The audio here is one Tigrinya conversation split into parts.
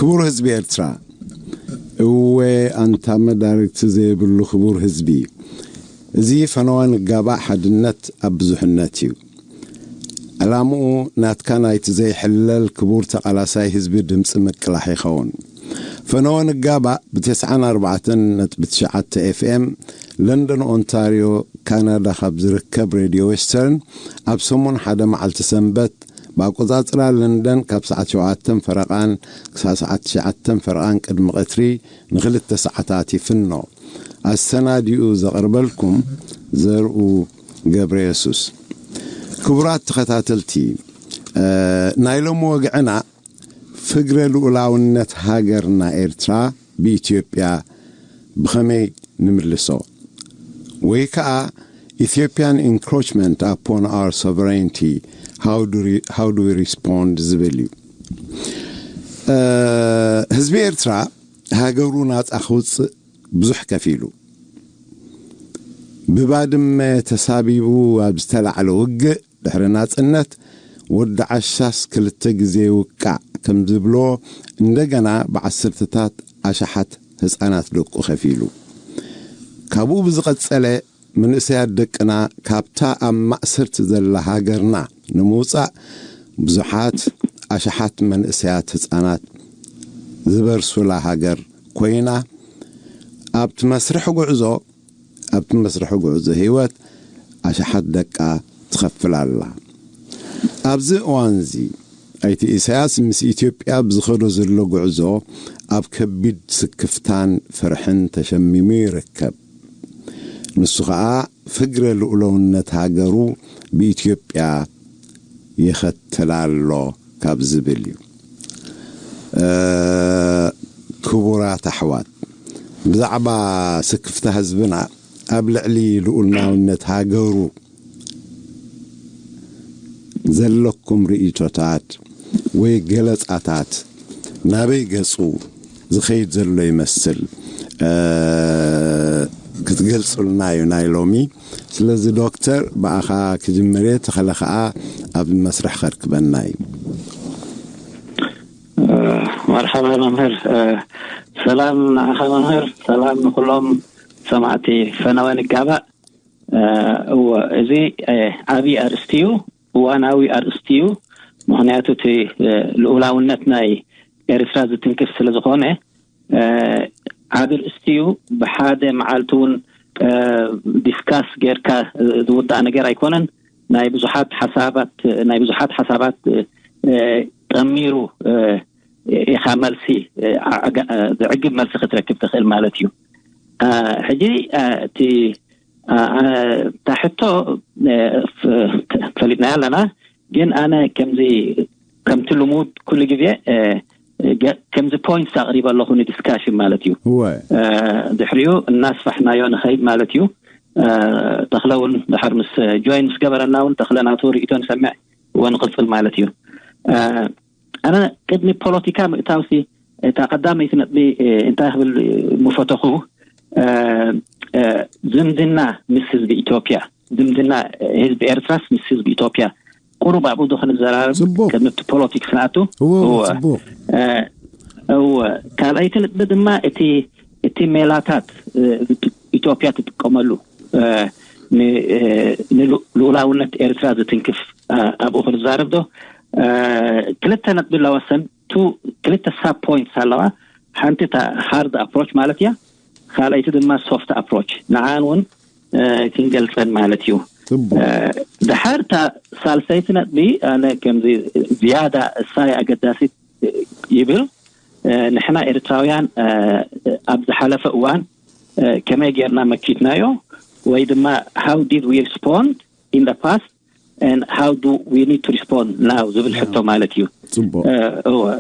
ክቡር ህዝቢ ኤርትራ፣ እወ፣ ኣንታ መዳርግቲ ዘይብሉ ክቡር ህዝቢ፣ እዚ ፈነወ ንጋባእ ሓድነት ኣብ ብዙሕነት እዩ። ዕላምኡ ናትካ ናይቲ ዘይሕለል ክቡር ተቓላሳይ ህዝቢ ድምፂ ምቅላሕ ይኸውን። ፈነወ ንጋባእ ብ94.9 ኤፍኤም፣ ለንደን ኦንታርዮ፣ ካናዳ፣ ካብ ዝርከብ ሬድዮ ዌስተርን ኣብ ሰሙን ሓደ መዓልቲ ሰንበት ብኣቆጻጽራ ለንደን ካብ ሰዓት ሸውዓተ ፈረቓን ክሳብ ሰዓት ትሽዓተ ፈረቓን ቅድሚ ቀትሪ ንኽልተ ሰዓታት ይፍኖ። ኣሰናዲኡ ዘቕርበልኩም ዘርኡ ገብረ የሱስ። ክቡራት ተኸታተልቲ፣ እ፣ ናይ ሎሚ ወግዕና ፍግረ ልኡላውነት ሃገርና ኤርትራ ብኢትዮጵያ ብኸመይ ንምልሶ? ወይ ከኣ Ethiopian encroachment upon our sovereignty, how do we, how do we respond ዝብል እዩ። እ፣ ህዝቢ ኤርትራ ሃገሩ ናጻ ክውጽእ ብዙሕ ከፊሉ። ብባድመ ተሳቢቡ ኣብ ዝተላዕለ ውግእ ድሕሪ ናጽነት ወዲ ዓሻስ ክልተ ግዜ ይውቃዕ ከም ዝብሎ፣ እንደገና ብዓሰርተታት ኣሽሓት ህጻናት ደቁ ከፊሉ። ካብኡ ብዝቐጸለ፣ መንእሰያት ደቅና ካብታ ኣብ ማእሰርቲ ዘላ ሃገርና ንምውጻእ ብዙሓት ኣሽሓት መንእሰያት ህጻናት ዝበርሱላ ሃገር ኮይና፣ ኣብቲ መስርሕ ጉዕዞ ኣብቲ መስርሕ ጉዕዞ ህይወት ኣሽሓት ደቃ ትኸፍል ኣላ። ኣብዚ እዋንዚ ኣይተ ኢሳያስ ምስ ኢትዮጵያ ብዝኸዶ ዘሎ ጉዕዞ ኣብ ከቢድ ስክፍታን ፍርሕን ተሸሚሙ ይርከብ። ንሱ ኸኣ ፍግረ ልኡለውነት ሃገሩ ብኢትዮጵያ ይኸተል ኣሎ ካብ ዝብል እዩ። እ፣ ክቡራት ኣሕዋት፣ ብዛዕባ ስክፍታ ህዝብና ኣብ ልዕሊ ልኡላውነት ሃገሩ ዘለኩም ርእይቶታት ወይ ገለጻታት ናበይ ገጹ ዝኸይድ ዘሎ ይመስል፣ እ፣ ክትገልጹልና እዩ ናይ ሎሚ። ስለዚ ዶክተር፣ ብኣኻ ክጅምር እየ፣ ተኸለ ኸኣ ኣብ መስርሕ ከርክበና እዩ። መርሓባ መምህር። ሰላም ንዓኻ መምህር፣ ሰላም ንኩሎም ሰማዕቲ ፈነወ ንጋባእ። እወ፣ እዚ ዓብዪ ኣርእስቲ እዩ፣ እዋናዊ ኣርእስቲ እዩ። ምኽንያቱ እቲ ልኡላውነት ናይ ኤርትራ ዝትንክፍ ስለ ዝኾነ ዓቢ ኣርእስቲ እዩ። ብሓደ መዓልቲ እውን ዲስካስ ጌርካ ዝውዳእ ነገር ኣይኮነን። ናይ ብዙሓት ሓሳባት ናይ ብዙሓት ሓሳባት ጠሚሩ ኢኻ መልሲ፣ ዘዕግብ መልሲ ክትረክብ ትኽእል ማለት እዩ። ሕጂ እቲ እታ ሕቶ ፈሊጥናያ ኣለና፣ ግን ኣነ ከምዚ ከምቲ ልሙድ ኩሉ ግዜ ከምዚ ፖይንትስ ኣቕሪበ ኣለኹ ንዲስካሽን ማለት እዩ። ድሕሪኡ እናስፋሕናዮ ንኸይድ ማለት እዩ። ተኽለ እውን ድሓር ምስ ጆይን ምስ ገበረና እውን ተኽለ ናቱ ርእይቶ ንሰምዕ ወንቕፅል ማለት እዩ። ኣነ ቅድሚ ፖለቲካ ምእታውሲ እታ ቀዳመይቲ ነጥቢ እንታይ ክብል ምፈተኹ፣ ዝምድና ምስ ህዝቢ ኢትዮጵያ፣ ዝምድና ህዝቢ ኤርትራስ ምስ ህዝቢ ኢትዮጵያ ቁሩብ ኣብኡ ዶ ክንዘራረብ ቅድሚ እቲ ፖለቲክስ ንኣቱ። እወ፣ ካልኣይቲ ነጥቢ ድማ እቲ እቲ ሜላታት ኢትዮጵያ ትጥቀመሉ ንልኡላውነት ኤርትራ ዝትንክፍ ኣብኡ ክንዛረብ ዶ? ክልተ ነጥቢ ኣለዋ፣ ሰን ቱ ክልተ ሳብ ፖይንትስ ኣለዋ። ሓንቲ እታ ሃርድ ኣፕሮች ማለት እያ፣ ካልኣይቲ ድማ ሶፍት ኣፕሮች። ንዓን እውን ክንገልፀን ማለት እዩ። ድሓር እታ ሳልሰይቲ ነጥቢ ኣነ ከምዚ ዝያዳ እሳይ ኣገዳሲት ይብል፣ ንሕና ኤርትራውያን ኣብ ዝሓለፈ እዋን ከመይ ጌርና መኪትናዮ ወይ ድማ how did we respond in the past and how do we need to respond now ዝብል ሕቶ ማለት እዩ።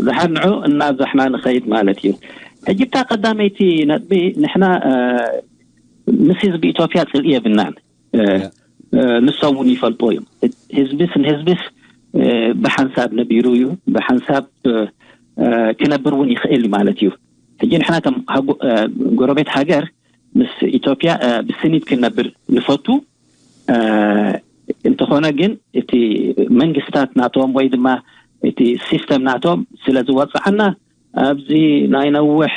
ዝሓር ንዑ እናብዛሕና ንኸይድ ማለት እዩ። ሕጂ እታ ቀዳመይቲ ነጥቢ፣ ንሕና ምስ ህዝቢ ኢትዮጵያ ፅልኢ የብልናን። ንሶም እውን ይፈልጡ እዮም። ህዝብስ ንህዝብስ ብሓንሳብ ነቢሩ እዩ፣ ብሓንሳብ ክነብር እውን ይኽእል ማለት እዩ። ሕጂ ንሕና ከም ጎረቤት ሃገር ምስ ኢትዮጵያ ብስኒት ክነብር ንፈቱ። እንተኾነ ግን እቲ መንግስታት ናቶም ወይ ድማ እቲ ሲስተም ናቶም ስለ ዝወፅዓና ኣብዚ ናይ ነውሕ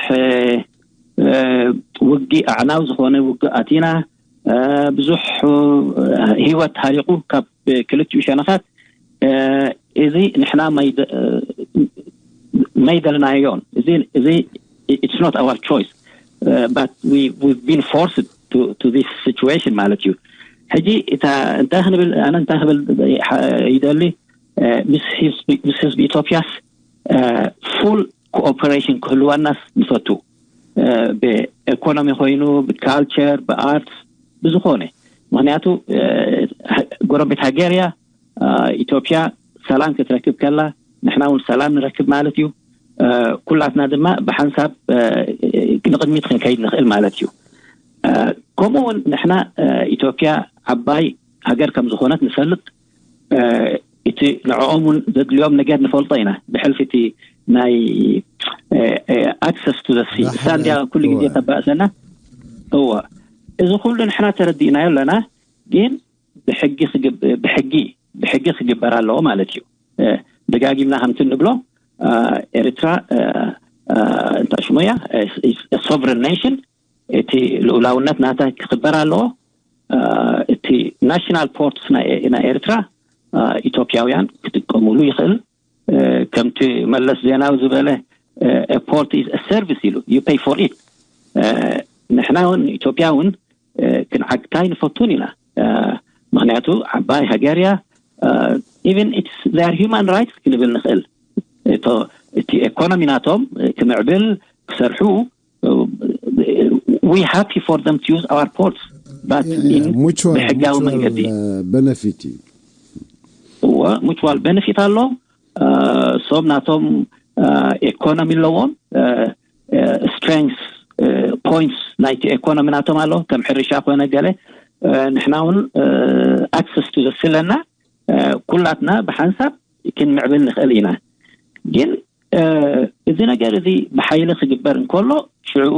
ውግእ ኣዕናዊ ዝኾነ ውግእ ኣቲና ብዙሕ ህይወት ሃሪቁ ካብ ክልቲኡ ሸነኻት። እዚ ንሕና መይደልናዮን እዚ it's not our choice, but we've been forced to this situation ማለት እዩ። ሕጂ እንታይ ክንብል ኣነ እንታይ ክብል ይደሊ ምስ ህዝቢ ኢትዮጵያስ full cooperation ክህልወናስ ንፈቱ፣ ብኤኮኖሚ ኮይኑ ብካልቸር ብኣርትስ ብዝኾነ። ምክንያቱ ጎረቤት ሃገር እያ ኢትዮጵያ። ሰላም ክትረክብ ከላ ንሕና እውን ሰላም ንረክብ ማለት እዩ። ኩላትና ድማ ብሓንሳብ ንቅድሚት ክንከይድ ንኽእል ማለት እዩ። ከምኡ እውን ንሕና ኢትዮጵያ ዓባይ ሃገር ከም ዝኾነት ንፈልጥ። እቲ ንዕኦም እውን ዘድልዮም ነገር ንፈልጦ ኢና። ብሕልፊ እቲ ናይ access to the sea እሳ እንዲያ ኩሉ ግዜ ተባእሰና። እወ፣ እዚ ኩሉ ንሕና ተረዲእናዮ ኣለና። ግን ብሕጊ ብሕጊ ብሕጊ ክግበር ኣለዎ ማለት እዩ። ደጋጊምና ከምቲ እንብሎ ኤርትራ እንታይ ሽሞያ sovereign nation፣ እቲ ልኡላውነት ናታ ክኽበር ኣለዎ። እቲ ናሽናል ፖርትስ ናይ ኤርትራ ኢትዮጵያውያን ክጥቀሙሉ ይኽእል። ከምቲ መለስ ዜናዊ ዝበለ port is a service ኢሉ you pay for it። ንሕና እውን ኢትዮጵያ እውን ክንዓግታ ኣይንፈቱን ኢና። ምክንያቱ ዓባይ ሃገር እያ። Even it's their human rights ክንብል ንኽእል። እቲ ኤኮኖሚ ናቶም ክምዕብል ክሰርሑ we happy for them to use our ports, but in ብሕጋዊ መንገዲ። Benefit እዩ። Mutual benefit ኣሎ። ሶም ናቶም ኤኮኖሚ ኣለዎም። Strength points ናይቲ ኤኮኖሚ ናቶም ኣሎ። ከም ሕርሻ ኮነ ገለ ንሕና እውን access to the sea ኣለና። ኩላትና ብሓንሳብ ክንምዕብል ንኽእል ኢና። ግን እዚ ነገር እዚ ብሓይሊ ክግበር እንከሎ ሽዕኡ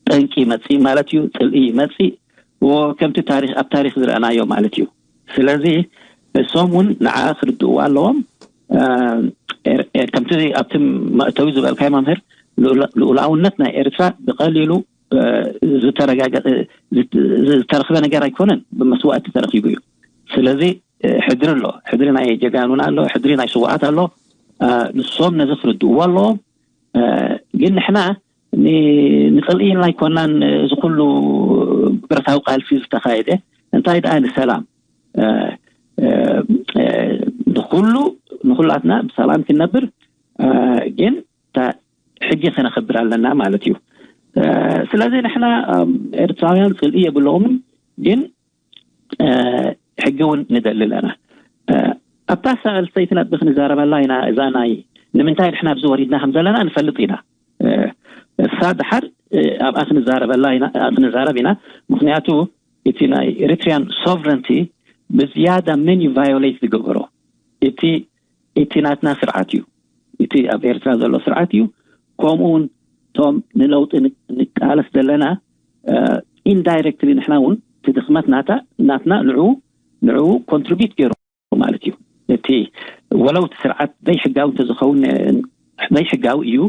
ጠንቂ ይመፅእ ማለት እዩ፣ ፅልኢ ይመፅእ። ከምቲ ታሪክ ኣብ ታሪክ ዝረኣናዮ ማለት እዩ። ስለዚ እሶም እውን ንዓ ክርድእዎ ኣለዎም። ከምቲ ኣብቲ መእተዊ ዝበልካይ መምህር፣ ልኡላውነት ናይ ኤርትራ ብቀሊሉ ዝተረጋገ ዝተረክበ ነገር ኣይኮነን፣ ብመስዋእቲ ተረኪቡ እዩ። ስለዚ ሕድሪ ኣሎ፣ ሕድሪ ናይ ጀጋኑና ኣሎ፣ ሕድሪ ናይ ስዋኣት ኣሎ። ንሶም ነዚ ክርድእዎ ኣለዎም። ግን ንሕና ንፅልኢ ኢልና ኣይኮናን እዚ ኩሉ ብረታዊ ቃልሲ ዝተካየደ። እንታይ ደኣ ንሰላም ንኩሉ ንኩላትና ብሰላም ክንነብር። ግን ሕጊ ከነኽብር ኣለና ማለት እዩ። ስለዚ ንሕና ኤርትራውያን ፅልኢ የብለዎምን፣ ግን ሕጊ እውን ንደሊ ኣለና። ኣብታ ሳልሰይቲ ነጥቢ ክንዛረበላ ኢና። እዛ ናይ ንምንታይ ንሕና ኣብዚ ወሪድና ከም ዘለና ንፈልጥ ኢና። እሳ ድሓር ኣብኣ ክንዛረበላ ኢና፣ ክንዛረብ ኢና። ምክንያቱ እቲ ናይ ኤሪትሪያን ሶቨረንቲ ብዝያዳ መን እዩ ቫዮሌት ዝገበሮ? እቲ እቲ ናትና ስርዓት እዩ። እቲ ኣብ ኤርትራ ዘሎ ስርዓት እዩ። ከምኡ እውን እቶም ንለውጢ ንቃለስ ዘለና ኢንዳይሬክትሊ ንሕና እውን እቲ ድኽመት ናታ ናትና ንዑ ንዑ ኮንትሪቢዩት ገይሩ ማለት እዩ። እቲ ወለው እቲ ስርዓት ዘይሕጋዊ እንተዝኸውን ዘይሕጋዊ እዩ፣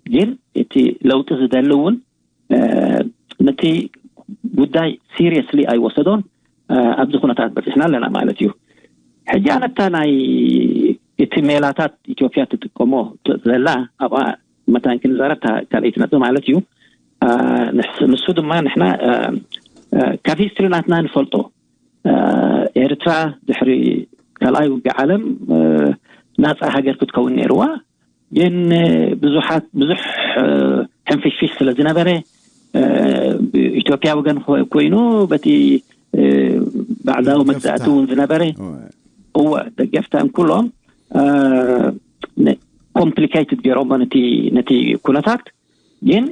ግን እቲ ለውጢ ዝደሊ እውን ነቲ ጉዳይ ሲሪየስሊ ኣይወሰዶን። ኣብዚ ኩነታት በፂሕና ኣለና ማለት እዩ። ሕጂ ኣነታ ናይ እቲ ሜላታት ኢትዮጵያ ትጥቀሞ ዘላ ኣብኣ መታን ክንዛረብ ካልኣይቲ ነጥቢ ማለት እዩ። ንሱ ድማ ንሕና ካብ ሂስትሪ ናትና ንፈልጦ ኤርትራ ድሕሪ ካልኣይ ውግእ ዓለም ናፃ ሃገር ክትከውን ነይርዋ። ግን ብዙሓት ብዙሕ ሕንፍሽፍሽ ስለ ዝነበረ ኢትዮጵያ ወገን ኮይኑ በቲ ባዕዳዊ መግዛእቲ እውን ዝነበረ እወ ደገፍታን ኩሎም ኮምፕሊኬትድ ገይሮሞ ነቲ ኩነታት። ግን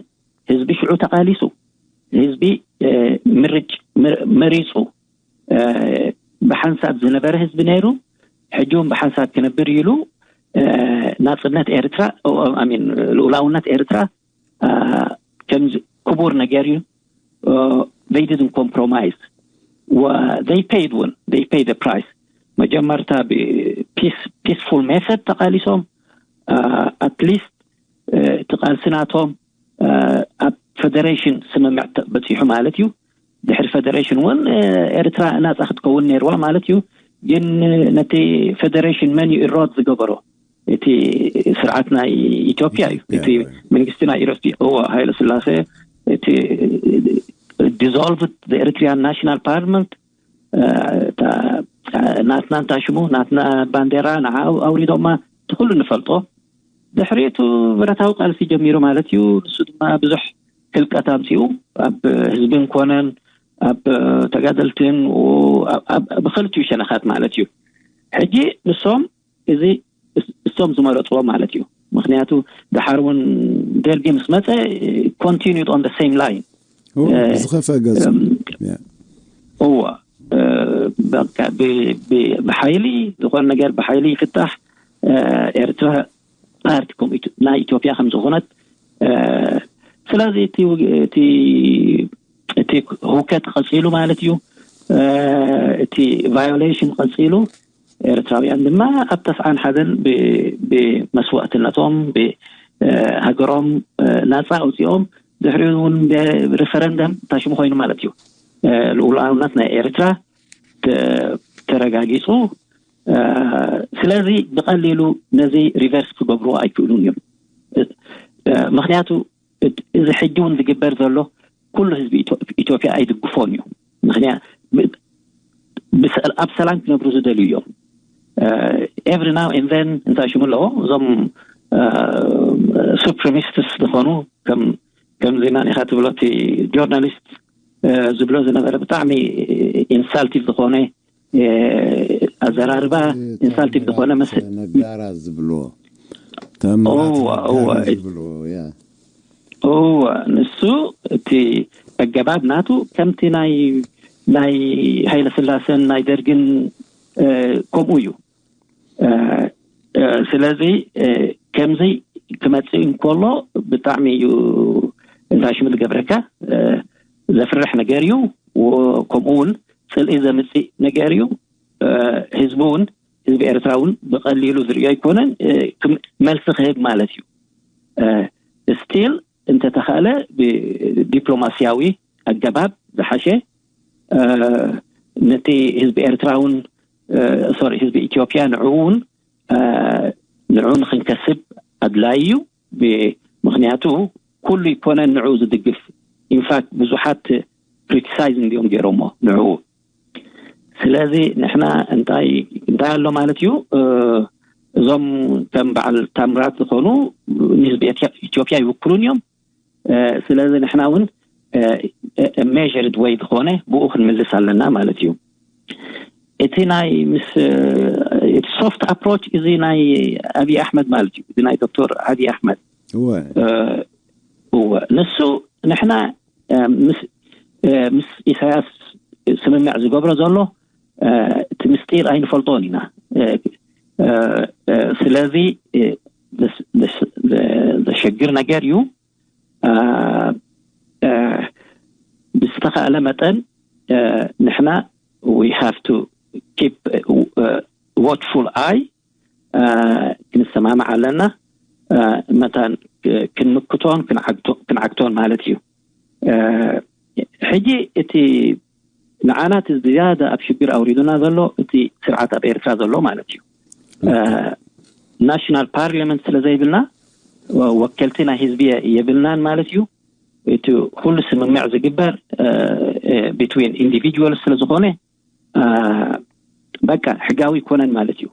ህዝቢ ሽዑ ተቃሊሱ ህዝቢ ምርጭ መሪፁ ብሓንሳብ ዝነበረ ህዝቢ ነይሩ። ሕጂ እውን ብሓንሳብ ክነብር ኢሉ ናፅነት ኤርትራ ሚን ልኡላውነት ኤርትራ ከም ክቡር ነገር እዩ። They didn't compromise. They paid እውን they paid the price. መጀመርታ ብ peaceful method ተቃሊሶም ኣትሊስት እቲ ቃልሲ ናቶም ኣብ ፈደሬሽን ስምምዕ በፂሑ ማለት እዩ። ድሕሪ ፈደሬሽን እውን ኤርትራ ናፃ ክትከውን ነይርዋ ማለት እዩ። ግን ነቲ ፈደሬሽን መን እዩ ኢሮድ ዝገበሮ? እቲ ስርዓት ናይ ኢትዮጵያ እዩ። እቲ መንግስቲ ናይ ኢሮድ እዎ ሃይለ ስላሴ እቲ dissolved the Eritrean National Parliament ናትና እንታ ሽሙ ናትና ባንዴራ ንዓ ኣውሪዶማ እቲ ኩሉ ንፈልጦ። ድሕሪቱ ብረታዊ ቃልሲ ጀሚሩ ማለት እዩ። ንሱ ድማ ብዙሕ ህልቀት ኣምፅኡ ኣብ ህዝብን ኮነን ኣብ ተጋደልትን ብክልቲኡ ሸነኻት ማለት እዩ። ሕጂ ንሶም እዚ እሶም ዝመረፅዎ ማለት እዩ። ምክንያቱ ድሓር እውን ደርጊ ምስ መፀ continued on the same line። ዝኸፈ ገዝ እዎ ብሓይሊ ዝኾነ ነገር ብሓይሊ ይፍታሕ። ኤርትራ ፓርቲ ከም ናይ ኢትዮጵያ ከም ዝኾነት ስለዚ እቲ እቲ ህውከት ቀፂሉ ማለት እዩ። እቲ violation ቀፂሉ ኤርትራውያን ድማ ኣብ ተስዓን ሓደን ብመስዋእትነቶም ብሃገሮም ናፃ ኣውፅኦም ድሕሪኡ እውን ብሪፈረንደም ታሽሙ ኮይኑ ማለት እዩ። ልኡላውነት ናይ ኤርትራ ተረጋጊፁ። ስለዚ ብቀሊሉ ነዚ ሪቨርስ ክገብሩ ኣይክእሉን እዮም። ምክንያቱ እዚ ሕጂ እውን ዝግበር ዘሎ ኩሉ ህዝቢ ኢትዮጵያ ኣይድግፎን እዩ። ምክንያቱ ኣብ ሰላም ክነብሩ ዝደልዩ እዮም። Every now and then እንታይ ሽሙ ኣለዎ እዞም supremacists ዝኾኑ ከም ከምዚ መን ኢኻ ትብሎ እቲ ጆርናሊስት ዝብሎ ዝነበረ ብጣዕሚ ኢንሳልቲቭ ዝኾነ ኣዘራርባ ኢንሳልቲቭ ዝኾነ መስል ነጋራ ዝብልዎ ተምራት ነጋራ ዝብልዎ ያ እወ ንሱ እቲ ኣገባብ ናቱ ከምቲ ናይ ናይ ሃይለ ስላሰን ናይ ደርግን ከምኡ እዩ። ስለዚ ከምዚ ክመፅእ እንከሎ ብጣዕሚ እዩ እንታይ ሽሙ ዝገብረካ ዘፍርሕ ነገር እዩ። ከምኡ እውን ፅልኢ ዘምፅእ ነገር እዩ። ህዝቢ እውን ህዝቢ ኤርትራ እውን ብቀሊሉ ዝርእዮ ኣይኮነን። መልሲ ክህብ ማለት እዩ። ስቲል እንተተኻእለ ብዲፕሎማስያዊ ኣገባብ ዝሓሸ ነቲ ህዝቢ ኤርትራ እውን ሶሪ ህዝቢ ኢትዮጵያ ንዕኡ እውን ንዕኡ ንክንከስብ ኣድላይ እዩ። ምክንያቱ ኩሉ ይኮነን ንዕኡ ዝድግፍ ኢንፋክት ብዙሓት ክሪቲሳይዝ እንዲኦም ገይሮሞ ንዕኡ። ስለዚ ንሕና እንታይ እንታይ ኣሎ ማለት እዩ። እዞም ከም በዓል ታምራት ዝኾኑ ንህዝቢ ኢትዮጵያ ይውክሉን እዮም። ስለዚ ንሕና እውን ሜርድ ወይ ዝኾነ ብኡ ክንምልስ ኣለና ማለት እዩ። እቲ ናይ ምስ እቲ ሶፍት ኣፕሮች እዚ ናይ ኣብይ ኣሕመድ ማለት እዩ። እዚ ናይ ዶክተር ኣብይ ኣሕመድ እወ ንሱ ንሕና ምስ ኢሳያስ ስምምዕ ዝገብሮ ዘሎ እቲ ምስጢር ኣይንፈልጦን ኢና። ስለዚ ዘሸግር ነገር እዩ። ብዝተኻእለ መጠን ንሕና we have to keep watchful eye ክንሰማማዕ ኣለና። መታን ክንምክቶን ክንዓግቶን ማለት እዩ። ሕጂ እቲ ንዓና እቲ ዝያዳ ኣብ ሽግር ኣውሪዱና ዘሎ እቲ ስርዓት ኣብ ኤርትራ ዘሎ ማለት እዩ። ናሽናል ፓርላመንት ስለ ዘይብልና ወከልቲ ናይ ህዝቢ የብልናን ማለት እዩ። እቲ ኩሉ ስምምዕ ዝግበር ቢትዊን ኢንዲቪጁዋል ስለ ዝኾነ በቃ ሕጋዊ ይኮነን ማለት እዩ።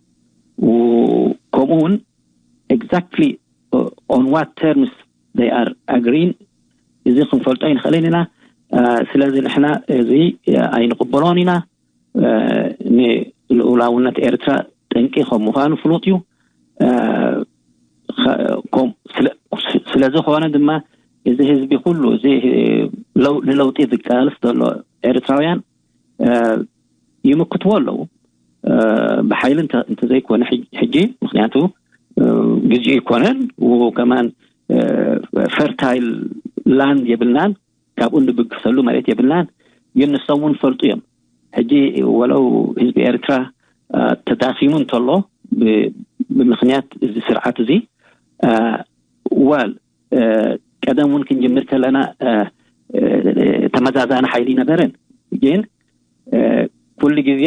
ከምኡ እውን exactly on what terms they are agreeing እዚ ክንፈልጦ ኣይንኽእልን ኢና። ስለዚ ንሕና እዚ ኣይንቕበሎን ኢና። ንልኡላውነት ኤርትራ ጠንቂ ከም ምዃኑ ፍሉጥ እዩ። ስለዝኾነ ድማ እዚ ህዝቢ ኩሉ እዚ ንለውጢ ዝቃለስ ዘሎ ኤርትራውያን ይምክትዎ ኣለዉ። ብሓይሊ እንተዘይኮነ ሕጂ ምክንያቱ ግዜኡ ይኮነን ከማን ፈርታይል ላንድ የብልናን። ካብኡ እንብግሰሉ መሬት የብልናን። ግን ንሶም እውን ፈልጡ እዮም። ሕጂ ወለው ህዝቢ ኤርትራ ተዳኺሙ እንተሎ ብምክንያት እዚ ስርዓት እዚ ዋል ቀደም እውን ክንጅምር ከለና ተመዛዛኒ ሓይሊ ነበረን። ግን ኩሉ ግዜ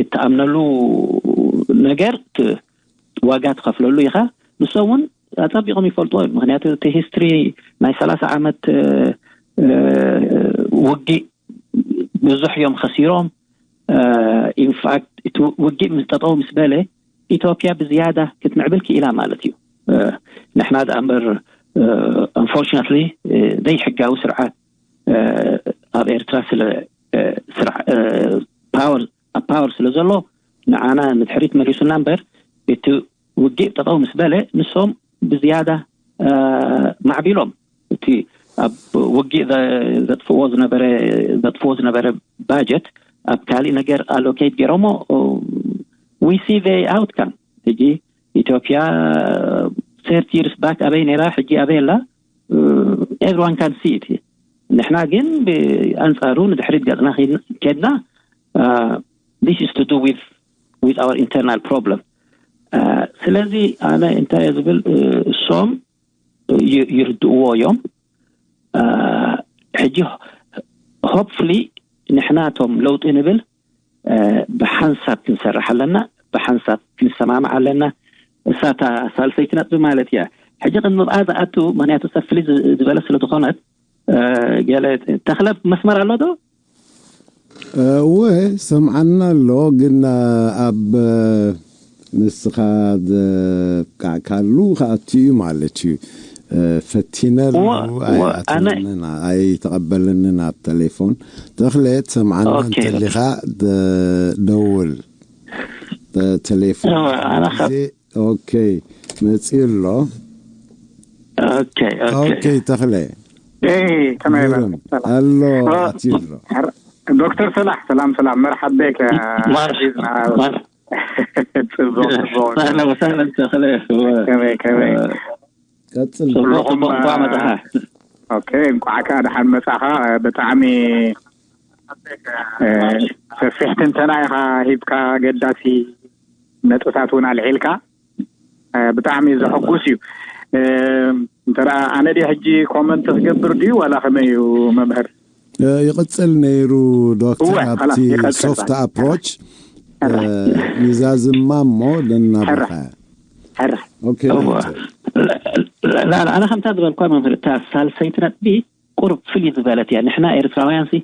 እትኣምነሉ ነገር ዋጋ ትኸፍለሉ ኢኻ። ንሶም እውን ኣጸቢቖም ይፈልጥዎ እዮም። ምክንያቱ እቲ ሂስትሪ ናይ ሰላሳ ዓመት ውጊእ ብዙሕ እዮም ከሲሮም። ኢንፋክት እቲ ውጊእ ምስ ጠጠው ምስ በለ ኢትዮጵያ ብዝያዳ ክትምዕብል ክኢላ ማለት እዩ። ንሕና ደኣ እምበር፣ ኣንፎርችነትሊ፣ ዘይሕጋዊ ስርዓት ኣብ ኤርትራ ስለ ስርዓ ፓወር ኣብ ፓወር ስለ ዘሎ ንዓና ንድሕሪት መሊሱና እምበር፣ እቲ ውግእ ጠጠው ምስ በለ ንሶም ብዝያዳ ማዕቢሎም። እቲ ኣብ ውግእ ዘጥፍዎ ዝነበረ ዘጥፍዎ ዝነበረ ባጀት ኣብ ካሊእ ነገር ኣሎኬት ገይሮሞ። We see the outcome። ሕጂ ኢትዮጵያ thirty years back ኣበይ ነይራ፣ ሕጂ ኣበይ ኣላ? Everyone can see it። ንሕና ግን ብኣንጻሩ ንድሕሪት ገጽና ከድና። This is to do with with our internal problem። ስለዚ ኣነ እንታይ ዝብል፣ እሶም ይርድእዎ እዮም። ሕጂ ሆፕፍሊ ንሕናቶም ለውጢ ንብል ብሓንሳብ ክንሰርሕ ኣለና፣ ብሓንሳብ ክንሰማማዕ ኣለና። እሳታ ሳልሰይቲ ነጥቢ ማለት እያ። ሕጂ ቅድሚ ብኣ ዝኣቱ፣ ምክንያቱ ሰብ ፍልይ ዝበለ ስለ ዝኾነት፣ ገለ ተኽለ መስመር ኣሎ ዶ? እወ፣ ሰምዓና ኣሎ። ግን ኣብ ንስኻ ዘብቃዕካሉ ክኣቱ እዩ ማለት እዩ። ፈቲነሉ፣ ኣይኣተወልና፣ ኣይተቐበለንን ኣብ ቴሌፎን። ተኽለ፣ ትሰምዓና እንተሊኻ ደውል። ቴሌፎን ጊዜ። ኦኬ፣ መፅዩ ኣሎ። ኦኬ፣ ተኽለ። ከመይ ኣሎ፣ ኣትዩ ኣሎ። ዶክተር ሰላሕ፣ ሰላም ሰላም፣ መርሓብ ቤክ። ጽቡቅ ጽቡቅ። ከመይ ከመይ፣ ቀጽል። ጽቡቅ ጽቡቅ። እንኳዕ መጣኻ። ኦኬ፣ እንኳዕ ከኣ ደሓን መጻኻ። ብጣዕሚ ሰፊሕ ትንተና ኢኻ ሂብካ፣ ገዳሲ ነጥብታት እውን ኣልዒልካ። ብጣዕሚ ዘሐጉስ እዩ። እንተ ኣነ ዲ ሕጂ ኮመንት ክገብር ድዩ ዋላ ከመይ እዩ መምህር? ይቕጽል ነይሩ ዶክተር፣ ኣብቲ ሶፍት ኣፕሮች ይዛዝማ እሞ ደናብኻ። ኣነ ከምታ ዝበልኳ መምህር፣ እታ ሳልሰይቲ ነጥቢ ቁርብ ፍልይ ዝበለት እያ። ንሕና ኤርትራውያን ሲ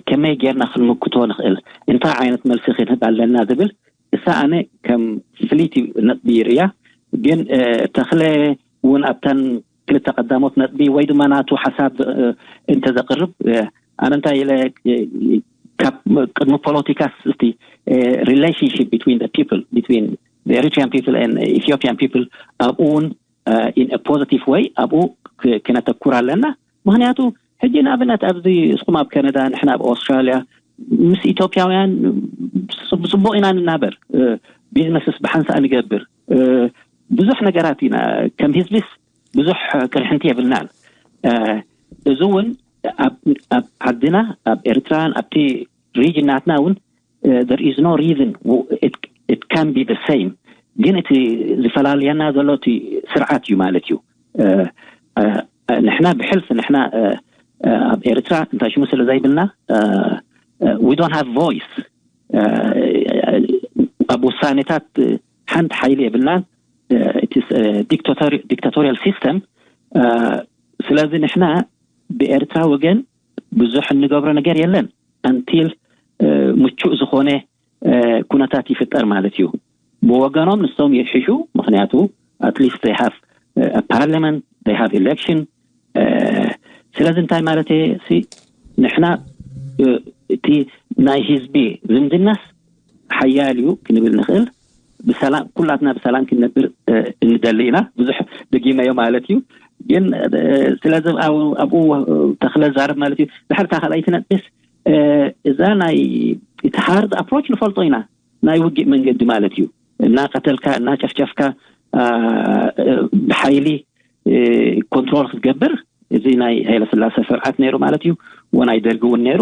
ከመይ ጌርና ክንምክቶ ንኽእል፣ እንታይ ዓይነት መልሲ ክንህብ ኣለና ዝብል እሳ ኣነ ከም ፍልይቲ ነጥቢ ይርእያ። ግን ተኽለ እውን ኣብተን ክልተ ቀዳሞት ነጥቢ ወይ ድማ ናቱ ሓሳብ እንተዘቅርብ፣ ኣነ እንታይ ኢለ፣ ካብ ቅድሚ ፖለቲካስ እቲ relationship between the people, between the Eritrean people and Ethiopian people ኣብኡ እውን in a positive way ኣብኡ ክነተኩር ኣለና። ምክንያቱ ሕጂ ንኣብነት ኣብዚ እስኹም ኣብ ካናዳ፣ ንሕና ኣብ ኣውስትራልያ ምስ ኢትዮጵያውያን ብፅቡቅ ኢና ንናበር። ቢዝነስስ ብሓንሳእ ንገብር። ብዙሕ ነገራት ኢና ከም ህዝቢስ ብዙሕ ቅርሕንቲ የብልናን። እዚ እውን ኣብ ዓድና ኣብ ኤርትራን ኣብቲ ሪጅን ናትና እውን there is no reason it can be the same። ግን እቲ ዝፈላልየና ዘሎ እቲ ስርዓት እዩ ማለት እዩ። ንሕና ብሕልፊ ንሕና ኣብ ኤርትራ እንታይ ሽሙ ስለ ዘይብልና we don't have voice። ኣብ ውሳኔታት ሓንቲ ሓይሊ የብልናን። ዲክታቶሪያል ሲስተም። ስለዚ ንሕና ብኤርትራ ወገን ብዙሕ እንገብሮ ነገር የለን። ኣንቲል ምቹእ ዝኾነ ኩነታት ይፍጠር ማለት እዩ። ብወገኖም ንሶም ይሕሹ፣ ምክንያቱ at least they have parliament, they have election። ስለዚ እንታይ ማለት ሲ ንሕና እቲ ናይ ህዝቢ ዝምድናስ ሓያል እዩ ክንብል ንኽእል። ብሰላም ኩላትና ብሰላም ክንነብር እንደሊ ኢና። ብዙሕ ደጊመዮ ማለት እዩ። ግን ስለዚ ኣብኡ ተኽለ ዛረብ ማለት እዩ። ድሕር እታ ካልኣይቲ ነጥቢስ እዛ ናይ እቲ ሃርድ ኣፕሮች ንፈልጦ ኢና፣ ናይ ውግእ መንገዲ ማለት እዩ። እናቀተልካ እናጨፍጨፍካ ብሓይሊ ኮንትሮል ክትገብር፣ እዚ ናይ ሃይለስላሴ ስርዓት ነይሩ ማለት እዩ። ወናይ ደርጊ እውን ነይሩ።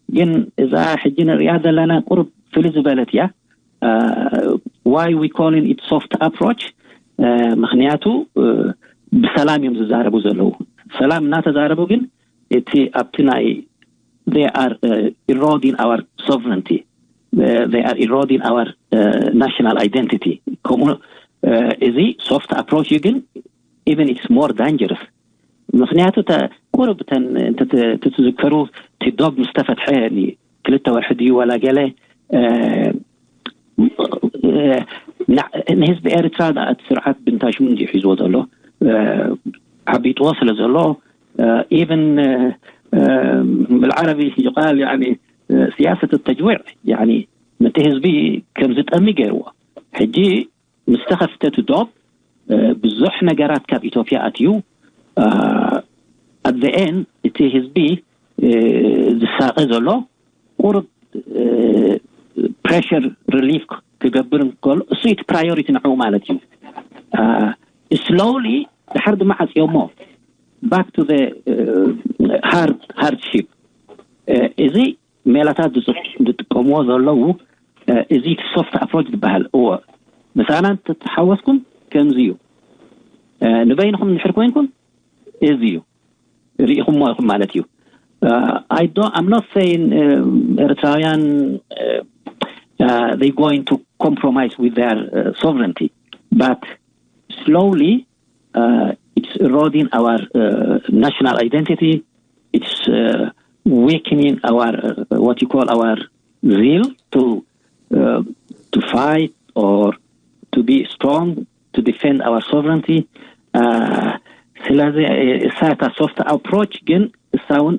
ግን እዛ ሕጂ ንሪኣ ዘለና ቁርብ ፍልይ ዝበለት እያ። Why we calling it soft approach? ምክንያቱ ብሰላም እዮም ዝዛረቡ ዘለዉ። ሰላም እናተዛረቡ ግን እቲ ኣብቲ ናይ they are eroding our sovereignty, they are eroding our national identity. ከምኡ እዚ soft approach ግን even it's more dangerous. ምክንያቱ ቁርብ ተን ትትዝከሩ እቲ ዶብ ምስ ተፈትሐ ክልተ ወርሒ ድዩ ዋላ ገለ ንህዝቢ ኤርትራ እቲ ስርዓት ብንታሽሙ እንዲ ሒዝዎ ዘሎ ዓቢጥዎ ስለ ዘሎ even بالعربي يقال يعني سياسة التجويع يعني ነቲ ህዝቢ ከም ዝጠሚ ገይርዎ። ሕጂ ምስ ተኸፍተት ዶብ ብዙሕ ነገራት ካብ ኢትዮጵያ ኣትዩ at the end እቲ ህዝቢ ዝሳቐ ዘሎ ቁርብ pressure relief ክገብር እንከሎ እሱ እቲ priority ንዕኡ ማለት እዩ። Slowly ድሓር ድማ ዓፅዮሞ back to the hard hardship እዚ ሜላታት ዝጥቀምዎ ዘለዉ እዚ soft approach ዝበሃል እዎ ምሳና እንተተሓወስኩም ከምዚ እዩ። ንበይንኹም እንድሕር ኮይንኩም እዚ እዩ ርኢኹሞ ኢኹም ማለት እዩ። I don't, I'm not saying ኤርትራውያን they going to compromise with their sovereignty, but slowly it's eroding our national identity. It's weakening our what you call our zeal to to fight or to be strong to defend our sovereignty. ስለዚ እሳታ soft approach ግን እሳ እውን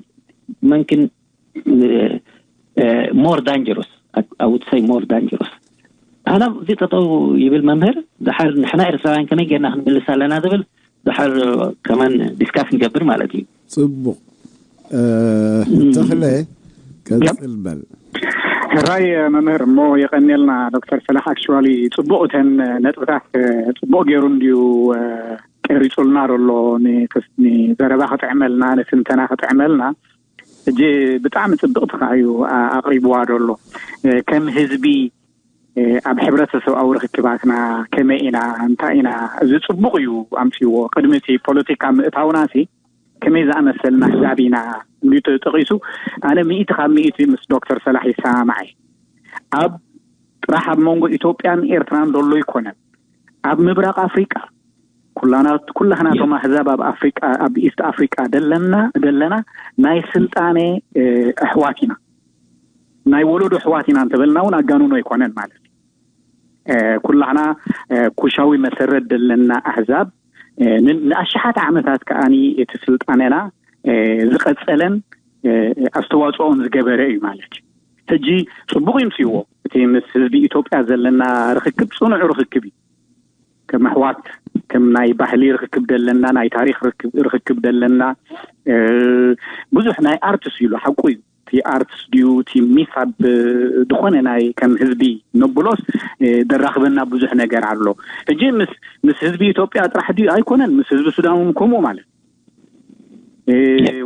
መምክን more dangerous, I would say more dangerous. ኣና እዚ ጠጠው ይብል መምህር። ድሓር ንሕና ኤርትራውያን ከመይ ጌርና ክንምልስ ኣለና ዝብል ድሓር ከማን discuss ንገብር ማለት እዩ። ፅቡቕ። ተኽለ፣ ቀፅል በል። ሕራይ መምህር፣ እሞ የቐንየልና ዶክተር ሰላሕ። Actually ፅቡቕ፣ እተን ነጥብታት ፅቡቕ ገይሩ እንድዩ ቀሪፁልና ዘሎ፣ ንዘረባ ክጥዕመልና፣ ንትንተና ክጥዕመልና። ሕጂ ብጣዕሚ ፅብቕቲ ከዓ እዩ ኣቕሪብዋ ዘሎ። ከም ህዝቢ ኣብ ሕብረተሰብኣዊ ርክክባትና ከመይ ኢና፣ እንታይ ኢና፣ እዚ ፅቡቕ እዩ ኣምፅዎ። ቅድሚ እቲ ፖለቲካ ምእታውና ሲ ከመይ ዝኣመሰልና ኣሕዛብ ኢና እንድዩ ተጠቒሱ። ኣነ ሚእቲ ካብ ሚእቲ ምስ ዶክተር ሰላሕ ይሰማማዕ እየ። ኣብ ጥራሕ ኣብ መንጎ ኢትዮጵያን ኤርትራን ዘሎ ኣይኮነን። ኣብ ምብራቕ ኣፍሪቃ ኩላና ኩላህናቶም ኣህዛብ ኣብ ኣፍሪቃ ኣብ ኢስት ኣፍሪቃ ደለና ደለና ናይ ስልጣኔ ኣሕዋት ኢና። ናይ ወለዶ ኣሕዋት ኢና እንተበልና እውን ኣጋንኖ ኣይኮነን ማለት እዩ። ኩላህና ኩሻዊ መሰረት ደለና ኣህዛብ ንኣሽሓት ዓመታት ከዓኒ እቲ ስልጣኔና ዝቐጸለን ኣስተዋጽኦን ዝገበረ እዩ ማለት እዩ። ሕጂ ጽቡቕ ይምስይዎ። እቲ ምስ ህዝቢ ኢትዮጵያ ዘለና ርክክብ ጽኑዕ ርክክብ እዩ። ከም ኣሕዋት ከም ናይ ባህሊ ርክክብ ደለና፣ ናይ ታሪክ ርክክብ ደለና፣ ብዙሕ ናይ ኣርትስ ኢሉ ሓቁ እዩ። እቲ ኣርትስ ድዩ እቲ ሚስ ኣብ ዝኾነ ናይ ከም ህዝቢ ነብሎስ ደራኽበና ብዙሕ ነገር ኣሎ። ሕጂ ምስ ምስ ህዝቢ ኢትዮጵያ ጥራሕ ድዩ ኣይኮነን፣ ምስ ህዝቢ ሱዳን እውን ከምኡ ማለት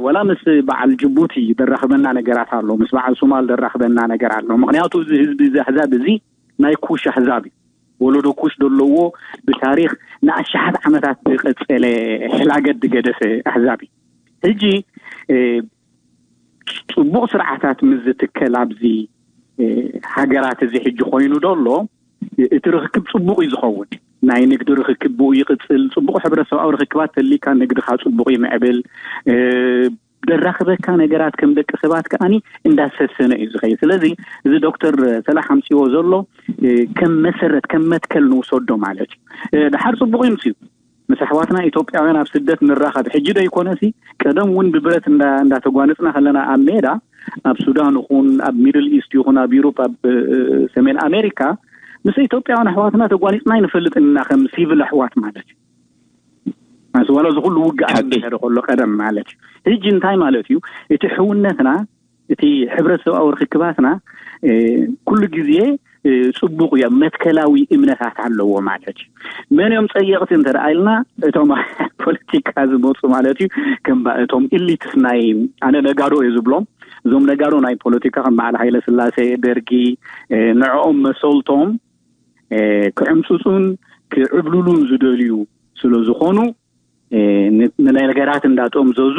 ወላ ምስ በዓል ጅቡቲ ደራኽበና ነገራት ኣሎ፣ ምስ በዓል ሶማል ደራኽበና ነገር ኣሎ። ምክንያቱ እዚ ህዝቢ እዚ ኣህዛብ እዚ ናይ ኩሽ ኣህዛብ እዩ። ወለዶ ኩሽ ደለዎ ብታሪክ ንኣሽሓት ዓመታት ዝቀጸለ ሕላገት ዝገደፈ ኣህዛብ እዩ። ሕጂ ጽቡቕ ስርዓታት ምስ ዝትከል ኣብዚ ሃገራት እዚ ሕጂ ኮይኑ ደሎ እቲ ርክክብ ጽቡቕ እዩ ዝኸውን። ናይ ንግዲ ርክክብ ብኡ ይቕጽል። ጽቡቕ ሕብረተሰብኣዊ ርክክባት ተሊካ ንግድኻ ጽቡቕ ይምዕብል። ደራኽበካ ነገራት ከም ደቂ ሰባት ከዓኒ እንዳሰሰነ እዩ ዝኸይድ። ስለዚ እዚ ዶክተር ሰላሕ ኣምፅዎ ዘሎ ከም መሰረት ከም መትከል ንውሰዶ ማለት እዩ። ድሓር ጽቡቕ ይምፅዩ ምስ ኣሕዋትና ኢትዮጵያውያን ኣብ ስደት ንራኸብ። ሕጂ ዶ ይኮነሲ ቀደም እውን ብብረት እንዳተጓነፅና ከለና ኣብ ሜዳ ኣብ ሱዳን ይኹን ኣብ ሚድል ኢስት ይኹን ኣብ ዩሮፕ ኣብ ሰሜን ኣሜሪካ ምስ ኢትዮጵያውያን ኣሕዋትና ተጓኒፅና ይንፈልጥ ኢና ከም ሲቪል ኣሕዋት ማለት እዩ። ምስ ዋላ እዚ ኩሉ ውግእ ኣንድሕሪ ከሎ ቀደም ማለት እዩ። ሕጂ እንታይ ማለት እዩ? እቲ ሕውነትና እቲ ሕብረተሰብኣዊ ርክክባትና ኩሉ ግዜ ጽቡቕ እዮም። መትከላዊ እምነታት ኣለዎ ማለት እዩ። መን እዮም ጸየቕቲ እንተ ደኣ ኢልና እቶም ፖለቲካ ዝመፁ ማለት እዩ። ከም እቶም ኢሊትስ ናይ ኣነ ነጋዶ እየ ዝብሎም እዞም ነጋዶ ናይ ፖለቲካ ከም በዓል ሃይለ ስላሴ ደርጊ ንዕኦም መሰልቶም ክዕምፅፁን ክዕብልሉ ዝደልዩ ስለ ዝኾኑ፣ ንነገራት እንዳጠምዘዙ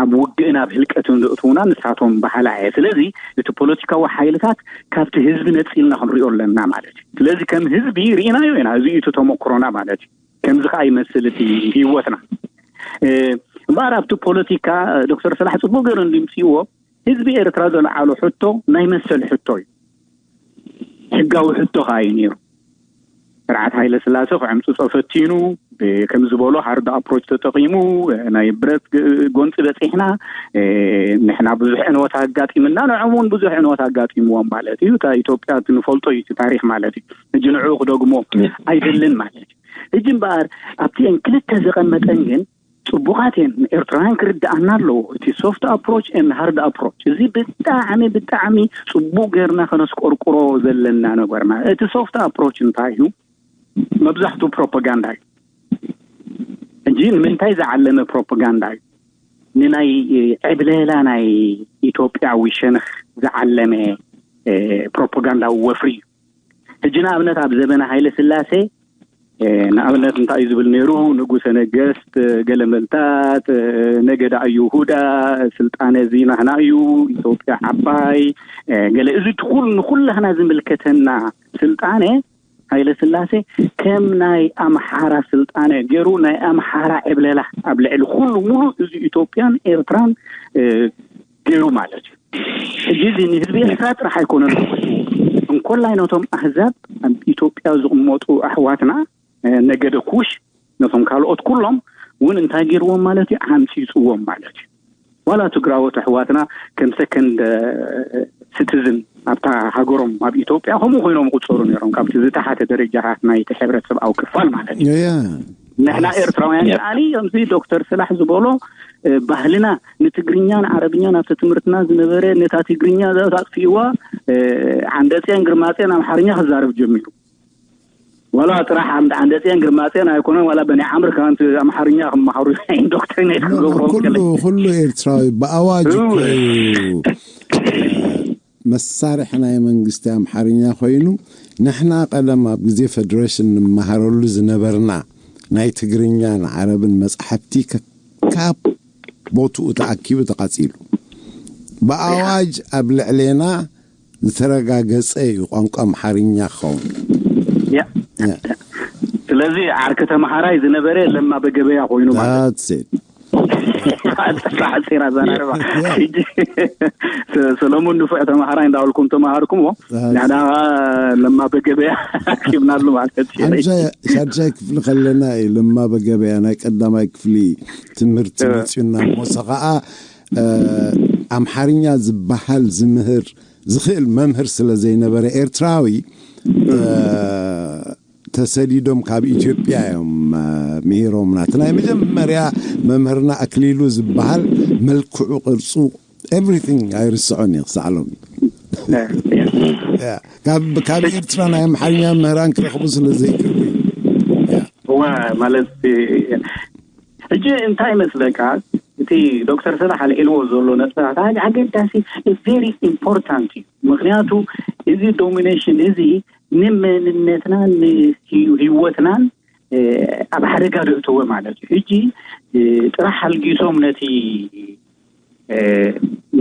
ኣብ ውግእን ኣብ ህልቀትን ዘእትውና ንሳቶም ባሃላ እየ። ስለዚ እቲ ፖለቲካዊ ሓይልታት ካብቲ ህዝቢ ነፂልና ክንሪኦ ኣለና ማለት እዩ። ስለዚ ከም ህዝቢ ርኢናዮ ኢና፣ እዚ እዩ እቲ ተመክሮና ማለት እዩ። ከምዚ ከዓ ይመስል እቲ ህይወትና። እምበኣር ኣብቲ ፖለቲካ ዶክተር ሰላሕ ፅቡቅ ገይሩ እንዲምፅእዎ፣ ህዝቢ ኤርትራ ዘልዓሎ ሕቶ ናይ መሰል ሕቶ እዩ። ሕጋዊ ሕቶ ከዓ እዩ ነይሩ። ስርዓት ሃይለ ስላሴ ክዕምፅፆ ፈቲኑ፣ ከም ዝበሎ ሃርድ ኣፕሮች ተጠቂሙ፣ ናይ ብረት ጎንፂ በፂሕና፣ ንሕና ብዙሕ ዕንወት ኣጋጢምና፣ ንዕም እውን ብዙሕ ዕንወት ኣጋጢምዎም ማለት እዩ። እታ ኢትዮጵያ ንፈልጦ እዩ እቲ ታሪክ ማለት እዩ። ሕጂ ንዕኡ ክደግሞ ኣይደልን ማለት እዩ። ሕጂ እምበኣር ኣብቲአን ክልተ ዘቐመጠን ግን ፅቡቓት እየን። ኤርትራውያን ክርድኣና ኣለዎ። እቲ ሶፍት ኣፕሮች ን ሃርድ ኣፕሮች፣ እዚ ብጣዕሚ ብጣዕሚ ፅቡቅ ገይርና ከነስቆርቁሮ ዘለና ነገር ማለት። እቲ ሶፍት ኣፕሮች እንታይ እዩ? መብዛሕቱ ፕሮፓጋንዳ እዩ። እንጂ ንምንታይ ዝዓለመ ፕሮፓጋንዳ እዩ? ንናይ ዕብለላ ናይ ኢትዮጵያዊ ሸንኽ ዝዓለመ ፕሮፓጋንዳዊ ወፍሪ እዩ። ሕጂ ንኣብነት ኣብ ዘበነ ሃይለ ስላሴ ንኣብነት እንታይ እዩ ዝብል ነይሩ? ንጉሰ ነገስት፣ ገለመልታት፣ ነገዳ ይሁዳ፣ ስልጣነ እዚ ናህና እዩ፣ ኢትዮጵያ ዓባይ፣ ገለ እዚ ትኩል ንኩላህና ዝምልከተና ስልጣነ ሃይለ ስላሴ ከም ናይ ኣምሓራ ስልጣነ ገይሩ ናይ ኣምሓራ ዕብለላ ኣብ ልዕሊ ኩሉ ሙሉእ እዚ ኢትዮጵያን ኤርትራን ገይሩ ማለት እዩ። ሕጂ እዚ ንህዝቢ ኤርትራ ጥራሕ ኣይኮነን ዝጎድኡ፣ እንኮላይ ነቶም ኣህዛብ ኣብ ኢትዮጵያ ዝቕመጡ ኣሕዋትና ነገደ ኩሽ፣ ነቶም ካልኦት ኩሎም እውን እንታይ ገይርዎም ማለት እዩ? ዓምፂፅዎም ማለት እዩ። ዋላ ትግራዎት ኣሕዋትና ከም ሰከንድ ሲቲዝን ኣብታ ሃገሮም ኣብ ኢትዮጵያ ከምኡ ኮይኖም ይቁፀሩ ነይሮም፣ ካብቲ ዝተሓተ ደረጃታት ናይቲ ሕብረተሰብኣዊ ክፋል ማለት እዩ። ንሕና ኤርትራውያን ከዓኒ ከምዚ ዶክተር ስላሕ ዝበሎ ባህልና ንትግርኛን ዓረብኛን ኣብቲ ትምህርትና ዝነበረ ነታ ትግርኛ ኣጥፊእዋ፣ ዓንደፅያን ግርማፅያን ኣምሓርኛ ክዛረብ ጀሚሩ። ዋላ ጥራሕ ዓንደፅያን ግርማፅያን ኣይኮነን፣ ዋላ በኒ ዓምር ከማን ኣምሓርኛ ክመሃሩ ኢንዶክትሪኔት ክገብሩ። ኩሉ ኤርትራዊ ብኣዋጅ እዩ መሳርሒ ናይ መንግስቲ ኣምሓርኛ ኮይኑ፣ ንሕና ቀደም ኣብ ግዜ ፌደሬሽን ንመሃረሉ ዝነበርና ናይ ትግርኛን ዓረብን መጻሕፍቲ ካብ ቦትኡ ተኣኪቡ ተቓጺሉ፣ ብኣዋጅ ኣብ ልዕሌና ዝተረጋገጸ እዩ ቋንቋ ኣምሓርኛ ክኸውን። ስለዚ ዓርኪ ተምሃራይ ዝነበረ ለማ በገበያ ኮይኑ ማለት ሓፂር ኣዘራርባ። ሰለሙን ንፉዕ ተምሃራይ እንዳበልኩም ተምሃርኩምዎ፣ ንሕና ለማ በገበያ ኣኪብናሉ ማለት እዩ። ሻድሻይ ክፍሊ ከለና እዩ ለማ በገበያ ናይ ቀዳማይ ክፍሊ ትምህርቲ መፅዩና። ሞሳ ከዓ ኣምሓርኛ ዝበሃል ዝምህር ዝኽእል መምህር ስለ ዘይነበረ ኤርትራዊ ተሰዲዶም ካብ ኢትዮጵያ እዮም ምሂሮምና። እቲ ናይ መጀመርያ መምህርና ኣክሊሉ ዝበሃል መልክዑ፣ ቅርፁ፣ ኤቭሪቲንግ ኣይርስዖን እየ ክሳዕ ሎሚ። ካብ ኤርትራ ናይ ኣምሓርኛ መምህራን ክረኽቡ ስለ ዘይክእሉ። እዋ ማለት ሕጂ እንታይ ይመስለካ፣ እቲ ዶክተር ሰላሕ ኣልዒልዎ ዘሎ ነጥብታት ኣገዳሲ፣ ቨሪ ኢምፖርታንት እዩ። ምክንያቱ እዚ ዶሚኔሽን እዚ ንመንነትናን ንህይወትናን ኣብ ሓደጋ ደእተወ ማለት እዩ። ሕጂ ጥራሕ ኣልጊሶም ነቲ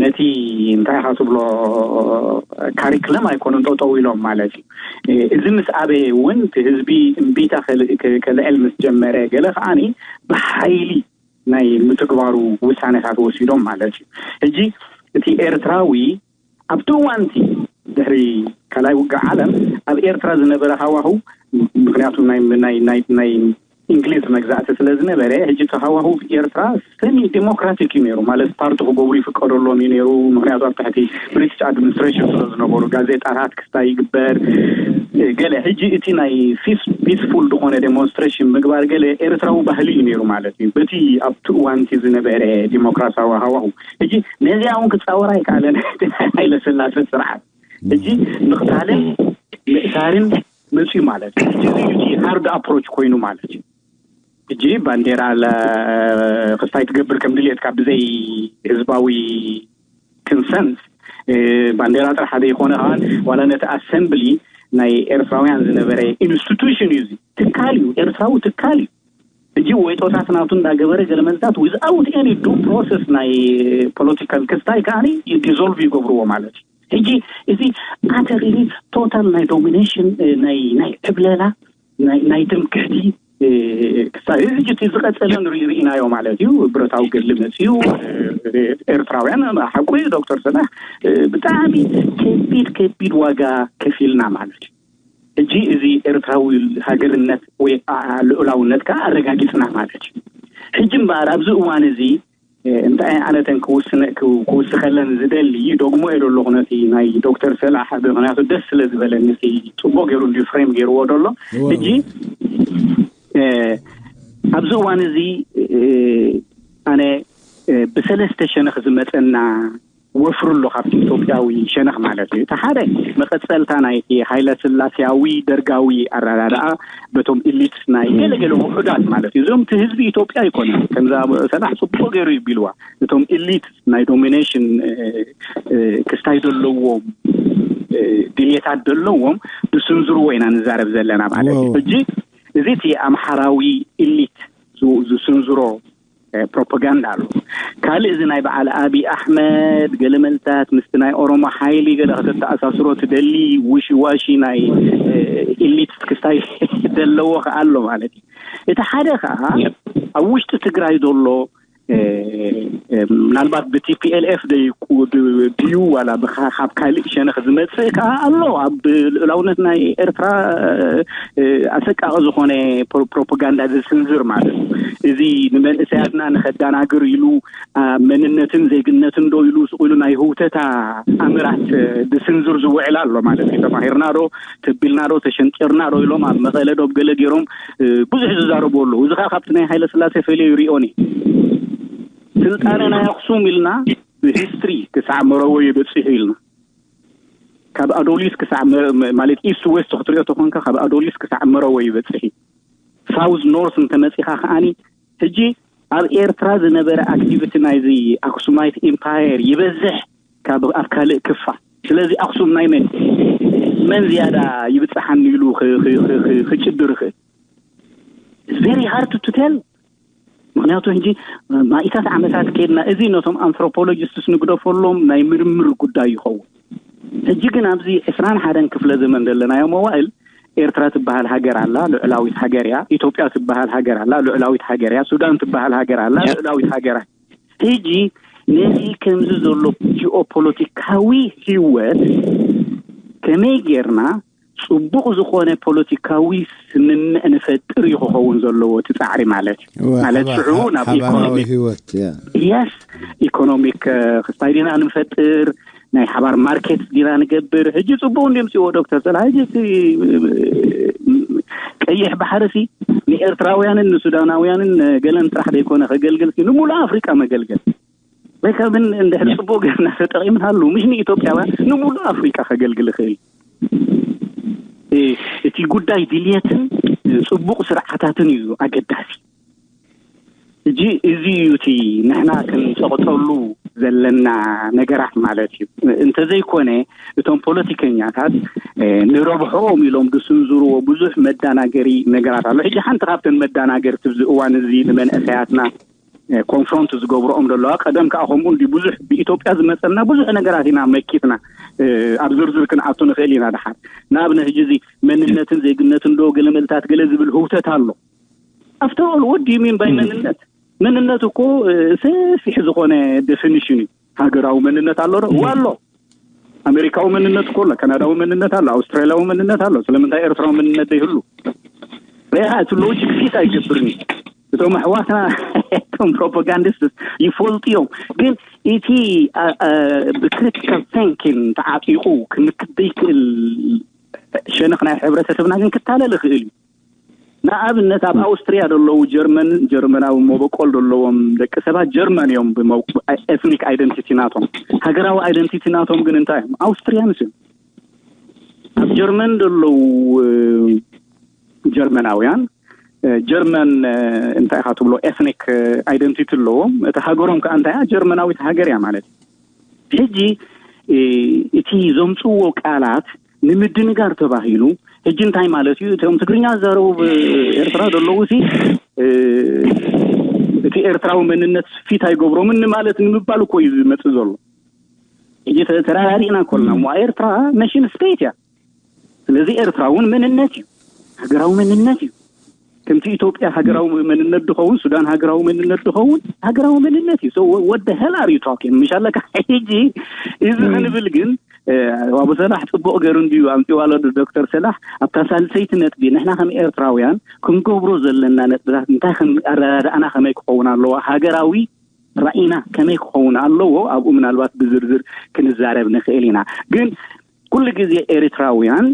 ነቲ እንታይ ኢኻ ትብሎ ካሪክለም ኣይኮኑን ጠጠው ኢሎም ማለት እዩ። እዚ ምስ ኣበየ እውን እቲ ህዝቢ እምቢታ ከልዕል ምስ ጀመረ፣ ገለ ከዓኒ ብሓይሊ ናይ ምትግባሩ ውሳነታት ወሲዶም ማለት እዩ። ሕጂ እቲ ኤርትራዊ ኣብቲ እዋንቲ ድሕሪ ካልኣይ ውግእ ዓለም ኣብ ኤርትራ ዝነበረ ሃዋህው፣ ምክንያቱ ናይ ናይ ናይ ናይ እንግሊዝ መግዛእቲ ስለ ዝነበረ፣ ሕጂ እቲ ሃዋህው ኤርትራ ሰሚ ዲሞክራቲክ እዩ ነይሩ። ማለት ፓርቲ ክገብሩ ይፍቀደሎም እዩ ነይሩ። ምክንያቱ ኣብ ትሕቲ ብሪቲሽ ኣድሚኒስትሬሽን ስለ ዝነበሩ ጋዜጣታት ክስታይ ይግበር ገለ። ሕጂ እቲ ናይ ፒስፉል ዝኾነ ዴሞንስትሬሽን ምግባር ገለ ኤርትራዊ ባህሊ እዩ ነይሩ ማለት እዩ፣ በቲ ኣብቲ እዋንቲ ዝነበረ ዲሞክራሲያዊ ሃዋህው። ሕጂ ነዚኣ እውን ክፃወር ኣይከኣለን። ናይ ሃይለ ስላሴ ስርዓት ሕጂ ምቕታልን ምእሳርን መፅዩ ማለት እዩ። ሕጂ እዚ እዩ እቲ ሃርድ ኣፕሮች ኮይኑ ማለት እዩ። ሕጂ ባንዴራ ክስታይ ትገብር ከም ድልየትካ ብዘይ ህዝባዊ ክንሰንት፣ ባንዴራ ጥራሕ ዘይኮነ ከዓን ዋላ ነቲ ኣሰምብሊ ናይ ኤርትራውያን ዝነበረ ኢንስቲቱሽን እዩ። ትካል እዩ፣ ኤርትራዊ ትካል እዩ። ሕጂ ወይጦታት ናቱ እንዳገበረ ገለመልታት without any due process ናይ ፖለቲካል ክስታይ ከዓኒ ዲዞልቭ ይገብርዎ ማለት እዩ። ሕጂ እዚ ኣተሪሊ ቶታል ናይ ዶሚኔሽን፣ ናይ ናይ ዕብለላ ናይ ናይ ትምክሕቲ ክሳብ ሕጂ እቲ ዝቐጸለ ንርኢ ርኢናዮ ማለት እዩ። ብረታዊ ገድሊ መጽዩ፣ ኤርትራውያን ሓቁ እዩ። ዶክተር ሰላሕ፣ ብጣዕሚ ከቢድ ከቢድ ዋጋ ከፊልና ማለት እዩ። ሕጂ እዚ ኤርትራዊ ሃገርነት ወይ ልዑላውነት ከዓ ኣረጋጊጽና ማለት እዩ። ሕጂ እምበኣር ኣብዚ እዋን እዚ እንታይ ኣነተን ክውስኸለን ዝደሊ፣ ደግሞ የደለኹ ነቲ ናይ ዶክተር ሰላሕ፣ ምክንያቱ ደስ ስለ ዝበለኒ፣ ጽቡቅ ገይሩ እንዲ ፍሬም ገይርዎ ደሎ። ሕጂ ኣብዚ እዋን እዚ ኣነ ብሰለስተ ሸነኽ ዝመፀና ወፍሩ ኣሎ ካብቲ ኢትዮጵያዊ ሸነኽ ማለት እዩ። እቲ ሓደ መቐፀልታ ናይቲ ሃይለ ስላሴያዊ ደርጋዊ ኣረዳድኣ በቶም ኢሊት ናይ ገለገለ ውሑዳት ማለት እዩ። እዞም እቲ ህዝቢ ኢትዮጵያ ኣይኮነን። ከምዛ ሰላሕ ፅቡቅ ገይሩ ይቢልዋ፣ እቶም ኢሊት ናይ ዶሚኔሽን ክስታይ ዘለዎም ድልየታት ዘለዎም ዝስንዝርዎ ኢና ንዛረብ ዘለና ማለት እዩ። ሕጂ እዚ እቲ ኣምሓራዊ ኢሊት ዝስንዝሮ ፕሮፓጋንዳ ኣሎ። ካልእ እዚ ናይ በዓል ኣብይ ኣሕመድ ገለመልታት ምስቲ ናይ ኦሮሞ ሓይሊ ገለ ከተተኣሳስሮ ትደሊ ውሺ ዋሺ ናይ ኢሊት ክስታይ ዘለዎ ከኣ ኣሎ ማለት እዩ። እቲ ሓደ ከኣ ኣብ ውሽጢ ትግራይ ዘሎ ምናልባት ብቲፒኤልኤፍ ድዩ ዋላ ካብ ካልእ ሸነኽ ዝመፅእ ከዓ ኣሎ። ኣብ ልእላውነት ናይ ኤርትራ ኣሰቃቂ ዝኾነ ፕሮፓጋንዳ ዝስንዝር ማለት እዩ። እዚ ንመንእሰያትና ንኸዳናግር ኢሉ መንነትን ዜግነትን ዶ ኢሉ ስቕ ኢሉ ናይ ህውተታ ኣምራት ዝስንዝር ዝውዕል ኣሎ ማለት እዩ። ተማሂርና ዶ፣ ተቢልና ዶ፣ ተሸንጢርና ዶ ኢሎም ኣብ መቐለ ዶብ ገለ ገይሮም ብዙሕ ዝዛረቡ ኣለዉ። እዚ ከዓ ካብቲ ናይ ሃይለ ስላሴ ፈልዮ ይሪኦን እዩ። ስልጣነ ናይ ኣክሱም ኢልና ብሂስትሪ ክሳዕ መረቦ ይበፅሑ ኢልና፣ ካብ ኣዶሊስ ክሳዕ ማለት ኢስት ዌስት ክትሪኦ ተኾንካ ካብ ኣዶሊስ ክሳዕ መረቦ ይበፅሒ። ሳውዝ ኖርስ እንተመፂኻ ከዓኒ ሕጂ ኣብ ኤርትራ ዝነበረ ኣክቲቪቲ ናይዚ ኣክሱማይት ኢምፓየር ይበዝሕ ካብ ኣብ ካልእ ክፋ። ስለዚ ኣክሱም ናይ መን መን ዝያዳ ይብፅሓኒ ኢሉ ክጭድር ይኽእል። ቨሪ ሃርድ ቱ ቴል። ምክንያቱ ሕጂ ማኢታት ዓመታት ከድና እዚ ነቶም ኣንትሮፖሎጂስትስ ንግደፈሎም ናይ ምርምር ጉዳይ ይኸውን። ሕጂ ግን ኣብዚ ዕስራን ሓደን ክፍለ ዘመን ዘለናዮ መዋእል ኤርትራ ትበሃል ሃገር ኣላ፣ ልዑላዊት ሃገር እያ። ኢትዮጵያ ትበሃል ሃገር ኣላ፣ ልዑላዊት ሃገር እያ። ሱዳን ትበሃል ሃገር ኣላ፣ ልዑላዊት ሃገር እያ። ሕጂ ነዚ ከምዚ ዘሎ ጂኦፖለቲካዊ ህይወት ከመይ ጌርና ጽቡቕ ዝኾነ ፖለቲካዊ ስምምዕ ንፈጥር እዩ ክኸውን ዘለዎ እቲ ጻዕሪ ማለት እዩ። ማለት ሽዑ ናብ ኢኮኖሚክ ህይወት የስ ኢኮኖሚክ ክስታይ ዲና ንፈጥር ናይ ሓባር ማርኬት ዲና ንገብር። ሕጂ ጽቡቕ እንዲም ጽዎ ዶክተር ሰላ ሕጂ እቲ ቀይሕ ባሕርሲ ንኤርትራውያንን ንሱዳናውያንን ገለን ጥራሕ ዘይኮነ ከገልግል ሲ ንሙሉእ ኣፍሪቃ መገልገል ወይ ከምን እንድሕር ጽቡቕ ገርና ተጠቒምናሉ ምሽ ንኢትዮጵያውያን ንሙሉእ ኣፍሪቃ ከገልግል ይኽእል። እቲ ጉዳይ ድልየትን ጽቡቕ ስርዓታትን እዩ ኣገዳሲ። እጂ እዚ እዩ እቲ ንሕና ክንጸቕጠሉ ዘለና ነገራት ማለት እዩ። እንተዘይኮነ እቶም ፖለቲከኛታት ንረብሖኦም ኢሎም ዝስንዝርዎ ብዙሕ መዳናገሪ ነገራት ኣሎ። ሕጂ ሓንቲ ካብተን መዳናገርቲ ኣብዚ እዋን እዚ ንመንእሰያትና ኮንፍሮንት ዝገብርኦም ዘለዋ ቀደም ከዓ ከምኡ እንዲ ብዙሕ ብኢትዮጵያ ዝመፀልና ብዙሕ ነገራት ኢና መኪትና ኣብ ዝርዝር ክንኣቱ ንኽእል ኢና። ድሓር ንኣብነት ሕጂ እዚ መንነትን ዜግነትን ዶ ገለመልታት ገለ ዝብል ህውተት ኣሎ። ኣፍተር ኦል ወዲ ሚን ባይ መንነት መንነት እኮ ሰፊሕ ዝኾነ ዴፊኒሽን እዩ። ሃገራዊ መንነት ኣሎ ዶ? እዋ ኣሎ። ኣሜሪካዊ መንነት እኮ ኣሎ፣ ካናዳዊ መንነት ኣሎ፣ ኣውስትራሊያዊ መንነት ኣሎ። ስለምንታይ ኤርትራዊ መንነት ዘይህሉ? ያ እቲ ሎጂክ ፊት ኣይገብርን እዩ። እቶም ኣሕዋትና እቶም ፕሮፓጋንዲስት ይፈልጡ እዮም። ግን እቲ ብክሪቲካል ቲንኪን ተዓጢቑ ክንክድ ዘይክእል ሸነኽ ናይ ሕብረተሰብና ግን ክታለል ይኽእል እዩ። ንኣብነት ኣብ ኣውስትሪያ ዘለዉ ጀርመን ጀርመናዊ መበቆል ዘለዎም ደቂ ሰባት ጀርመን እዮም። ኤትኒክ ኣይደንቲቲ ናቶም፣ ሃገራዊ ኣይደንቲቲ ናቶም ግን እንታይ እዮም? ኣውስትሪያንስ እዮም። ኣብ ጀርመን ዘለዉ ጀርመናውያን ጀርመን እንታይ ኢኻ ትብሎ ኤትኒክ ኣይደንቲቲ ኣለዎም። እቲ ሃገሮም ከዓ እንታይ እያ? ጀርመናዊት ሃገር እያ ማለት እዩ። ሕጂ እቲ ዘምፅዎ ቃላት ንምድንጋር ተባሂሉ። ሕጂ እንታይ ማለት እዩ? እቶም ትግርኛ ዝዛረቡ ኤርትራ ዘለዉ ሲ እቲ ኤርትራዊ መንነት ፊት ኣይገብሮምን ንማለት ንምባል እኮ እዩ ዝመፅእ ዘሎ። ሕጂ ተራራሪእና ኮልና እሞ ኤርትራ ነሽን ስቴት እያ። ስለዚ ኤርትራ እውን መንነት እዩ፣ ሃገራዊ መንነት እዩ። ከምቲ ኢትዮጵያ ሃገራዊ መንነት ድኸውን፣ ሱዳን ሃገራዊ መንነት ድኸውን፣ ሃገራዊ መንነት እዩ። So what the hell are you talking? ምሽ ኣለካ ሕጂ እዚ ክንብል ግን ኣቡ ሰላሕ ፅቡቕ ገይሩ እንድዩ ኣምፅዋ ኣሎ። ዶክተር ሰላሕ ኣብታ ሳልሰይቲ ነጥቢ ንሕና ከም ኤርትራውያን ክንገብሮ ዘለና ነጥብታት እንታይ ከም ኣረዳድኣና ከመይ ክኸውን ኣለዎ፣ ሃገራዊ ራኢና ከመይ ክኸውን ኣለዎ፣ ኣብኡ ምናልባት ብዝርዝር ክንዛረብ ንኽእል ኢና። ግን ኩሉ ግዜ ኤርትራውያን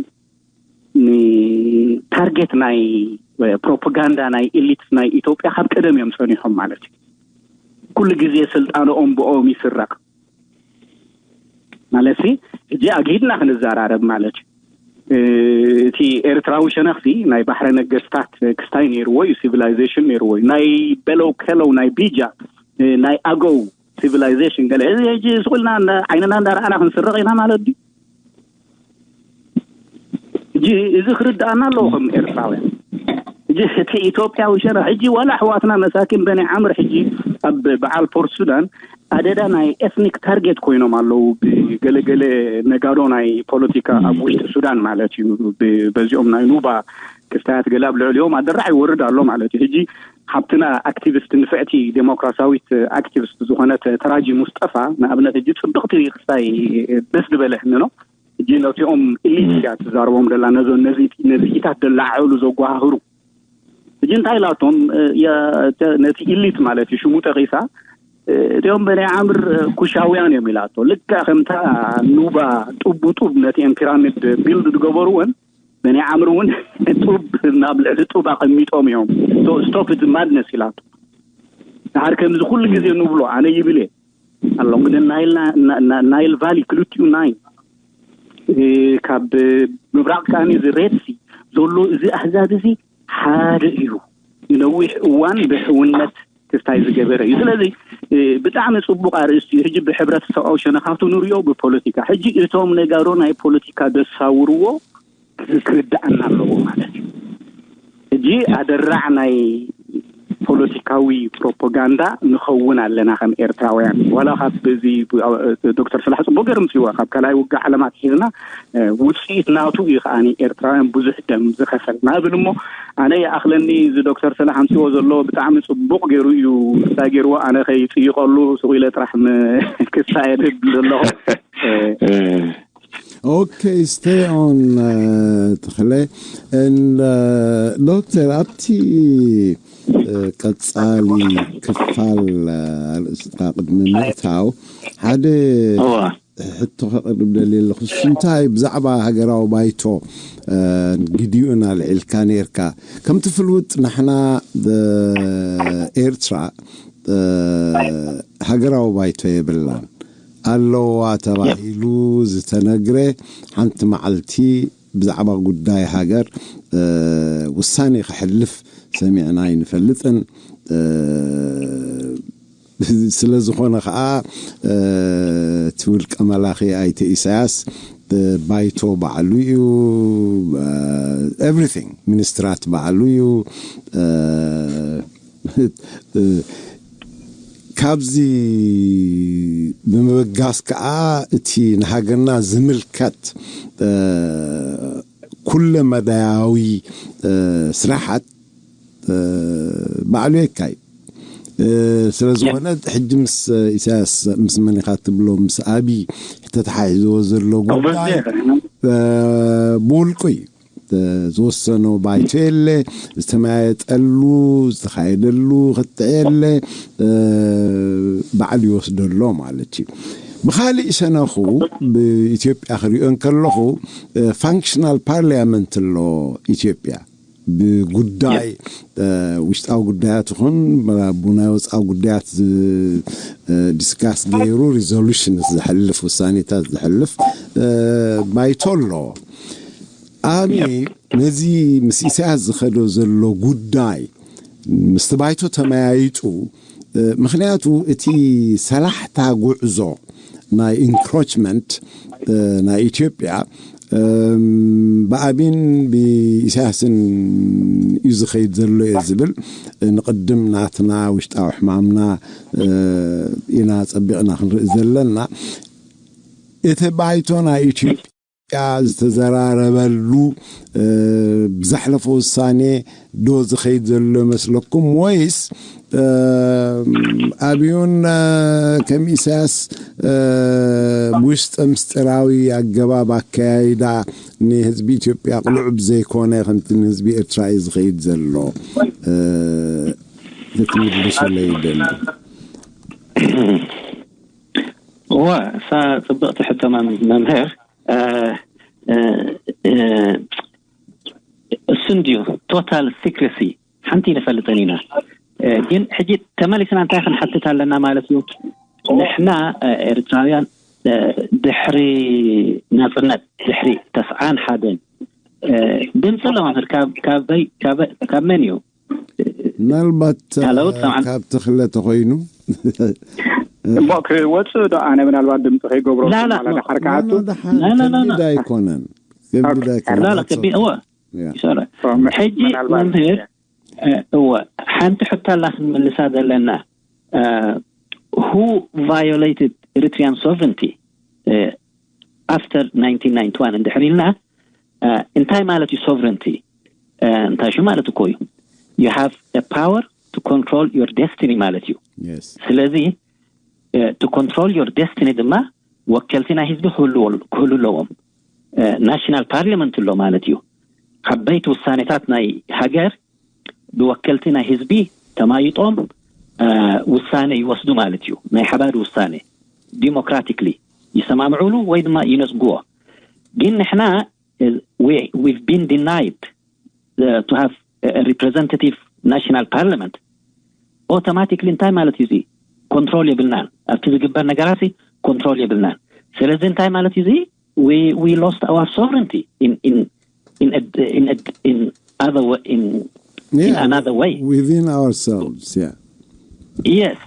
ንታርጌት ናይ ፕሮፓጋንዳ ናይ ኤሊት ናይ ኢትዮጵያ ካብ ቀደም እዮም ጸኒሖም ማለት እዩ። ኩሉ ግዜ ስልጣንኦም ብኦም ይስረቕ ማለት ሲ ሕጂ ኣግሂድና ክንዛራረብ ማለት እዩ። እቲ ኤርትራዊ ሸነኽሲ ናይ ባሕረ ነገስታት ክስታይ ነይርዎ እዩ፣ ሲቪላይዜሽን ነይርዎ እዩ። ናይ በለው ከለው ናይ ቢጃ ናይ ኣገው ሲቪላይዜሽን ገለ እዚ ሕጂ ስቁልና ዓይንና እንዳረኣና ክንስረቕ ኢና ማለት ድዩ? ሕጂ እዚ ክርዳኣና ኣለዎ ከም ኤርትራውያን። ሕጂ እቲ ኢትዮጵያዊ ሸራ ሕጂ ዋላ ኣሕዋትና መሳኪን በኒ ዓምር ሕጂ ኣብ በዓል ፖርት ሱዳን ኣደዳ ናይ ኤትኒክ ታርጌት ኮይኖም ኣለዉ። ብገለገለ ነጋዶ ናይ ፖለቲካ ኣብ ውሽጢ ሱዳን ማለት እዩ። በዚኦም ናይ ኑባ ክስታያት ገለ ኣብ ልዕሊኦም ኣደራዕ ይወርድ ኣሎ ማለት እዩ። ሕጂ ሓብትና ኣክቲቪስት ንፍዕቲ ዴሞክራሲያዊት ኣክቲቪስት ዝኾነት ተራጂ ሙስጠፋ ንኣብነት ሕጂ ጽብቕቲ ክስታይ ደስ ዝበለህኒ ነው። ሕጂ ነቲኦም ኢሊት እያ ትዛረቦም ደላ ነዞ ነዚኢታት ደላዓዕሉ ዘጓሃህሩ ሕጂ እንታይ ኢላቶም ነቲ ኢሊት ማለት እዩ ሽሙ ጠቂሳ እቲኦም በናይ ዓምር ኩሻውያን እዮም ኢላቶ። ልክዕ ከምታ ኑባ ጡብ ጡብ ነቲኦም ፒራሚድ ቢልድ ዝገበሩወን በናይ ዓምር እውን ጡብ ናብ ልዕሊ ጡብ ኣቐሚጦም እዮም። ስቶፕ ማድነስ ኢላቶ። ድሓር ከምዚ ኩሉ ግዜ ንብሎ ኣነ ይብል እየ ኣሎ እንግዲህ ናይል ቫሊ ክልቲኡ ናይ ካብ ምብራቕ ከኣ እዚ ሬድሲ ዘሎ እዚ ኣህዛብ እዚ ሓደ እዩ። ንነዊሕ እዋን ብሕውነት ክስታይ ዝገበረ እዩ። ስለዚ ብጣዕሚ ፅቡቅ ኣርእስቲ እዩ። ሕጂ ብሕብረተሰባዊ ሸነኻቱ ንሪኦ ብፖለቲካ ሕጂ እቶም ነጋዶ ናይ ፖለቲካ ደሳውርዎ ክርዳእና ኣለዎ ማለት እዩ። ሕጂ ኣደራዕ ናይ ፖለቲካዊ ፕሮፓጋንዳ ንኸውን ኣለና ከም ኤርትራውያን ዋላ ካብ እዚ ዶክተር ስላሕ ፅቡቅ ገይሩ ምፅዋ ካብ ካልኣይ ውግእ ዓለም ኣትሒዝና ውፅኢት ናቱ እዩ ከዓኒ ኤርትራውያን ብዙሕ ደም ዝኸፈል ናብል እሞ ኣነ ይኣኽለኒ እዚ ዶክተር ስላሕ ኣምፅዎ ዘሎ ብጣዕሚ ፅቡቅ ገይሩ እዩ እንታይ ገይርዎ ኣነ ከይፅይቀሉ ስቁ ኢለ ጥራሕ ክሳየድ ዘለኹ Okay, stay on uh, ተኽለ and uh, ዶክተር ኣብቲ uh, ቀጻሊ ክፋል uh, ኣርእስታ ቅድሚ ምእታው ሓደ ሕቶ ከቕርብ ደልየ ኣለኹ። እሱ እንታይ ብዛዕባ ሃገራዊ ባይቶ ግዲኡን ኣልዒልካ ነርካ። ከምቲ ፍሉጥ ንሕና ኤርትራ ሃገራዊ ባይቶ የብላን። ኣለዋ ተባሂሉ ዝተነግረ ሓንቲ መዓልቲ ብዛዕባ ጉዳይ ሃገር ውሳኔ ክሕልፍ ሰሚዕና ኣይንፈልጥን። ስለ ዝኾነ ከዓ እቲ ውልቀ መላኺ ኣይተ ኢሳያስ ባይቶ ባዕሉ እዩ፣ everything ሚኒስትራት ባዕሉ እዩ። ካብዚ ብምብጋስ ከዓ እቲ ንሃገርና ዝምልከት ኩለ መዳያዊ ስራሓት ባዕሉ የካይድ። ስለ ዝኾነ ሕጂ ምስ ኢሳያስ ምስ መን ኢኻ ትብሎ ምስ ኣቢ ተተሓሒዝዎ ዘሎ ጉዳይ ብውልቁ እዩ። ዝወሰኖ ባይቶ የለ፣ ዝተመያየጠሉ ዝተኻየደሉ ክትዕ የለ፣ ባዕሉ ይወስደሎ ማለት እዩ። ብኻሊእ ሸነኹ ብኢትዮጵያ ክሪኦ እንከለኹ ፋንክሽናል ፓርሊያመንት ኣሎ ኢትዮጵያ ብጉዳይ ውሽጣዊ ጉዳያት ይኹን ብናይ ወፃዊ ጉዳያት ዲስካስ ገይሩ ሪዞሉሽን ዝሕልፍ ውሳኔታት ዝሕልፍ ባይቶ ኣሎ። ኣሚ ነዚ ምስ ኢሳያስ ዝኸዶ ዘሎ ጉዳይ ምስቲ ባይቶ ተመያይጡ ምክንያቱ እቲ ሰላሕታ ጉዕዞ ናይ ኢንክሮችመንት ናይ ኢትዮጵያ ብኣቢን ብኢሳያስን እዩ ዝኸይድ ዘሎ እየ ዝብል። ንቕድም ናትና ውሽጣዊ ሕማምና ኢና ጸቢቕና ክንርኢ ዘለና። እቲ ባይቶ ናይ ኢትዮጵያ ዝተዘራረበሉ ብዘሕለፎ ውሳኔ ዶ ዝኸይድ ዘሎ መስለኩም፣ ወይስ ኣብዩን ከም ኢሳያስ ውሽጠ ምስጢራዊ ኣገባብ ኣካያይዳ ንህዝቢ ኢትዮጵያ ቅልዑ ብዘይኮነ ከምቲ ንህዝቢ ኤርትራ እዩ ዝኸይድ ዘሎ? ክትምልሱለይ ይደሊ። እዋ፣ እሳ ጽብቕቲ ሕቶ መምህር። እሱ እንድዩ ቶታል ሲክሬሲ ሓንቲ ንፈልጥን ኢና። ግን ሕጂ ተመሊስና እንታይ ክንሓትት ኣለና ማለት እዩ? ንሕና ኤርትራውያን ድሕሪ ናጽነት፣ ድሕሪ ተስዓን ሓደን ድምፂ ኣለማምር ካብ መን እዩ? ምናልባት ካብ ተኽለ ተኮይኑ። እሞ ክወፅእ ዶ? ኣነ ምናልባት ድምፂ ከይገብሮ ላላ ዳሓር ከኣቱ። ከቢድ ኣይኮነን። ከቢድ ኣይኮነን። ላላ ከቢድ እወ። ሕጂ መምህር እወ፣ ሓንቲ ሕቶ ኣላ ክንምልሳ ዘለና። Who violated Eritrean sovereignty after nineteen ninety-one እንድሕር ኢልና እንታይ ማለት እዩ? ሶቨረንቲ እንታይ ሽሙ ማለት እኮ እዩ። You have a power to control your destiny ማለት እዩ። ስለዚ to control your destiny ድማ ወከልቲ ናይ ህዝቢ ክህሉ ኣለዎም። ናሽናል ፓርላመንት ኣሎ ማለት እዩ። ዓበይቲ ውሳኔታት ናይ ሃገር ብወከልቲ ናይ ህዝቢ ተማይጦም ውሳነ ይወስዱ ማለት እዩ። ናይ ሓባር ውሳነ ዲሞክራቲክሊ ይሰማምዑሉ ወይ ድማ ይነጽግዎ። ግን ንሕና we've been denied to have representative national parliament። Automatically እንታይ ማለት እዩ? እዚ ኮንትሮል የብልናን። ኣብቲ ዝግበር ነገራት ኮንትሮል የብልናን። ስለዚ እንታይ ማለት እዩ? We lost our sovereignty in in in in in other way in in another way within ourselves. Yeah. Yes.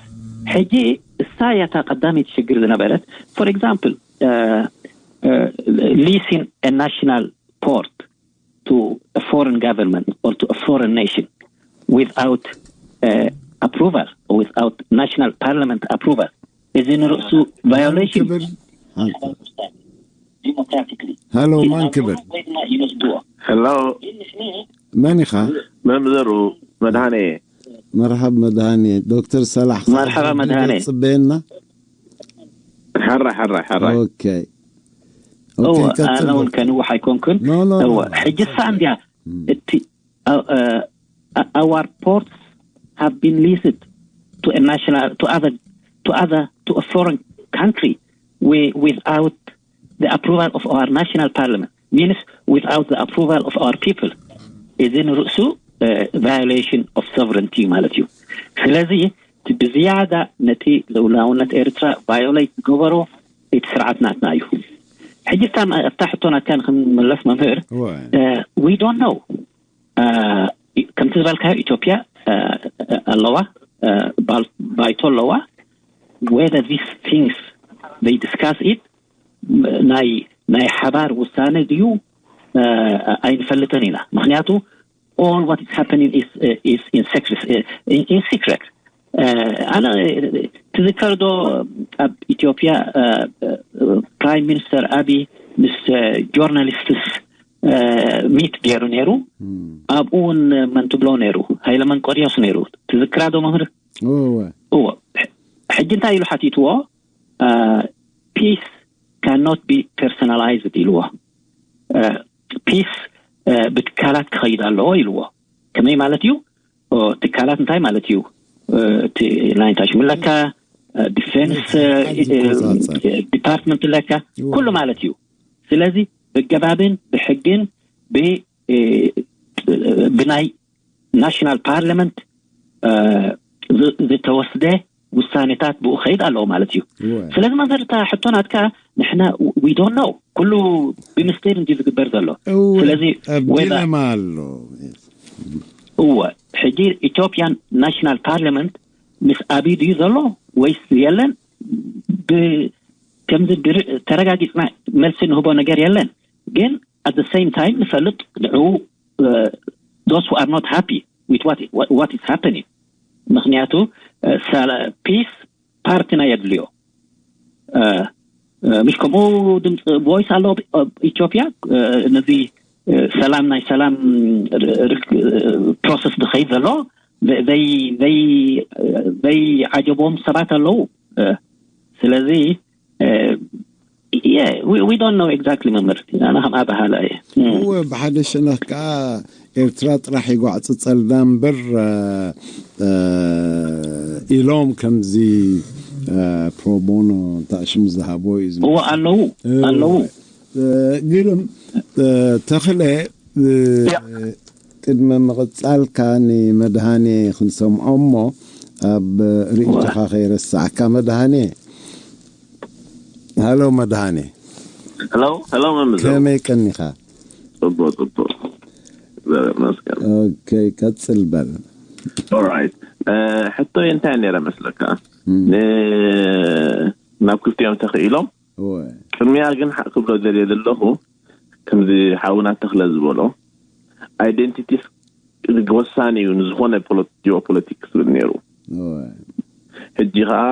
ሕጂ እሳ እያ እታ ቀዳመይቲ ሽግር ዝነበረት። For example, leasing a national port to a foreign government or to a foreign nation without approval or without national parliament approval እዚ ንርእሱ violation። ሃሎ፣ ማን ክብል? ሃሎ፣ መን ኢኻ? መምህሩ መድሃኔ። መርሓብ መድሃኔ። ዶክተር ሰላሕ፣ መርሓባ መድሃኔ። ጽበየና። ሓራ ሓራ ሓራ። ኦኬ ኦኬ። ኣነ እውን ከንውሕ ኣይኮንኩን። እወ፣ ሕጂ ሳ እንድያ እቲ our ports have been leased to a national to other to other to a foreign country without the approval of our national parliament, means without the approval of our people. እዚ ንርእሱ violation of sovereignty ማለት እዩ። ስለዚ ብዝያዳ ነቲ ልኡላውነት ኤርትራ violate ዝገበሮ እቲ ስርዓት ናትና እዩ። ሕጂ ኣብታ ሕቶ ናትካ ንክንምለስ መምህር፣ we don't know። ከምቲ ዝበልካዮ ኢትዮጵያ ኣለዋ፣ ባይቶ ኣለዋ። Whether these things they discuss it ናይ ናይ ሓባር ውሳነ ድዩ ኣይንፈልጥን ኢና። ምክንያቱ all what is happening is is in secret. In secret. ኣነ ትዝከር ዶ ኣብ ኢትዮጵያ ፕራይም ሚኒስተር ኣቢ ምስ ጆርናሊስትስ ሚት ገይሩ ነይሩ። ኣብኡ እውን መን ትብሎ ነይሩ? ሃይለ መንቆርዮስ ነይሩ። ትዝክራ ዶ መምህር? እዎ። ሕጂ እንታይ ኢሉ ሓቲትዎ? Peace cannot be personalized ኢልዎ። ፒስ ብትካላት ክኸይድ ኣለዎ ኢልዎ። ከመይ ማለት እዩ? ትካላት እንታይ ማለት እዩ? እቲ ናይ ታሽሙ ኣለካ፣ ዲፌንስ ዲፓርትመንት ኣለካ፣ ኩሉ ማለት እዩ። ስለዚ ብገባብን ብሕግን ብናይ ናሽናል ፓርላመንት ዝተወስደ ውሳኔታት ብኡ ከይድ ኣለዎ ማለት እዩ። ስለዚ መምህር እታ ሕቶ ናትካ ንሕና we don't know፣ ኩሉ ብምስጢር እንዲ ዝግበር ዘሎ። ስለዚ ዲለማ ኣሎ። እወ፣ ሕጂ ኢትዮጵያን ናሽናል ፓርላመንት ምስ ኣቢይ ድዩ ዘሎ ወይስ የለን? ከምዚ ተረጋጊፅና መልሲ ንህቦ ነገር የለን። ግን at the same time ንፈልጥ ንዑ those who are not happy with what what is happening ምክንያቱ peace party ና የድልዮ። ምሽ ከምኡ ድምፂ voice ኣሎ ኢትዮጵያ ነዚ ሰላም ናይ ሰላም process ዝኸይድ ዘሎ ዘይዓጀቦም ሰባት ኣለዉ። ስለዚ we don't know exactly መምህር ኣነ ከም ኣባሃላ እየ። እወ ብሓደ ሸነኽ ከዓ ኤርትራ ጥራሕ ይጓዕፅፀልና እምበር ኢሎም ከምዚ pro bono ታእሽሙ ዝሃቦ እዩ ዝመስል። እወ ኣለዉ ኣለዉ። ግርም ተኽለ ቅድሚ ምቕፃልካ ንመድሃኔ ክንሰምዖ እሞ ኣብ ርእይቶኻ ከይረሳዕካ መድሃኔ። ሃሎ መድሃኔ። ሄሎ ሄሎ መምህር ዘሩ። ከመይ ቀኒኻ? ጽቡቅ ጽቡቅ እግዚአብሔር ይመስገን። ኦኬ ቀጽል በል። ኦራይት ሕቶ እንታይ ነረ መስለካ? ናብ ክልቲኦም ተኽኢሎም ቅድሚያ ግን ሓ- ክብሎ ደልየ ዘለኹ ከምዚ ሓውና ተኽለ ዝበሎ ኣይደንቲቲስ ወሳኒ እዩ ንዝኾነ ጂኦፖለቲክስ ዝብል ነይሩ። ሕጂ ከዓ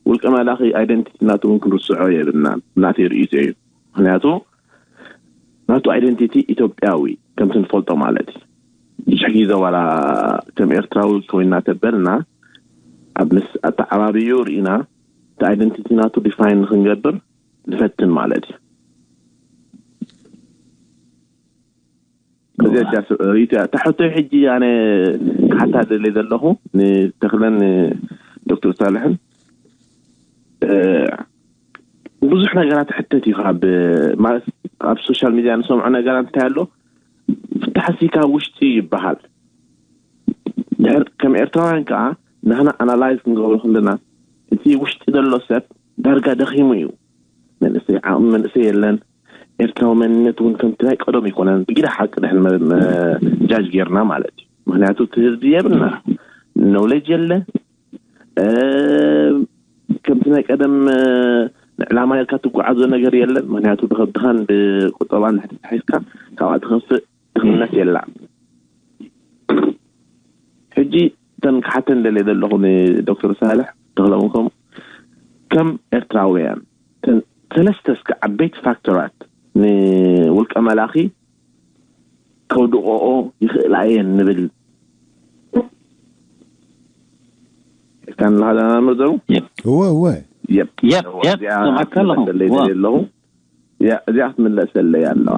ውልቀ መላኺ ኣይደንቲቲ ናቱ እውን ክንርስዖ የብልናን ናተይ ርእይቶ እዩ። ምክንያቱ ናቱ ኣይደንቲቲ ኢትዮጵያዊ ከምቲ ንፈልጦ ማለት እዩ። ብዙሕ ግዜ ዋላ ከም ኤርትራዊ ኮይና ተበልና ኣብ ምስ ኣተዓባብዩ ርኢና እቲ ኣይደንቲቲ ናቱ ዲፋይን ንክንገብር ንፈትን ማለት እዩ። እዚኣ ጃስ ርእይቶ እያ። እታ ሕቶይ ሕጂ ኣነ ክሓታ ደልየ ዘለኹ ንተኽለን ዶክተር ሳልሕን ብዙሕ ነገራት ሕተት እዩ። ካብ ማለት ኣብ ሶሻል ሚድያ ንሰምዖ ነገራት እንታይ ኣሎ ፍታሕሲ ካብ ውሽጢ ይበሃል። ድሕር ከም ኤርትራውያን ከዓ ንሕና ኣናላይዝ ክንገብሮ ከለና እቲ ውሽጢ ዘሎ ሰብ ዳርጋ ደኺሙ እዩ። መንእሰይ ዓቕሚ መንእሰይ የለን። ኤርትራዊ መንነት እውን ከምቲ ናይ ቀደም ይኮነን። ብጊዳ ሓቂ ድሕን ጃጅ ጌርና ማለት እዩ። ምክንያቱ እቲ ህዝቢ የብልና ኖሌጅ የለ ከምቲ ናይ ቀደም ንዕላማ ኢልካ ትጓዓዞ ነገር የለን። ምክንያቱ ብከብድኻን ብቁጠባን ድሕሪ ተታሒዝካ ካብኣ ትኸፍእ ድኽነት የላ። ሕጂ እተን ክሓተን ደልየ ዘለኹ ንዶክተር ሳልሕ ተኽለውን ከምኡ ከም ኤርትራውያን እተን ሰለስተ እስከ ዓበይቲ ፋክተራት ንውልቀ መላኺ ከውድቆኦ ይኽእላ እየን ንብል እስካን ናዳና መዘሩ እወ እወ የብ የብ የብ ሰማዕካ ኣለኹ ዘለይ ዘለኹ እዚኣ ክትምለሰለይ ኣለዋ።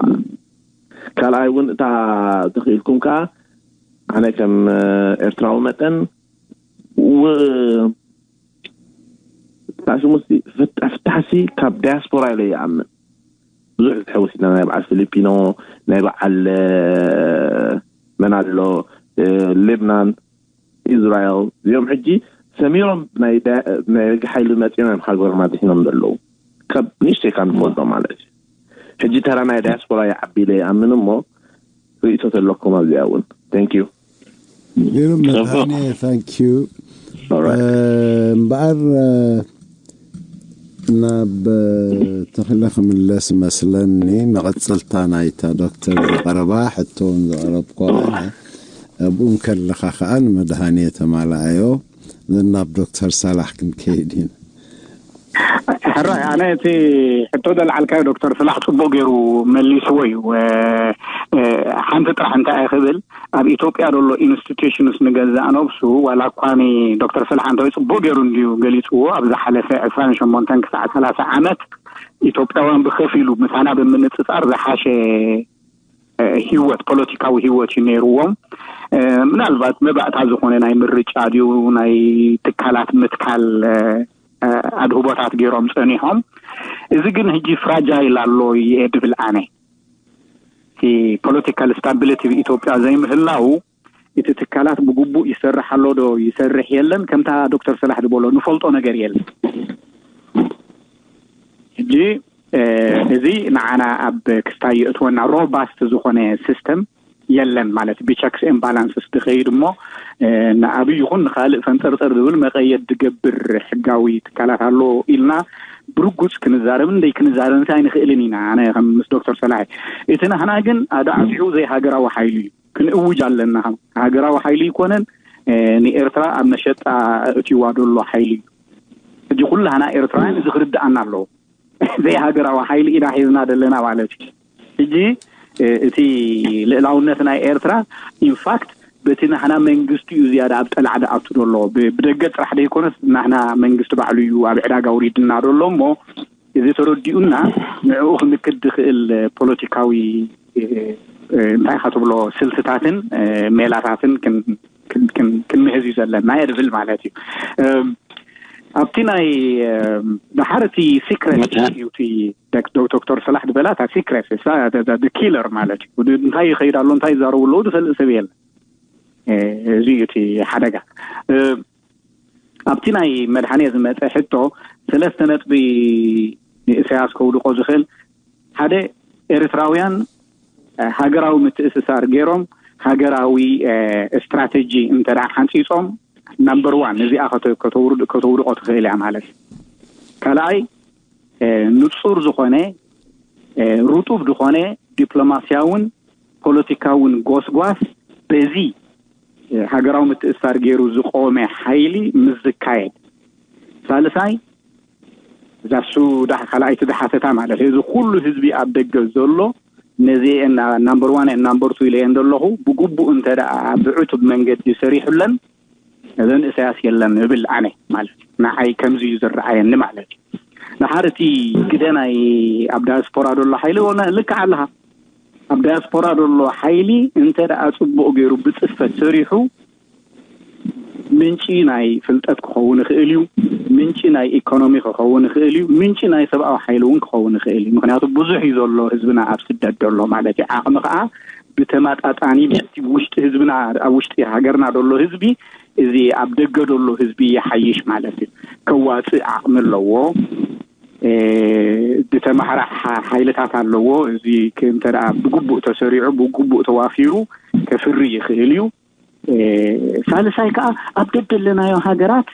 ካልኣይ እውን እታ ተኽኢልኩም ከዓ ኣነ ከም ኤርትራዊ መጠን ታሽሙሲ ፍታሕሲ ካብ ዳያስፖራ ኢለ ይኣምን። ብዙሕ ዝሕውስ ኢና ናይ በዓል ፊሊፒኖ ናይ በዓል መን ኣሎ ሌብናን ኢስራኤል እዚኦም ሕጂ ሰሚሮም ናይ ደቂ ሓይሊ መፂኦም እዮም ሃገሮም ኣድሒኖም ዘለዉ። ካብ ንእሽተይ ካብ ንፈልጦ ማለት እዩ። ሕጂ ተራ ናይ ዳያስፖራ ይዓቢ ኢለ ይኣምን እሞ ርእይቶ ተለኩም ኣብዚኣ እውን thank you። ግሩም መድሃኔ thank you። እምበኣር ናብ ተኽለ ክምለስ መስለኒ መቐፅልታ ናይታ ዶክተር ዘቐረባ ሕቶውን ዘቐረብኩ ኣነ ኣብኡ ከለኻ ከዓ ንመድሃኔ ተማልኣዮ። ናብ ዶክተር ሳላሕ ክንከይድ ኢና። ሕራይ ኣነ እቲ ሕቶ ዘልዓልካዮ ዶክተር ስላሕ ፅቡቅ ገይሩ መሊስዎ እዩ። ሓንቲ ጥራሕ እንታይ እየ ክብል ኣብ ኢትዮጵያ ዘሎ ኢንስቲቱሽንስ ንገዛእ ነብሱ ዋላ እኳ ዶክተር ስላሕ እንተ ፅቡቅ ገይሩ እንድዩ ገሊፅዎ ኣብ ዝሓለፈ ዕስራን ሸሞንተን ክሳዕ ሰላሳ ዓመት ኢትዮጵያውያን ብከፊሉ ምሳና ብምንፅፃር ዝሓሸ ህይወት ፖለቲካዊ ህይወት እዩ ነይርዎም። ምናልባት መባእታ ዝኾነ ናይ ምርጫ ድዩ ናይ ትካላት ምትካል ኣድህቦታት ገይሮም ፀኒሖም። እዚ ግን ሕጂ ፍራጃይል ኣሎ እየ ድብል ኣነ። እቲ ፖለቲካል ስታቢሊቲ ኢትዮጵያ ዘይምህላው እቲ ትካላት ብግቡእ ይሰርሕ ኣሎ ዶ ይሰርሕ የለን ከምታ ዶክተር ሰላሕ ዝበሎ ንፈልጦ ነገር የለን። ሕጂ እዚ ንዓና ኣብ ክስታይ የእትወና ሮባስት ዝኾነ ሲስተም የለን ማለት ብቸክስ ኤን ባላንስስ ድኸይድ እሞ ንኣብይ ይኹን ንካልእ ፈንጠርጠር ዝብል መቀየድ ዝገብር ሕጋዊ ትካላት ኣሎ ኢልና ብርጉጽ ክንዛረብን ደይ ክንዛረብን ኣይንኽእልን ኢና። ኣነ ከም ምስ ዶክተር ሰላሒ፣ እቲ ናህና ግን ኣዳዕሲዑ ዘይሃገራዊ ሓይሊ እዩ። ክንእውጅ ኣለና። ሃገራዊ ሓይሊ ይኮነን፣ ንኤርትራ ኣብ መሸጣ እትዋ ደሎ ሓይሊ እዩ። ሕጂ ኩላህና ኤርትራውያን እዚ ክርድኣና ኣለዎ። ዘይሃገራዊ ሓይሊ ኢና ሒዝና ዘለና ማለት እዩ። ሕጂ እቲ ልእላውነት ናይ ኤርትራ ኢንፋክት በቲ ናህና መንግስቲ እዩ ዝያዳ ኣብ ጠላዕ ዝኣቱ ዘሎ። ብደገ ጥራሕ ዘይኮነስ ናህና መንግስቲ ባዕሉ እዩ ኣብ ዕዳጋ ውሪድና ዘሎ እሞ፣ እዚ ተረዲኡና ንዕኡ ክምክት ዝኽእል ፖለቲካዊ እንታይ ኢኻ ትብሎ ስልትታትን ሜላታትን ክንምህዝ እዩ ዘለና እየ ዝብል ማለት እዩ። ኣብቲ ናይ ድሓር እቲ ሲክሬት እዩ፣ እቲ ዶክተር ሰላሕ ዝበላ እታ ሲክሬት እሳ ኪለር ማለት እዩ። እንታይ ይኸይድ ኣሎ፣ እንታይ ይዛረቡ ኣለዉ ዝፈልጥ ሰብ የለን። እዚ እዩ እቲ ሓደጋ። ኣብቲ ናይ መድሓኔ ዝመፀ ሕቶ ሰለስተ ነጥቢ ንእሳያስ ከውድቆ ዝኽእል ሓደ፣ ኤርትራውያን ሃገራዊ ምትእስሳር ገይሮም ሃገራዊ ስትራተጂ እንተ ሓንፂፆም ናምበር ዋን እዚኣ ከተውድቆ ትኽእል እያ ማለት እዩ። ካልኣይ ንፁር ዝኾነ ርጡብ ዝኾነ ዲፕሎማስያውን ፖለቲካውን ጎስጓስ በዚ ሃገራዊ ምትእስሳር ገይሩ ዝቆመ ሓይሊ ምስ ዝካየድ፣ ሳልሳይ እዛ እሱ ካልኣይቲ ዝሓተታ ማለት እዩ፣ እዚ ኩሉ ህዝቢ ኣብ ደገ ዘሎ ነዚ ናምበር ዋን ናምበር ቱ ኢለ እየ ዘለኹ፣ ብግቡእ እንተ ደኣ ብዕቱብ መንገዲ ሰሪሑለን እዘን እሳያስ የለን እብል ኣነ ማለት እዩ። ንዓይ ከምዚ እዩ ዝረኣየኒ ማለት እዩ። ድሓር እቲ ግደ ናይ ኣብ ዳያስፖራ ዘሎ ሓይሊ ልክዕ ኣለኻ። ኣብ ዳያስፖራ ዘሎ ሓይሊ እንተ ደኣ ጽቡቕ ገይሩ ብጽፈት ሰሪሑ ምንጪ ናይ ፍልጠት ክኸውን ይኽእል እዩ፣ ምንጪ ናይ ኢኮኖሚ ክኸውን ይኽእል እዩ፣ ምንጪ ናይ ሰብኣዊ ሓይሊ እውን ክኸውን ይኽእል እዩ። ምክንያቱ ብዙሕ እዩ ዘሎ ህዝብና ኣብ ስደት ዘሎ ማለት እዩ። ዓቕሚ ከዓ ብተመጣጣኒ ምስቲ ውሽጢ ህዝብና ኣብ ውሽጢ ሃገርና ዘሎ ህዝቢ እዚ ኣብ ደገ ዘሎ ህዝቢ ይሓይሽ ማለት እዩ። ከዋፅእ ዓቕሚ ኣለዎ። ዝተማህራ ሓይልታት ኣለዎ። እዚ እንተ ብግቡእ ተሰሪዑ ብግቡእ ተዋፊሩ ከፍሪ ይኽእል እዩ። ሳልሳይ ከዓ ኣብ ደገ ኣለናዮ ሃገራት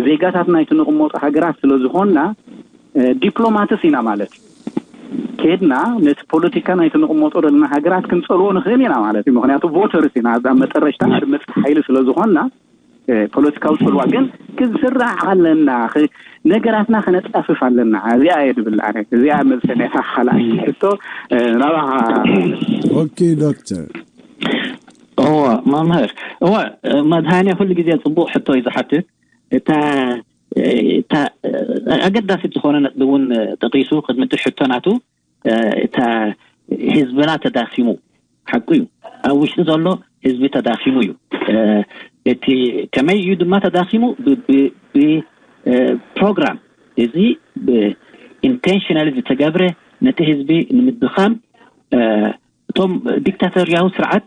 ዜጋታት ናይቲ ንቕመጡ ሃገራት ስለ ዝኾንና ዲፕሎማትስ ኢና ማለት እዩ። ኬድና ነቲ ፖለቲካ ናይቲ ንቕመጦ ዘለና ሃገራት ክንፀልዎ ንኽእል ኢና ማለት እዩ። ምክንያቱ ቮተርስ ኢና፣ ኣብ መጠረሽታ ኣድመፅቲ ሓይሊ ስለ ዝኾንና ፖለቲካዊ ፅልዋ ግን ክንስራዕ ኣለና፣ ነገራትና ክነፃፍፍ ኣለና። እዚኣ እየ ድብል ኣነ። እዚኣ መልሰ ናይ ካልኣይ ሕቶ ናባኻ። ኦኬ ዶክተር። እወ መምህር፣ እወ መድሃኔ ኩሉ ግዜ ፅቡቅ ሕቶ እዩ ዝሓትት። እታ እታ ኣገዳሲት ዝኾነ ነጥቢ እውን ጠቂሱ ቅድሚ እቲ ሕቶ ናቱ እታ ህዝብና ተዳኺሙ ሓቁ እዩ። ኣብ ውሽጢ ዘሎ ህዝቢ ተዳኺሙ እዩ። እቲ ከመይ እዩ ድማ ተዳኺሙ? ብፕሮግራም እዚ ኢንቴንሽናል ዝተገብረ ነቲ ህዝቢ ንምድኻም እቶም ዲክታቶርያዊ ስርዓት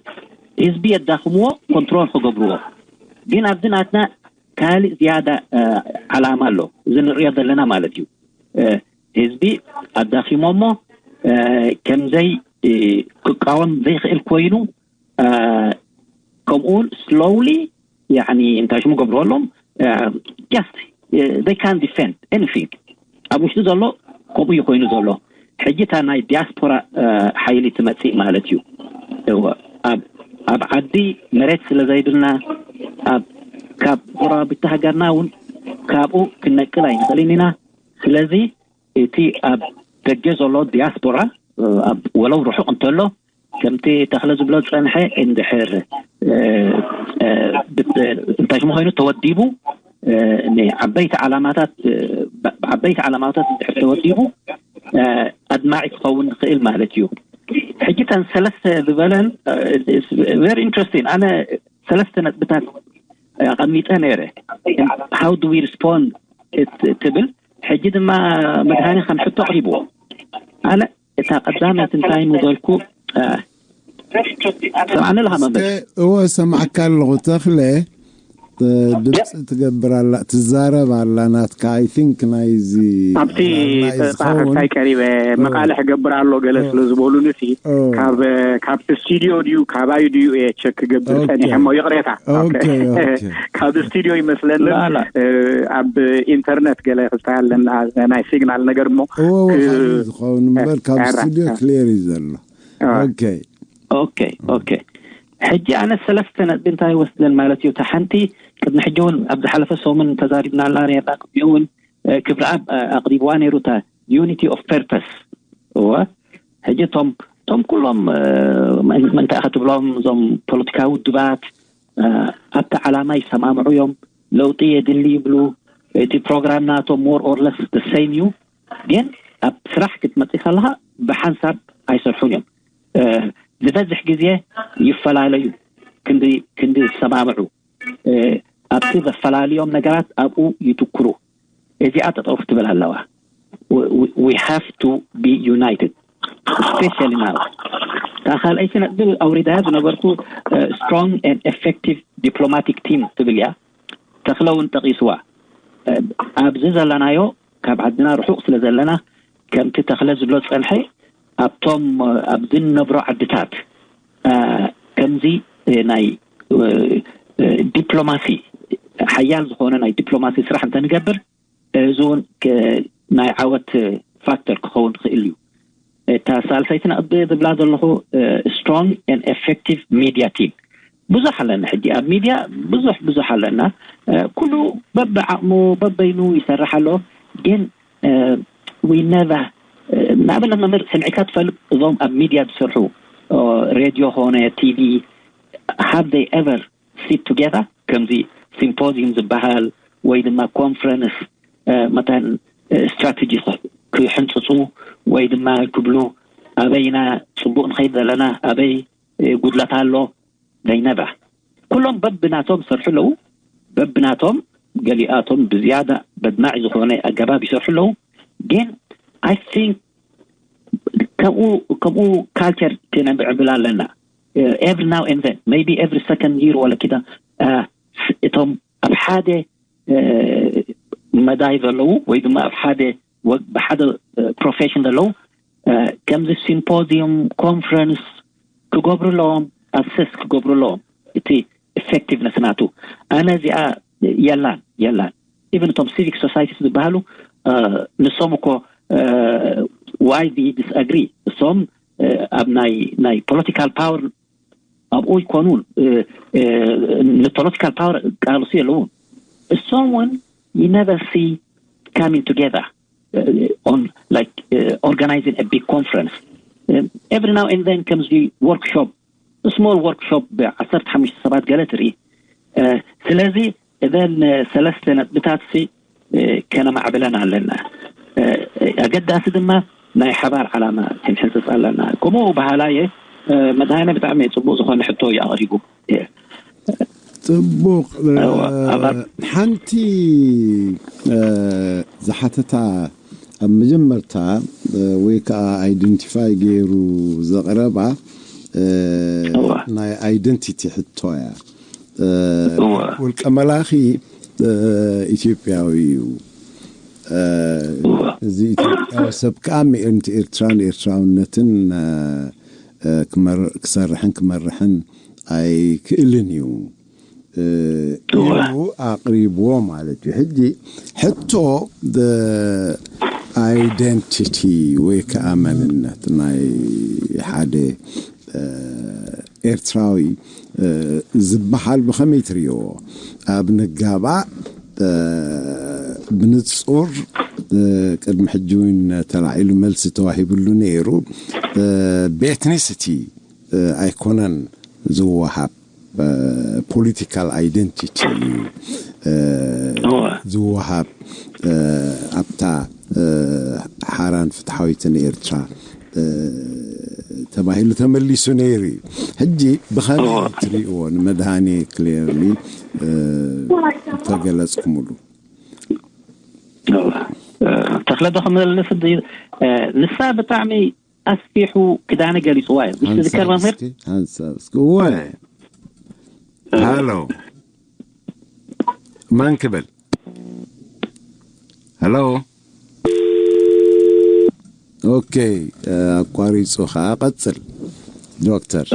ህዝቢ የዳኽምዎ፣ ኮንትሮል ክገብርዎ። ግን ኣብዚ ናትና ካልእ ዝያዳ ዓላማ ኣሎ፣ እዚ ንሪኦ ዘለና ማለት እዩ። ህዝቢ ኣዳኺሞ እሞ ከምዘይ ክቃወም ዘይኽእል ኮይኑ ከምኡ እውን ስሎውሊ እንታይ ሽሙ ገብርዎ ኣሎም just they can't defend anything ኣብ ውሽጢ ዘሎ ከምኡ እዩ ኮይኑ ዘሎ። ሕጂ እታ ናይ ዲያስፖራ ሓይሊ ትመፅእ ማለት እዩ። ኣብ ዓዲ መሬት ስለ ዘይብልና ካብ ጎረባብቲ ሃገርና እውን ካብኡ ክንነቅል ኣይንኽእልን ኢና። ስለዚ እቲ ኣብ ደገ ዘሎ ዲያስፖራ ኣብ ወለው ርሑቕ እንተሎ ከምቲ ተኽለ ዝብሎ ዝፀንሐ እንድሕር እንታይ ሽሙ ኮይኑ ተወዲቡ ንዓበይቲ ዓላማታት ዓበይቲ ዓላማታት እንድሕር ተወዲቡ ኣድማዒ ክኸውን ዝኽእል ማለት እዩ። ሕጂ ተን ሰለስተ ዝበለን very interesting ኣነ ሰለስተ ነጥብታት ኣቐሚጠ ነይረ። How do we respond ትብል። ሕጂ ድማ መድሃኒ ከም ሕቶ ኣቕሪብዎ። ኣነ እታ ቀዳመይቲ እንታይ ምበልኩ ሰምዓኒ ኣለኻ መምህር? እወ ሰማዕካ ኣለኹ ተኽለ። ድምፂ ትገብር ኣላ፣ ትዛረብ ኣላ ናትካ። I think ናይዚ ኣብቲ ጸጥታ ክሳይ ቀሪበ መቃልሕ ገብር ኣሎ ገለ ስለ ዝበሉኒ ሲ ካብ ካብቲ ስቱዲዮ ድዩ ካባዩ ድዩ እየ ቸክ ክገብር ጸኒሐ እሞ ይቕሬታ። ካብ ስቱዲዮ ይመስለኒ። ኣብ ኢንተርነት ገለ ክስታይ ኣለና ናይ ሲግናል ነገር እሞ ዝኸውን እምበር ካብ ስቱዲዮ ክሊር እዩ ዘሎ። ኦኬ ኦኬ ኦኬ። ሕጂ ኣነ ሰለስተ ነጥቢ እንታይ ይወስደን ማለት እዩ። እታ ሓንቲ ቅድሚ ሕጂ እውን ኣብ ዝሓለፈ ሰሙን ተዛሪብናላ ነርና። ቅድሚኡ እውን ክብረኣብ ኣቕሪብዋ ነይሩ እታ ዩኒቲ ኦፍ ፐርፐስ። እወ ሕጂ እቶም እቶም ኩሎም ምንታይ ክትብሎም እዞም ፖለቲካዊ ውድባት ኣብቲ ዓላማ ይሰማምዑ እዮም። ለውጢ የድሊ ይብሉ። እቲ ፕሮግራም ናቶም more or less the same እዩ። ግን ኣብ ስራሕ ክትመፅእ ከለካ ብሓንሳብ ኣይሰርሑን እዮም። ዝበዝሕ ግዜ ይፈላለዩ ክንዲ ክንዲ ዝሰማምዑ ኣብቲ ዘፈላልዮም ነገራት ኣብኡ ይትኩሩ። እዚኣ ጠጠው ክትብል ኣለዋ። We have to be united, especially now። እታ ካልኣይቲ ነጥቢ ኣውሪዳያ ዝነበርኩ strong and effective diplomatic team ትብል እያ። ተኽለ እውን ጠቒስዋ። ኣብዚ ዘለናዮ ካብ ዓድና ርሑቕ ስለ ዘለና ከምቲ ተኽለ ዝብሎ ዝጸንሐ ኣብቶም ኣብዚ ንነብሮ ዓድታት ከምዚ ናይ ዲፕሎማሲ ሓያል ዝኾነ ናይ ዲፕሎማሲ ስራሕ እንተንገብር እዚ እውን ናይ ዓወት ፋክተር ክኸውን ክእል እዩ። እታ ሳልሰይቲ ነጥቢ ዝብላ ዘለኹ strong and effective media team ብዙሕ ኣለና። ሕጂ ኣብ ሚድያ ብዙሕ ብዙሕ ኣለና። ኩሉ በብዓቕሙ በበይኑ ይሰርሕ ኣሎ። ግን we never ንኣብነት መምህር ሰሚዕካ ትፈልጥ እዞም ኣብ ሚድያ ዝሰርሑ ሬድዮ ኾነ ቲቪ have they ever sit together ከምዚ ሲምፖዚዩም ዝበሃል ወይ ድማ ኮንፈረንስ መታን ስትራቴጂ ክሕንፅፁ ወይ ድማ ክብሉ ኣበይና ፅቡቅ ንኸይድ ዘለና ኣበይ ጉድለት ኣሎ they never ኩሎም በብናቶም ዝሰርሑ ኣለዉ። በብናቶም ገሊኣቶም ብዝያዳ በድማዒ ዝኾነ ኣገባብ ይሰርሑ ኣለዉ። ግን I think ከምኡ ከምኡ ካልቸር ክነብዕብል ኣለና። Every now and then maybe every second year ወለ ኪዳ እቶም ኣብ ሓደ መዳይ ዘለዉ ወይ ድማ ኣብ ሓደ ብሓደ ፕሮፌሽን ዘለዉ ከምዚ ሲምፖዚዩም ኮንፈረንስ ክገብሩ ኣለዎም፣ ኣሰስ ክገብሩ ኣለዎም። እቲ ኢፌክቲቭነስ ናቱ ኣነ እዚኣ የላን የላን። ኢቨን እቶም ሲቪክ ሶሳይቲስ ዝበሃሉ ንሶም እኮ why they disagree እሶም ኣብ ናይ ናይ ፖለቲካል ፓወር ኣብኡ ይኮኑን ንፖለቲካል ፓወር ቃልሱ የለውን። እሶም እውን you never see coming together on like organizing a big conference. Every now and then comes the workshop, small workshop ብዓሰርተ ሓሙሽተ ሰባት ገለ ትርኢ። ስለዚ እዘን ሰለስተ ነጥብታት ሲ ከነማዕብለን ኣለና። ኣገዳሲ ድማ ናይ ሓባር ዓላማ ክንሕንፅፅ ኣለና። ከምኡ በሃላ እየ። መድሃነ ብጣዕሚ ፅቡቅ ዝኾነ ሕቶ እዩ ኣቕሪቡ። ፅቡቅ። ሓንቲ ዝሓተታ ኣብ መጀመርታ ወይ ከዓ ኣይደንቲፋይ ገይሩ ዘቕረባ ናይ ኣይደንቲቲ ሕቶ እያ። ውልቀ መላኺ ኢትዮጵያዊ እዩ። እዚ ኢትዮጵያዊ ሰብ ከዓ ምእንቲ ኤርትራን ኤርትራውነትን ክሰርሕን ክመርሕን ኣይክእልን እዩ ኢሉ ኣቕሪብዎ ማለት እዩ። ሕጂ ሕቶ ኣይደንቲቲ ወይ ከዓ መንነት ናይ ሓደ ኤርትራዊ ዝበሃል ብኸመይ ትርእይዎ? ኣብ ንጋባእ ብንጹር ቅድሚ ሕጂ እውን ተላዒሉ መልሲ ተዋሂብሉ ነይሩ። ብኤትኒሲቲ ኣይኮነን ዝወሃብ፣ ፖለቲካል ኣይደንቲቲ እዩ ዝወሃብ። ኣብታ ሓራን ፍትሓዊትን ኤርትራ ተባሂሉ ተመሊሱ ነይሩ እዩ። ሕጂ ብኸመይ ትሪእዎ ንመድሃኒ ክሊርሊ ተገለጽኩምሉ? ተኽለ ዶ ክምልስ ንሳ ብጣዕሚ ኣስፊሑ ክዳነ ገሊፅዋ እዩ። ምስ ዝከር መምህር ሃንሳብ እስኪ እወ ሃሎ መን ክብል? ሄሎ። ኦኬ፣ ኣቋሪጹ ኸኣ። ቀጽል ዶክተር።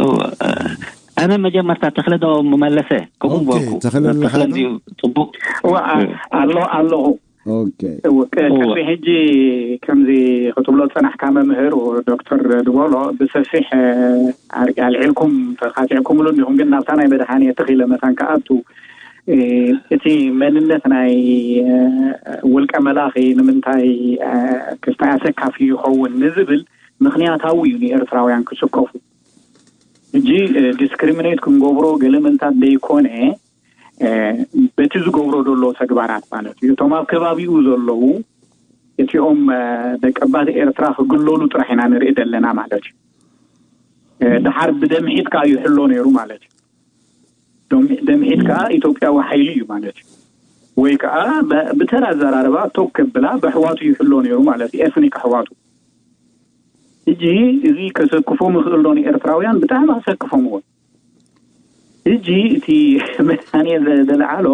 ኣነ መጀመርታ ተኽለ ዶ መለሰ? ከምኡ በልኩ። ተኽለ እንዲዩ ጽቡቅ። ኣሎ ኣለኹ። ኦኬ። ቅድሚ ሕጂ ከምዚ ክትብሎ ዝጸናሕካ መምህር ዶክተር ዝበሎ ብሰፊሕ ኣልዒልኩም ተኻቲዕኩምሉ እንዲኹም፣ ግን ናብታ ናይ መድሃኔ ትኺለ መታን ክኣቱ እቲ መንነት ናይ ውልቀ መላኺ ንምንታይ ክስታይ ኣሰካፊ ይኸውን ንዝብል ምኽንያታዊ እዩ ንኤርትራውያን ክስከፉ። ሕጂ ዲስክሪሚኔት ክንገብሮ ገለ ምንታት ዘይኮነ በቲ ዝገብሮ ዘሎ ተግባራት ማለት እዩ። እቶም ኣብ ከባቢኡ ዘለዉ እቲኦም ደቀባት ኤርትራ ክግለሉ ጥራሕ ኢና ንርኢ ዘለና ማለት እዩ። ድሓር ብደምሒት ከዓ ይሕሎ ነይሩ ማለት እዩ። ደምሒት ከዓ ኢትዮጵያዊ ሓይሊ እዩ ማለት እዩ። ወይ ከዓ ብተራ ኣዘራርባ ቶክ ከብላ ብኣሕዋቱ ይሕሎ ነይሩ ማለት እዩ። ኤትኒክ ኣሕዋቱ። ሕጂ እዚ ከሰክፎም ይኽእል ዶ ንኤርትራውያን? ብጣዕሚ ከሰክፎም እውን። ሕጂ እቲ መድሃኔ ዘልዓሎ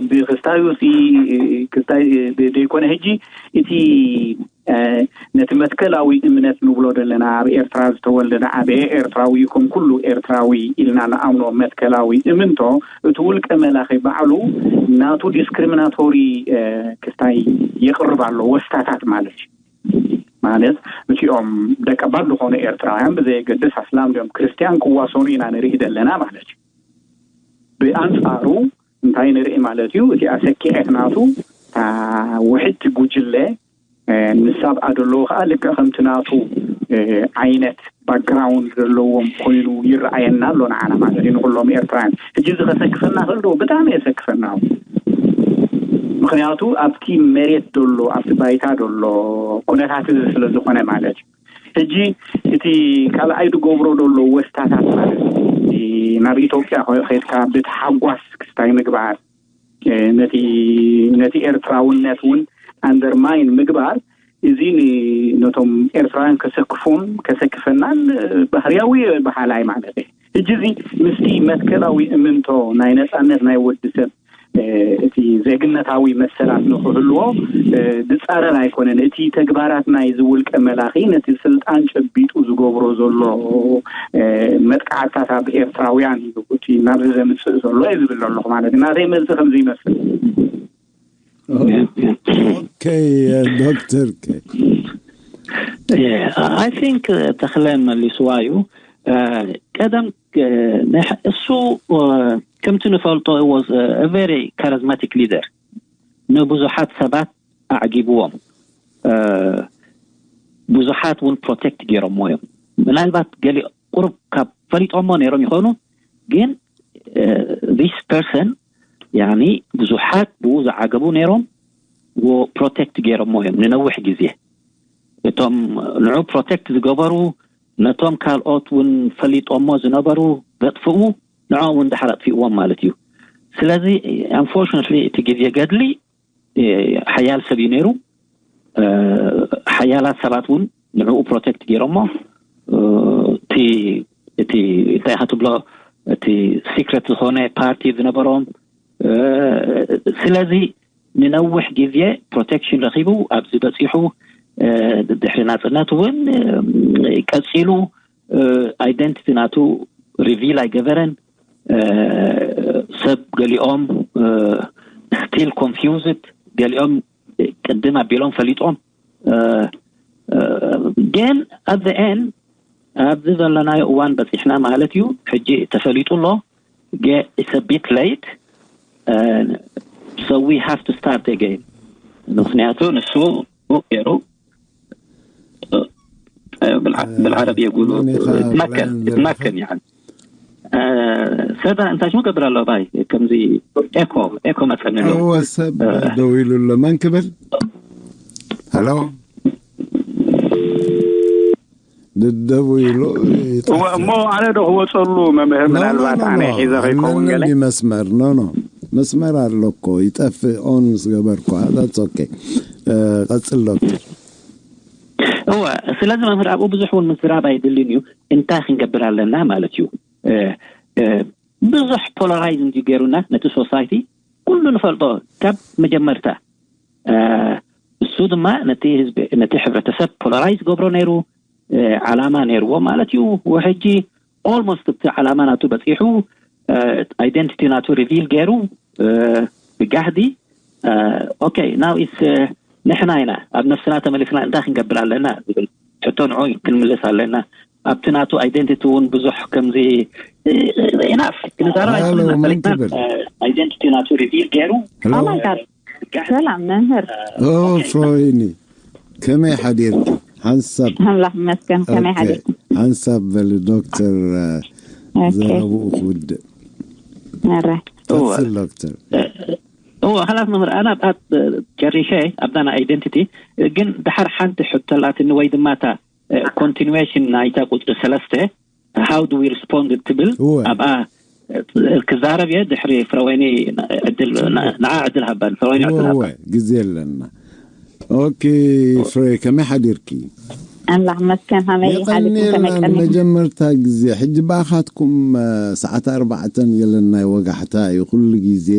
ብክስታዩ ሲ ክስታይ ዘይኮነ ሕጂ እቲ ነቲ መትከላዊ እምነት ንብሎ ዘለና ኣብ ኤርትራ ዝተወልደ ዝዓበየ ኤርትራዊ ከም ኩሉ ኤርትራዊ ኢልና ንኣምኖ መትከላዊ እምንቶ እቲ ውልቀ መላኺ ባዕሉ ናቱ ዲስክሪሚናቶሪ ክስታይ የቕርብ ኣሎ ወስታታት ማለት እዩ። ማለት እቲኦም ደቀባት ዝኾኑ ኤርትራውያን ብዘየገድስ ኣስላም ድዮም ክርስትያን ክዋሰኑ ኢና ንርኢ ዘለና ማለት እዩ። ብኣንጻሩ እንታይ ንርኢ ማለት እዩ? እቲ ኣሰኪዐት ናቱ ውሕድቲ ጉጅለ ንሳብ ኣደለዎ ከዓ ልክዕ ከምቲ ናቱ ዓይነት ባክግራውንድ ዘለዎም ኮይኑ ይረኣየና ኣሎ ንዓና ማለት እዩ ንኩሎም ኤርትራውያን። ሕጂ እዚ ከሰክፈና ክእል ዶ? ብጣዕሚ የሰክፈና። ምክንያቱ ኣብቲ መሬት ዘሎ ኣብቲ ባይታ ዘሎ ኩነታት እዚ ስለ ዝኾነ ማለት እዩ። ሕጂ እቲ ካልኣይ ዝገብሮ ዘሎ ወስታታት ማለት ናብ ኢትዮጵያ ከድካ ብተሓጓስ ክስታይ ምግባር ነቲ ኤርትራውነት እውን ኣንደርማይን ምግባር እዚ ነቶም ኤርትራውያን ከሰክፎም ከሰክፈናን ባህርያዊ በሃላይ ማለት እዩ። ሕጂ እዚ ምስቲ መትከላዊ እምንቶ ናይ ነፃነት ናይ ወዲ ሰብ እቲ ዜግነታዊ መሰላት ንክህልዎ ዝፃረር ኣይኮነን። እቲ ተግባራት ናይ ዝውልቀ መላኺ ነቲ ስልጣን ጨቢጡ ዝገብሮ ዘሎ መጥቃዕታት ኣብ ኤርትራውያን እዩ እቲ ናብዚ ዘምፅእ ዘሎ እየ ዝብል ኣለኹ ማለት እዩ። ናተይ መልሲ ከምዚ ይመስል። ኦኬ ዶክተር። I think ተኽለ መሊስዋ እዩ። ቀደም እሱ ከምቲ ንፈልጦ was very charismatic leader ንብዙሓት ሰባት ኣዕጊብዎም ብዙሓት እውን ፕሮቴክት ገይሮሞ እዮም። ምናልባት ገሊ ቁሩብ ካብ ፈሊጦሞ ነይሮም ይኾኑ፣ ግን this person ያኒ ብዙሓት ብኡ ዝዓገቡ ነይሮም ፕሮቴክት ገይሮሞ እዮም ንነዊሕ ግዜ። እቶም ንዑ ፕሮቴክት ዝገበሩ ነቶም ካልኦት እውን ፈሊጦሞ ዝነበሩ ዘጥፍኡ ንዖም እውን ድሓር ኣጥፊእዎም ማለት እዩ። ስለዚ ኣንፎርችነትሊ እቲ ግዜ ገድሊ ሓያል ሰብ እዩ ነይሩ። ሓያላት ሰባት እውን ንዕኡ ፕሮቴክት ገይሮሞ እቲ እቲ እንታይ ኢኻ ትብሎ እቲ ሲክሬት ዝኾነ ፓርቲ ዝነበሮም ስለዚ ንነዊሕ ግዜ ፕሮቴክሽን ረኺቡ ኣብዚ በፂሑ ድሕሪ ናፅነት እውን ቀፂሉ ኣይደንቲቲ ናቱ ሪቪል ኣይገበረን። ሰብ ገሊኦም ስቲል ኮንፊውዝድ ገሊኦም ቅድም ኣቢሎም ፈሊጦም ግን ኣብ ኤን ኣብዚ ዘለናዮ እዋን በፂሕና ማለት እዩ። ሕጂ ተፈሊጡ ኣሎ። It's a bit late. So we have to start again. ምክንያቱ ንሱ ገይሩ ብልዓረብ የጉሉ ትመከን ትመከን ይዓል ሰዳ እንታይ ሽሙ ገብር ኣሎ ባይ ከምዚ ኤኮ ኤኮ መፀኒ እወ ሰብ ደው ኢሉ ኣሎ መን ክብል ሄሎ ድደቡ ኢሉ እሞ ኣነ ዶ ክወፀሉ መምህር ምናልባት ኣነ ሒዘ ከይከውን ገለ መስመር ኖ ኖ መስመር ኣሎ እኮ ይጠፍእ ኦን ምስ ገበርኳ that's okay ቀፅል ዶክተር እወ ስለዚ መምህር ኣብኡ ብዙሕ እውን ምዝራብ ኣይድልን እዩ እንታይ ክንገብር ኣለና ማለት እዩ ብዙሕ ፖላራይዝ እንዲ ገይሩና ነቲ ሶሳይቲ ኩሉ ንፈልጦ ካብ መጀመርታ። እሱ ድማ ነቲ ህዝቢ፣ ነቲ ሕብረተሰብ ፖላራይዝ ገብሮ ነይሩ። ዓላማ ነይርዎ ማለት እዩ። ሕጂ ኦልሞስት እቲ ዓላማ ናቱ በፂሑ፣ ኣይደንቲቲ ናቱ ሪቪል ገይሩ ብጋህዲ። ኦኬ፣ ናው ኢስ ንሕና ኢና ኣብ ነፍስና ተመሊስና እንታይ ክንገብር ኣለና ዝብል ሕቶ ንዑ ክንምልስ ኣለና። ኣብቲ ናቱ ኣይደንቲቲ እውን ብዙሕ ከምዚ ኢናፍ ክንዛረብ ኣይኮንና። ፈሊጥና። ኣይደንቲቲ ናቱ ሪቪል ገይሩ። ሰላም መምህር። ፍሮይኒ፣ ከመይ ሓዲርኪ? ሓንሳብ ኣምላኽ ይመስገን። ከመይ ሓዲርኩም? ሓንሳብ በል ዶክተር፣ ዘረብኡ ክውድእ። ኣረ ቀጽል ዶክተር። እዎ፣ ሓላፍ መምህር፣ ኣና ኣብ ጨሪሸ ኣብታ ናይ ኣይደንቲቲ ግን ድሓር ሓንቲ ሕቶ ኣላትኒ፣ ወይ ድማ እታ ኮንቲኒዌሽን ናይታ ቁፅሪ ሰለስተ፣ how do we respond ትብል፣ ኣብኣ ክዛረብ እየ። ድሕሪ ፍረወይኒ ዕድል፣ ንዓ ዕድል ሃባን ፍረወይኒ ዕድል ሃባን። ግዜ ኣለና። ኦኬ፣ ፍሬ፣ ከመይ ሓዲርኪ? ኣምላኽ መስከን ከመይ ሓዲርኩም? ከመይ የቀንየልና። መጀመርታ ግዜ ሕጂ ብኣኻትኩም ሰዓት ኣርባዕተን ገለን ናይ ወጋሕታ እዩ። ኩሉ ግዜ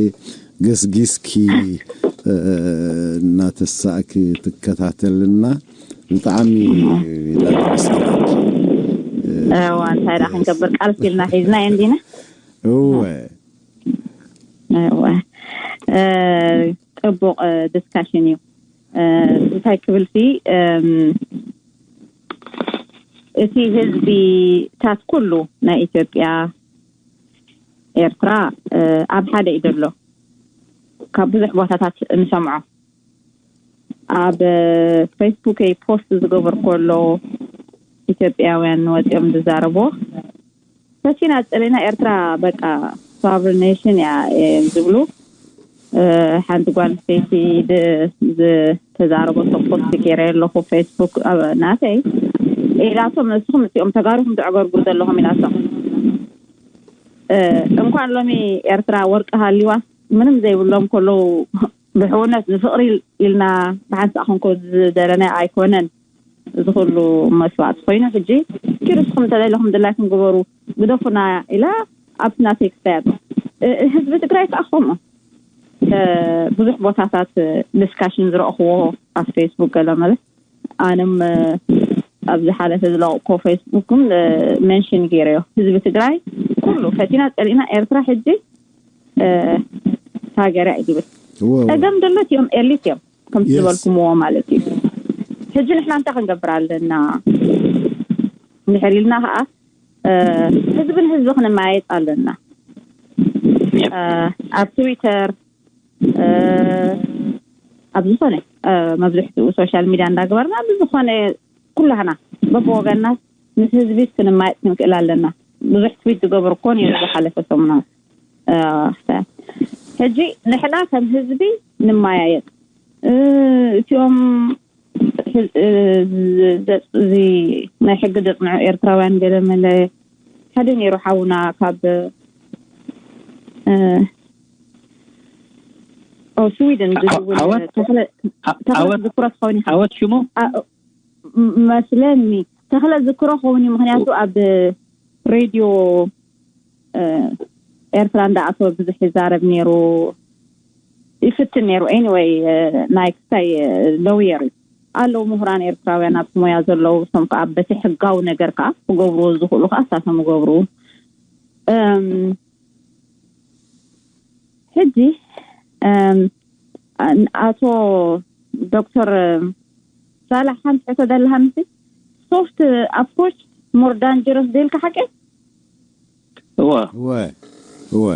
ገስጊስኪ እናተሳእኪ ትከታተልና። ብጣዕሚ ኢና ነመስግነኪ። እዋ እንታይ ዳ ክንገብር፣ ቃል ኪልና ሒዝና እንዲና። እወ እወ ጽቡቕ ዲስካሽን እዩ። እንታይ ክብል ሲ እቲ ህዝቢ ታት ኩሉ ናይ ኢትዮጵያ ኤርትራ ኣብ ሓደ እዩ ዘሎ። ካብ ብዙሕ ቦታታት ንሰምዖ። ኣብ ፌስቡክ ፖስት ዝገበር ከሎ ኢትዮጵያውያን ወፂኦም ዝዛረቦ፣ ፈቲና ፀሊና ኤርትራ በቃ ሶቨርን ኔሽን እያ ዝብሉ። ሓንቲ ጓል ኣንስተይቲ ዝተዛረቦ ፖስት ገይረ ኣለኹ ፌስቡክ ናተይ። ኢላቶም ንስኹም እዚኦም ተጋሩኹም ትዕገርጉ ዘለኹም ኢላቶም። እንኳን ሎሚ ኤርትራ ወርቂ ሃልዋ ምንም ዘይብሎም ከለዉ ብሕውነት ንፍቕሪ ኢልና ብሓንሳእ ክንኮ ዝደለና ኣይኮነን። እዚ ኩሉ መስዋዕቲ ኮይኑ ሕጂ ኪዱ ንስኹም እንተደለኹም ድላይኩም ግበሩ ግደፉና ኢላ ኣብቲ ናተይ ክስታያት። ህዝቢ ትግራይ ከዓ ከምኡ ብዙሕ ቦታታት ዲስካሽን ዝረእኽዎ ኣብ ፌስቡክ ገለ መለ ኣነም ኣብ ዝሓለፈ ዝለቕኮ ፌስቡክም ሜንሽን ገይረዮ። ህዝቢ ትግራይ ኩሉ ፈቲና ፀሊእና ኤርትራ ሕጂ ሃገር እያ ዝብል። ጸገም ዘሎ እቲኦም ኤሊት እዮም ከም ዝበልኩምዎ ማለት እዩ። ሕጂ ንሕና እንታይ ክንገብር ኣለና? እንድሕር ኢልና ከዓ ህዝቢ ንህዝቢ ክንመያየጥ ኣለና። ኣብ ትዊተር ኣብ ዝኾነ መብዝሕትኡ ሶሻል ሚድያ እንዳግበርና ብዝኾነ ኩላህና በብወገንና ምስ ህዝቢ ክንማየጥ ክንክእል ኣለና። ብዙሕ ትዊት ዝገበሩ እኮ ነይሩ ዝሓለፈ ሰሙናት። ሕጂ ንሕና ከም ህዝቢ ንማያየጥ። እቲኦም እዚ ናይ ሕጊ ዘፅንዑ ኤርትራውያን ገለ መለ ሓደ ነይሩ ሓውና ካብ ስዊድን ዝድውል ተኽለ ዝክሮ ትኸውን። ዓወት ሽሙ መስለኒ ተኽለ ዝክሮ ኸውን እዩ። ምክንያቱ ኣብ ሬድዮ ኤርትራ እንዳኣተወ ብዙሕ ይዛረብ ነይሩ፣ ይፍትን ነይሩ። ኤኒወይ ናይ ክስታይ ለውየር እዩ ኣለዉ ምሁራን ኤርትራውያን ኣብቲ ሞያ ዘለዉ፣ እሶም ከዓ በቲ ሕጋዊ ነገር ከዓ ክገብርዎ ዝኽእሉ ከዓ እሳቶም ይገብሩ። ሕጂ ኣቶ ዶክተር ሳላሕ ሓንቲ ሕቶ ዘለሃ ምስ ሶፍት ኣፕሮች ሞር ዳንጀረስ ደልካ ሓቂ እወ እወ እወ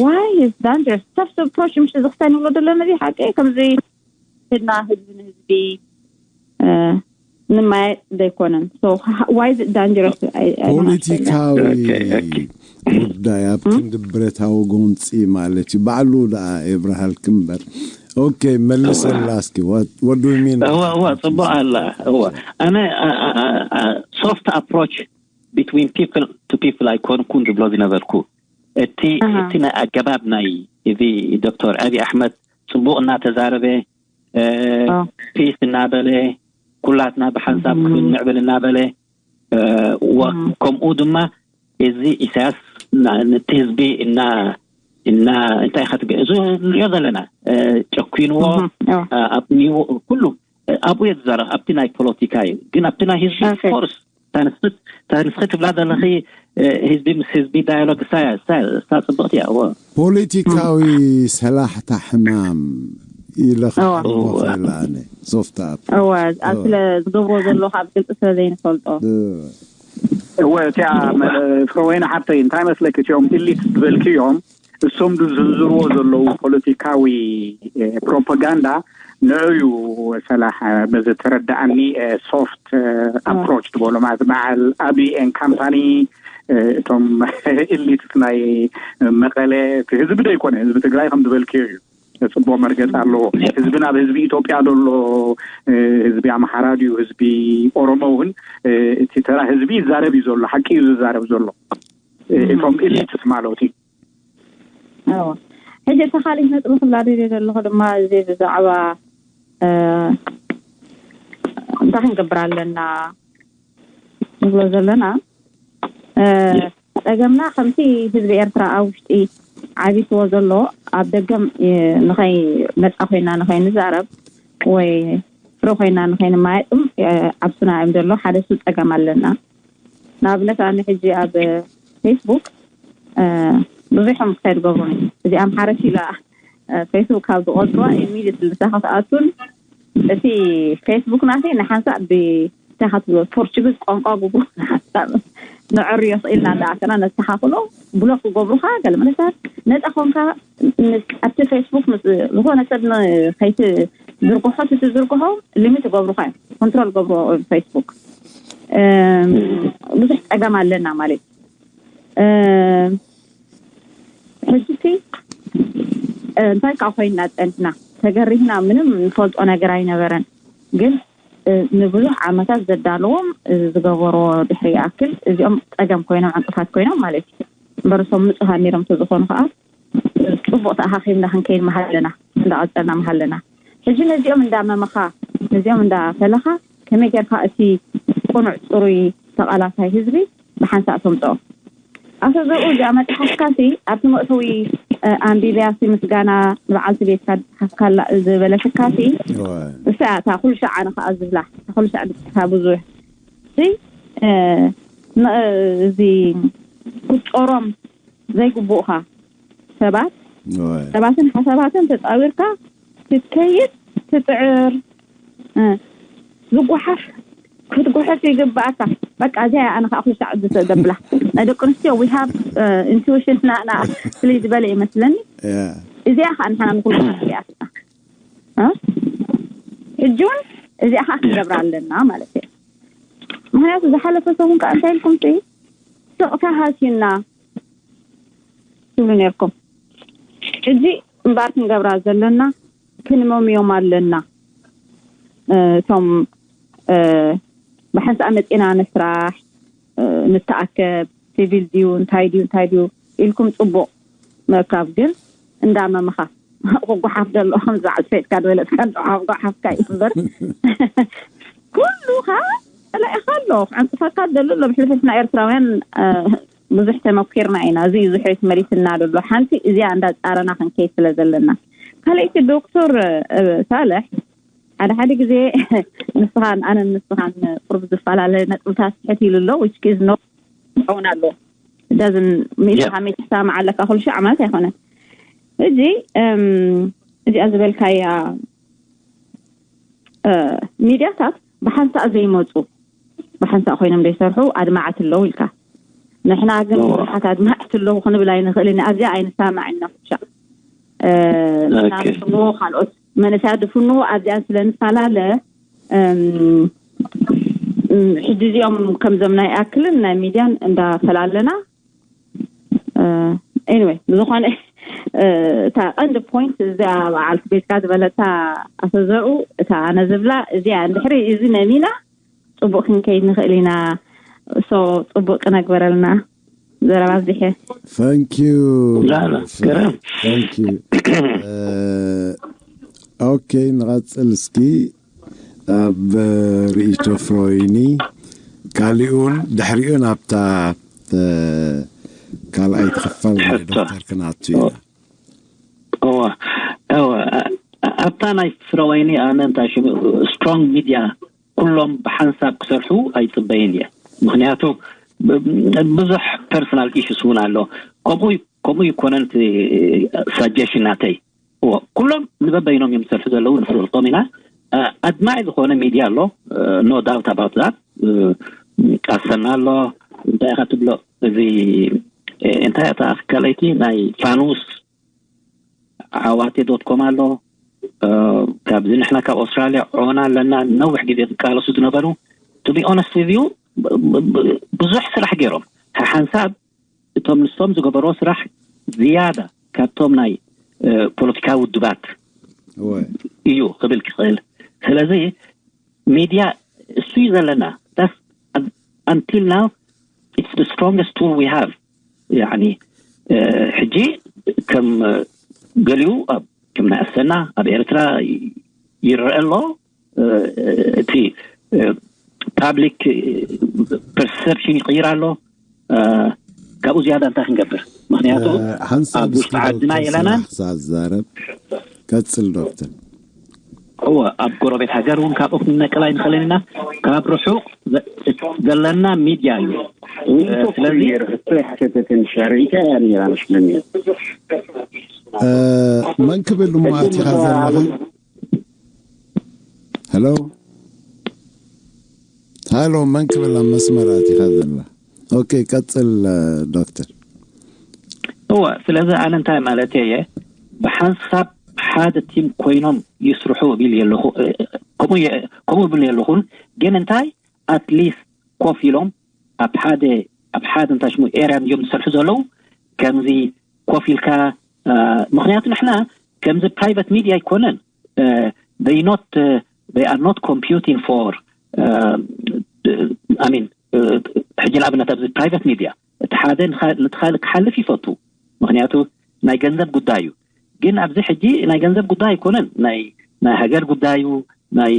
ዋይ ዳንጀረስ ሶፍት ኣፕሮች ምሽ ዝክሳን ይብሎ ደሎ ነዚ ሓቂ ከምዚ ህድና ህዝቢ ንህዝቢ ንማየጥ ዘይኮነን ዋይ ዳንጀረስ ፖለቲካዊ ጉዳይ ኣብ ክንዲ ብረታዊ ጎንፂ ማለት እዩ። ባዕሉ ደኣ የብርሃልክ እምበር። ኦኬ መልሰላ እስኪ ወዱ ሚን እዋ እዋ ጽቡቅ ኣላ እዋ ኣነ soft approach between people to people ኣይኮንኩን ዝብሎ ዝነበርኩ። እቲ እቲ ናይ ኣገባብ ናይ እዚ ዶክተር ኣብይ ኣሕመድ ጽቡቅ እናተዛረበ ፒስ እናበለ ኩላትና ብሓንሳብ ክፍል ንዕብል እናበለ ከምኡ ድማ እዚ ኢሳያስ ነቲ ህዝቢ እና እና እንታይ ኢኻ ትገ-፣ እዚ ንሪኦ ዘለና፣ እ፣ ጨኪንዎ፣ እህ፣ እዎ። እ፣ ኣብ ኒው-፣ ኩሉ፣ እ፣ ኣብኡ እየ ዝዛረብ፣ ኣብቲ ናይ ፖለቲካ እዩ። ግን ኣብቲ ናይ ህዝቢ፣ ኦኬ። ኦፍኮርስ፣ ታንስት-፣ ታንስት ትብላ ዘለኺ፣ እ፣ ህዝቢ ምስ ህዝቢ ዳያሎግ እሳ እያ፣ እሳ፣ እሳ ጽብቕቲ እያ፣ እዎ። ፖለቲካዊ ሰላሕታ ሕማም ኢለ እዎ። ክሓልፎ እዎ። ክእል ኣነ። ሶፍት ኣፕ። እወ፣ ኣብ እወ። ስለ ዝገብሮ ዘሎ ካብ ግልጺ ስለ ዘይንፈልጦ። እወ። እወ፣ እቲኣ መ-፣ ፍረወይኒ ሓብተይ፣ እንታይ መስለኪ፣ እቲኦም ኢሊት ዝበልክዮም፣ እሶም ዝዝርዝርዎ ዘለዉ ፖለቲካዊ፣ እ፣ ፕሮፓጋንዳ ንዕዩ ሰላሕ፣ እ፣ በዚ ተረዳኣኒ፣ እ፣ ሶፍት፣ እ፣ ኣዎ። ኣፕሮች ትበሎ ማለት በዓል ኣብይ ኤን ካምፓኒ፣ እ፣ እቶም ኢሊት ናይ መቐለ፣ እቲ ህዝቢ ዶ ኣይኮነ፣ ህዝቢ ትግራይ ከም ዝበልክዮ እዩ። ጽቡቕ መርገጽ ኣለዎ። ህዝቢ ናብ ህዝቢ ኢትዮጵያ ዘሎ፣ እ፣ ህዝቢ ኣምሓራ ድዩ፣ ህዝቢ ኦሮሞ እውን፣ እ፣ እቲ ተራ ህዝቢ ይዛረብ እዩ ዘሎ፣ ሓቂ እዩ ዝዛረብ ዘሎ። እ፣ እቶም ኢሊትስ ማለት እዩ። እዎ። ሕጂ እቲ ካሊእ ነጥቢ ክብላ ደልየ ዘለኹ ድማ እዚ ብዛዕባ፣ እ፣ እንታይ ክንገብር ኣለና ንብሎ ዘለና፣ እ፣ ጸገምና ከምቲ ህዝቢ ኤርትራ ኣብ ውሽጢ ዓቢትዎ ዘሎ ኣብ ደገም፣ እ፣ ንኸይ ነጻ ኮይና ንኸይንዛረብ ወይ ፍረ ኮይና ንኸይንማየጥም፣ እ፣ ዓብሱና እዮም ዘሎ። ሓደ እሱ ጸገም ኣለና። ንኣብነት ኣነ ሕጂ ኣብ ፌስቡክ፣ እ፣ ብዙሕ እዮም ክሳይ ዝገብሩኒ። እዚኣ ኣምሓረት ኢላ፣ እ፣ ፌስቡክ ካብ ዝቆጽዋ ኢሚድየትሊ ንሳኻ ትኣቱን እቲ ፌስቡክ ናተይ ንሓንሳእ ብ-፣ እንታይ ኢኻ ትብሎ፣ ፖርቹጊዝ ቋንቋ ጉግል ንሓንሳእ ነዕርዮ ስቕ ኢልና እንዳኣተና ነስተኻኽሎ፣ ብሎክ ክገብሩኻ፣ ገለ መለታት ነጻ ኮንካ ምስ፣ ኣብቲ ፌስቡክ ምስ ዝኾነ ሰብ ን-፣ ከይትዝርግሖ፣ እቲ ትዝርግሖ ሊሚት ይገብሩኻ እዮም፣ ኮንትሮል ገብሮ ፌስቡክ። እም፣ ብዙሕ ጸገም ኣለና ማለት። እም፣ ሕጂ እቲ፣ እ፣ እንታይ ከኣ ኮይንና ጸኒሕና፣ ተገሪምና፣ ምንም ንፈልጦ ነገር ኣይነበረን። ግን፣ እ፣ ንብዙሕ ዓመታት ዘዳለዎም፣ እ፣ ዝገበሮ ድሕሪ ይኣክል እዚኦም ጸገም ኮይኖም፣ ዕንቅፋት ኮይኖም ማለት እዩ። እምበር እሶም ንጹሃት ነይሮም ተዝኾኑ ከኣ፣ እ፣ ጽቡቕ ተኣኻኺብና ክንከይድ ምሃለና፣ እንዳቐጸልና ምሃለና። ሕጂ ነዚኦም እንዳመመኻ፣ ነዚኦም እንዳፈለኻ፣ ከመይ ጌርካ እቲ ቅኑዕ ጽሩይ ተቓላሳይ ህዝቢ ብሓንሳእ ተምጽኦ? ኣቶ ዘርኡ፣ እዚኣ መጽሓፍካሲ ኣብቲ መእተዊ፣ እ፣ ኣንቢብያሲ ምስጋና ንበዓልቲ ቤትካ ዝጸሓፍካላ ዝበለትካሲ፣ እወ። እሳ እያ እታ ኩሉ ሻዕ ኣነ ከኣ ዝብላ፣ እታ ኩሉ ሻዕ ዝጽሕፋ ብዙሕ። እዚ፣ እ፣ ን-፣ እዚ ክትጾሮም ዘይግቡእኻ ሰባት፣ እወ። ሰባትን ሓሳባትን ተጻዊርካ ክትከይድ ትጽዕር፣ እ፣ ዝጓሓፍ ክትጉሕፍ ይግባኣካ። በቃ እዚኣ እያ ኣነ ከዓ ኩሉ ሳዕ ዝተ-፣ ዘብላ። ናይ ደቂ ኣንስትዮ we have፣ እ፣ intuition ናና ፍልይ ዝበለ ይመስለኒ። ያ። እዚኣ ከዓ ንሓና ንኩሉ እዚኣ ስና። እ? ሕጂ እውን እዚኣ ከዓ ክንገብራ ኣለና ማለት እዩ። ምክንያቱ ዝሓለፈ ሰሙን ከዓ እንታይ ኢልኩም ሲ ስቕታ ሃሲና ትብሉ ነርኩም። ሕጂ እምበኣር ክንገብራ ዘለና ክንመምዮም ኣለና። እ፣ እቶም፣ እ፣ ብሓንሳእ መጺና ንስራሕ፣ እ፣ ንተኣከብ፣ ሲቪል ድዩ፣ እንታይ ድዩ፣ እንታይ ድዩ ኢልኩም ጽቡቕ ምእካብ፣ ግን እንዳመምኻ ክጓሓፍ ዘሎ ከም ዝበዓል ስፌትካ ዝበለጽካ እንዶ ሓፍካ ሓፍካ እዩ እምበር። ኩሉ ኸኣ ጸላኢኻ ኣሎ፣ ክዕንቅፈካ ዘሎ ኣሎ። ብሕልፊ ንሕና ኤርትራውያን፣ እ፣ ብዙሕ ተመኪርና ኢና። እዚ እዩ ዝሕሪት መሪትና ዘሎ። ሓንቲ እዚኣ እንዳጻረና ክንከይድ ስለ ዘለና። ካልኣይቲ ዶክተር፣ እ፣ ሳልሕ፣ ሓደ ሓደ ግዜ ንስኻን ኣነን ንስኻን ቁሩብ ዝፈላለ ነጥብታት ትሕት ኢሉ ኣሎ፣ which is no፣ ይኸውን ኣሎ። ዳዝን፣ ሚእቲ ካብ ሚእቲ ትሰማማዕ ኣለካ ኩሉ ሻዕ ማለት ኣይኮነን። ሕጂ፣ እም፣ እዚኣ ዝበልካያ፣ እ፣ ሚድያታት ብሓንሳእ ዘይመጹ፣ ብሓንሳእ ኮይኖም ዘይሰርሑ ኣድማዓት ኣለዉ ኢልካ። ንሕና ግን እዎ። ብዙሓት ኣድማዓት ኣለዉ ክንብል ኣይንኽእልን። ኣብዚኣ ኣይንሰማማዕን ኢና ኩሉ ሻዕ። እ፣ ንሕና ኦኬ። ንፍንዎ፣ ካልኦት መንእሰያት ዝፍንዎ ኣብዚኣን ስለ ንፈላለ፣ እም፣ እም፣ ሕጂ እዚኦም ከምዞም ናይ ኣክልን ናይ ሚድያን እንዳፈላለና፣ እ፣ ኤኒወይ፣ ብዝኾነ፣ እ፣ እታ ቀንዲ ፖይንት እዚኣ በዓልቲ ቤትካ ዝበለታ ኣቶ ዘርኡ፣ እታ ኣነ ዝብላ እዚኣ እንድሕሪ እዚ መሚና ጽቡቕ ክንከይድ ንኽእል ኢና። ሶ ጽቡቕ ክነግበረልና። ዘረባ ኣብዚሐ። Thank you። ላ፣ ላ፣ ገረም። Thank you። እ፣ ኦኬ፣ ንቐጽል እስኪ። ኣብ ርእይቶ ፍሮይኒ፣ ካሊኡን ድሕሪኡ ናብታ፣ እ፣ ካልኣይቲ ክፋል ናይ ሕቶ። ዶክተር ክንኣቱ ኢና። እወ፣ ኣ-፣ ኣብታ ናይ ፍረወይኒ ኣነ እንታይ ሽሙ ስትሮንግ ሚድያ ኩሎም ብሓንሳብ ክሰርሑ ኣይጽበይን እየ። ምኽንያቱ ብ-፣ ብዙሕ ፐርሰናል ኢሹስ እውን ኣሎ። ከምኡ ከምኡ ይኮነን እቲ ሳጀሽን ናተይ። እዎ፣ ኩሎም ንበበይኖም እዮም ዝሰርሑ ዘለዉ፣ ንፈልጦም ኢና። ኣድማዒ ዝኾነ ሚድያ ኣሎ፣ ኖ ዳውት ኣባውት ዛት። ኣሰና ኣሎ። እንታይ ኢኻ ትብሎ? እዚ እንታይ እታ ካልኣይቲ ናይ ፋኑስ ዓዋቴ ዶት ኮም ኣሎ። ካብዚ ንሕና ካብ ኣውስትራልያ ዖና ኣለና፣ ነዊሕ ግዜ ዝቃለሱ ዝነበሩ። ቱ ቢ ኦነስት ዩ፣ ብዙሕ ስራሕ ገይሮም። ሓሓንሳብ እቶም ንሶም ዝገበሮ ስራሕ ዝያዳ ካብቶም ናይ ፖለቲካዊ ውድባት እዩ ክብል ክኽእል። ስለዚ ሚድያ እሱ እዩ ዘለና። Until now it's the strongest tool we have. ያኒ ሕጂ ከም ገሊኡ ኣብ ከም ናይ ኣሰና ኣብ ኤርትራ ይረአ ኣሎ። እቲ ፓብሊክ ፐርሰፕሽን ይቕይር ኣሎ። ካብኡ ዝያዳ እንታይ ክንገብር? ምክንያቱ ሓንሳብ ኣብ ውሽጢ ዓድና የለናን። ክሳብ ዝዛረብ ቀጽል ዶክተር። እወ፣ ኣብ ጎረቤት ሃገር እውን ካብኡ ክንነቅል ኣይንኽእልን ኢና። ካብ ርሑቕ ዘለና ሚድያ እዩ። ስለዚ ሕቶ ይሓተተትን ሻርኢታ እያ ነራ መስለኒ። መን ክብል እሞ ኣቲኻ ዘለኻ? ሄሎ፣ ሄሎ፣ መን ክብል ኣብ መስመር ኣቲኻ ዘላ? ኦኬ፣ ቀጽል ዶክተር። እወ፣ ስለዚ ኣነ እንታይ ማለት እየ፣ ብሓንሳብ ሓደ ቲም ኮይኖም ይስርሑ እብል የለኹ፣ ከምኡ እብል የለኹን። ግን እንታይ ኣትሊስት ኮፍ ኢሎም ኣብ ሓደ ኣብ ሓደ እንታይ ሽሙ ኤርያ እዮም ዝሰርሑ ዘለዉ። ከምዚ ኮፍ ኢልካ ምክንያቱ ንሕና ከምዚ ፕራይቨት ሚድያ ኣይኮነን። They not they are not computing for I mean ሕጂ ንኣብነት ኣብዚ ፕራይቨት ሚድያ እቲ ሓደ ንኻልእ ክሓልፍ ይፈቱ። ምክንያቱ ናይ ገንዘብ ጉዳይ እዩ። ግን ኣብዚ ሕጂ ናይ ገንዘብ ጉዳይ ኣይኮነን። ናይ ናይ ሃገር ጉዳይ እዩ። ናይ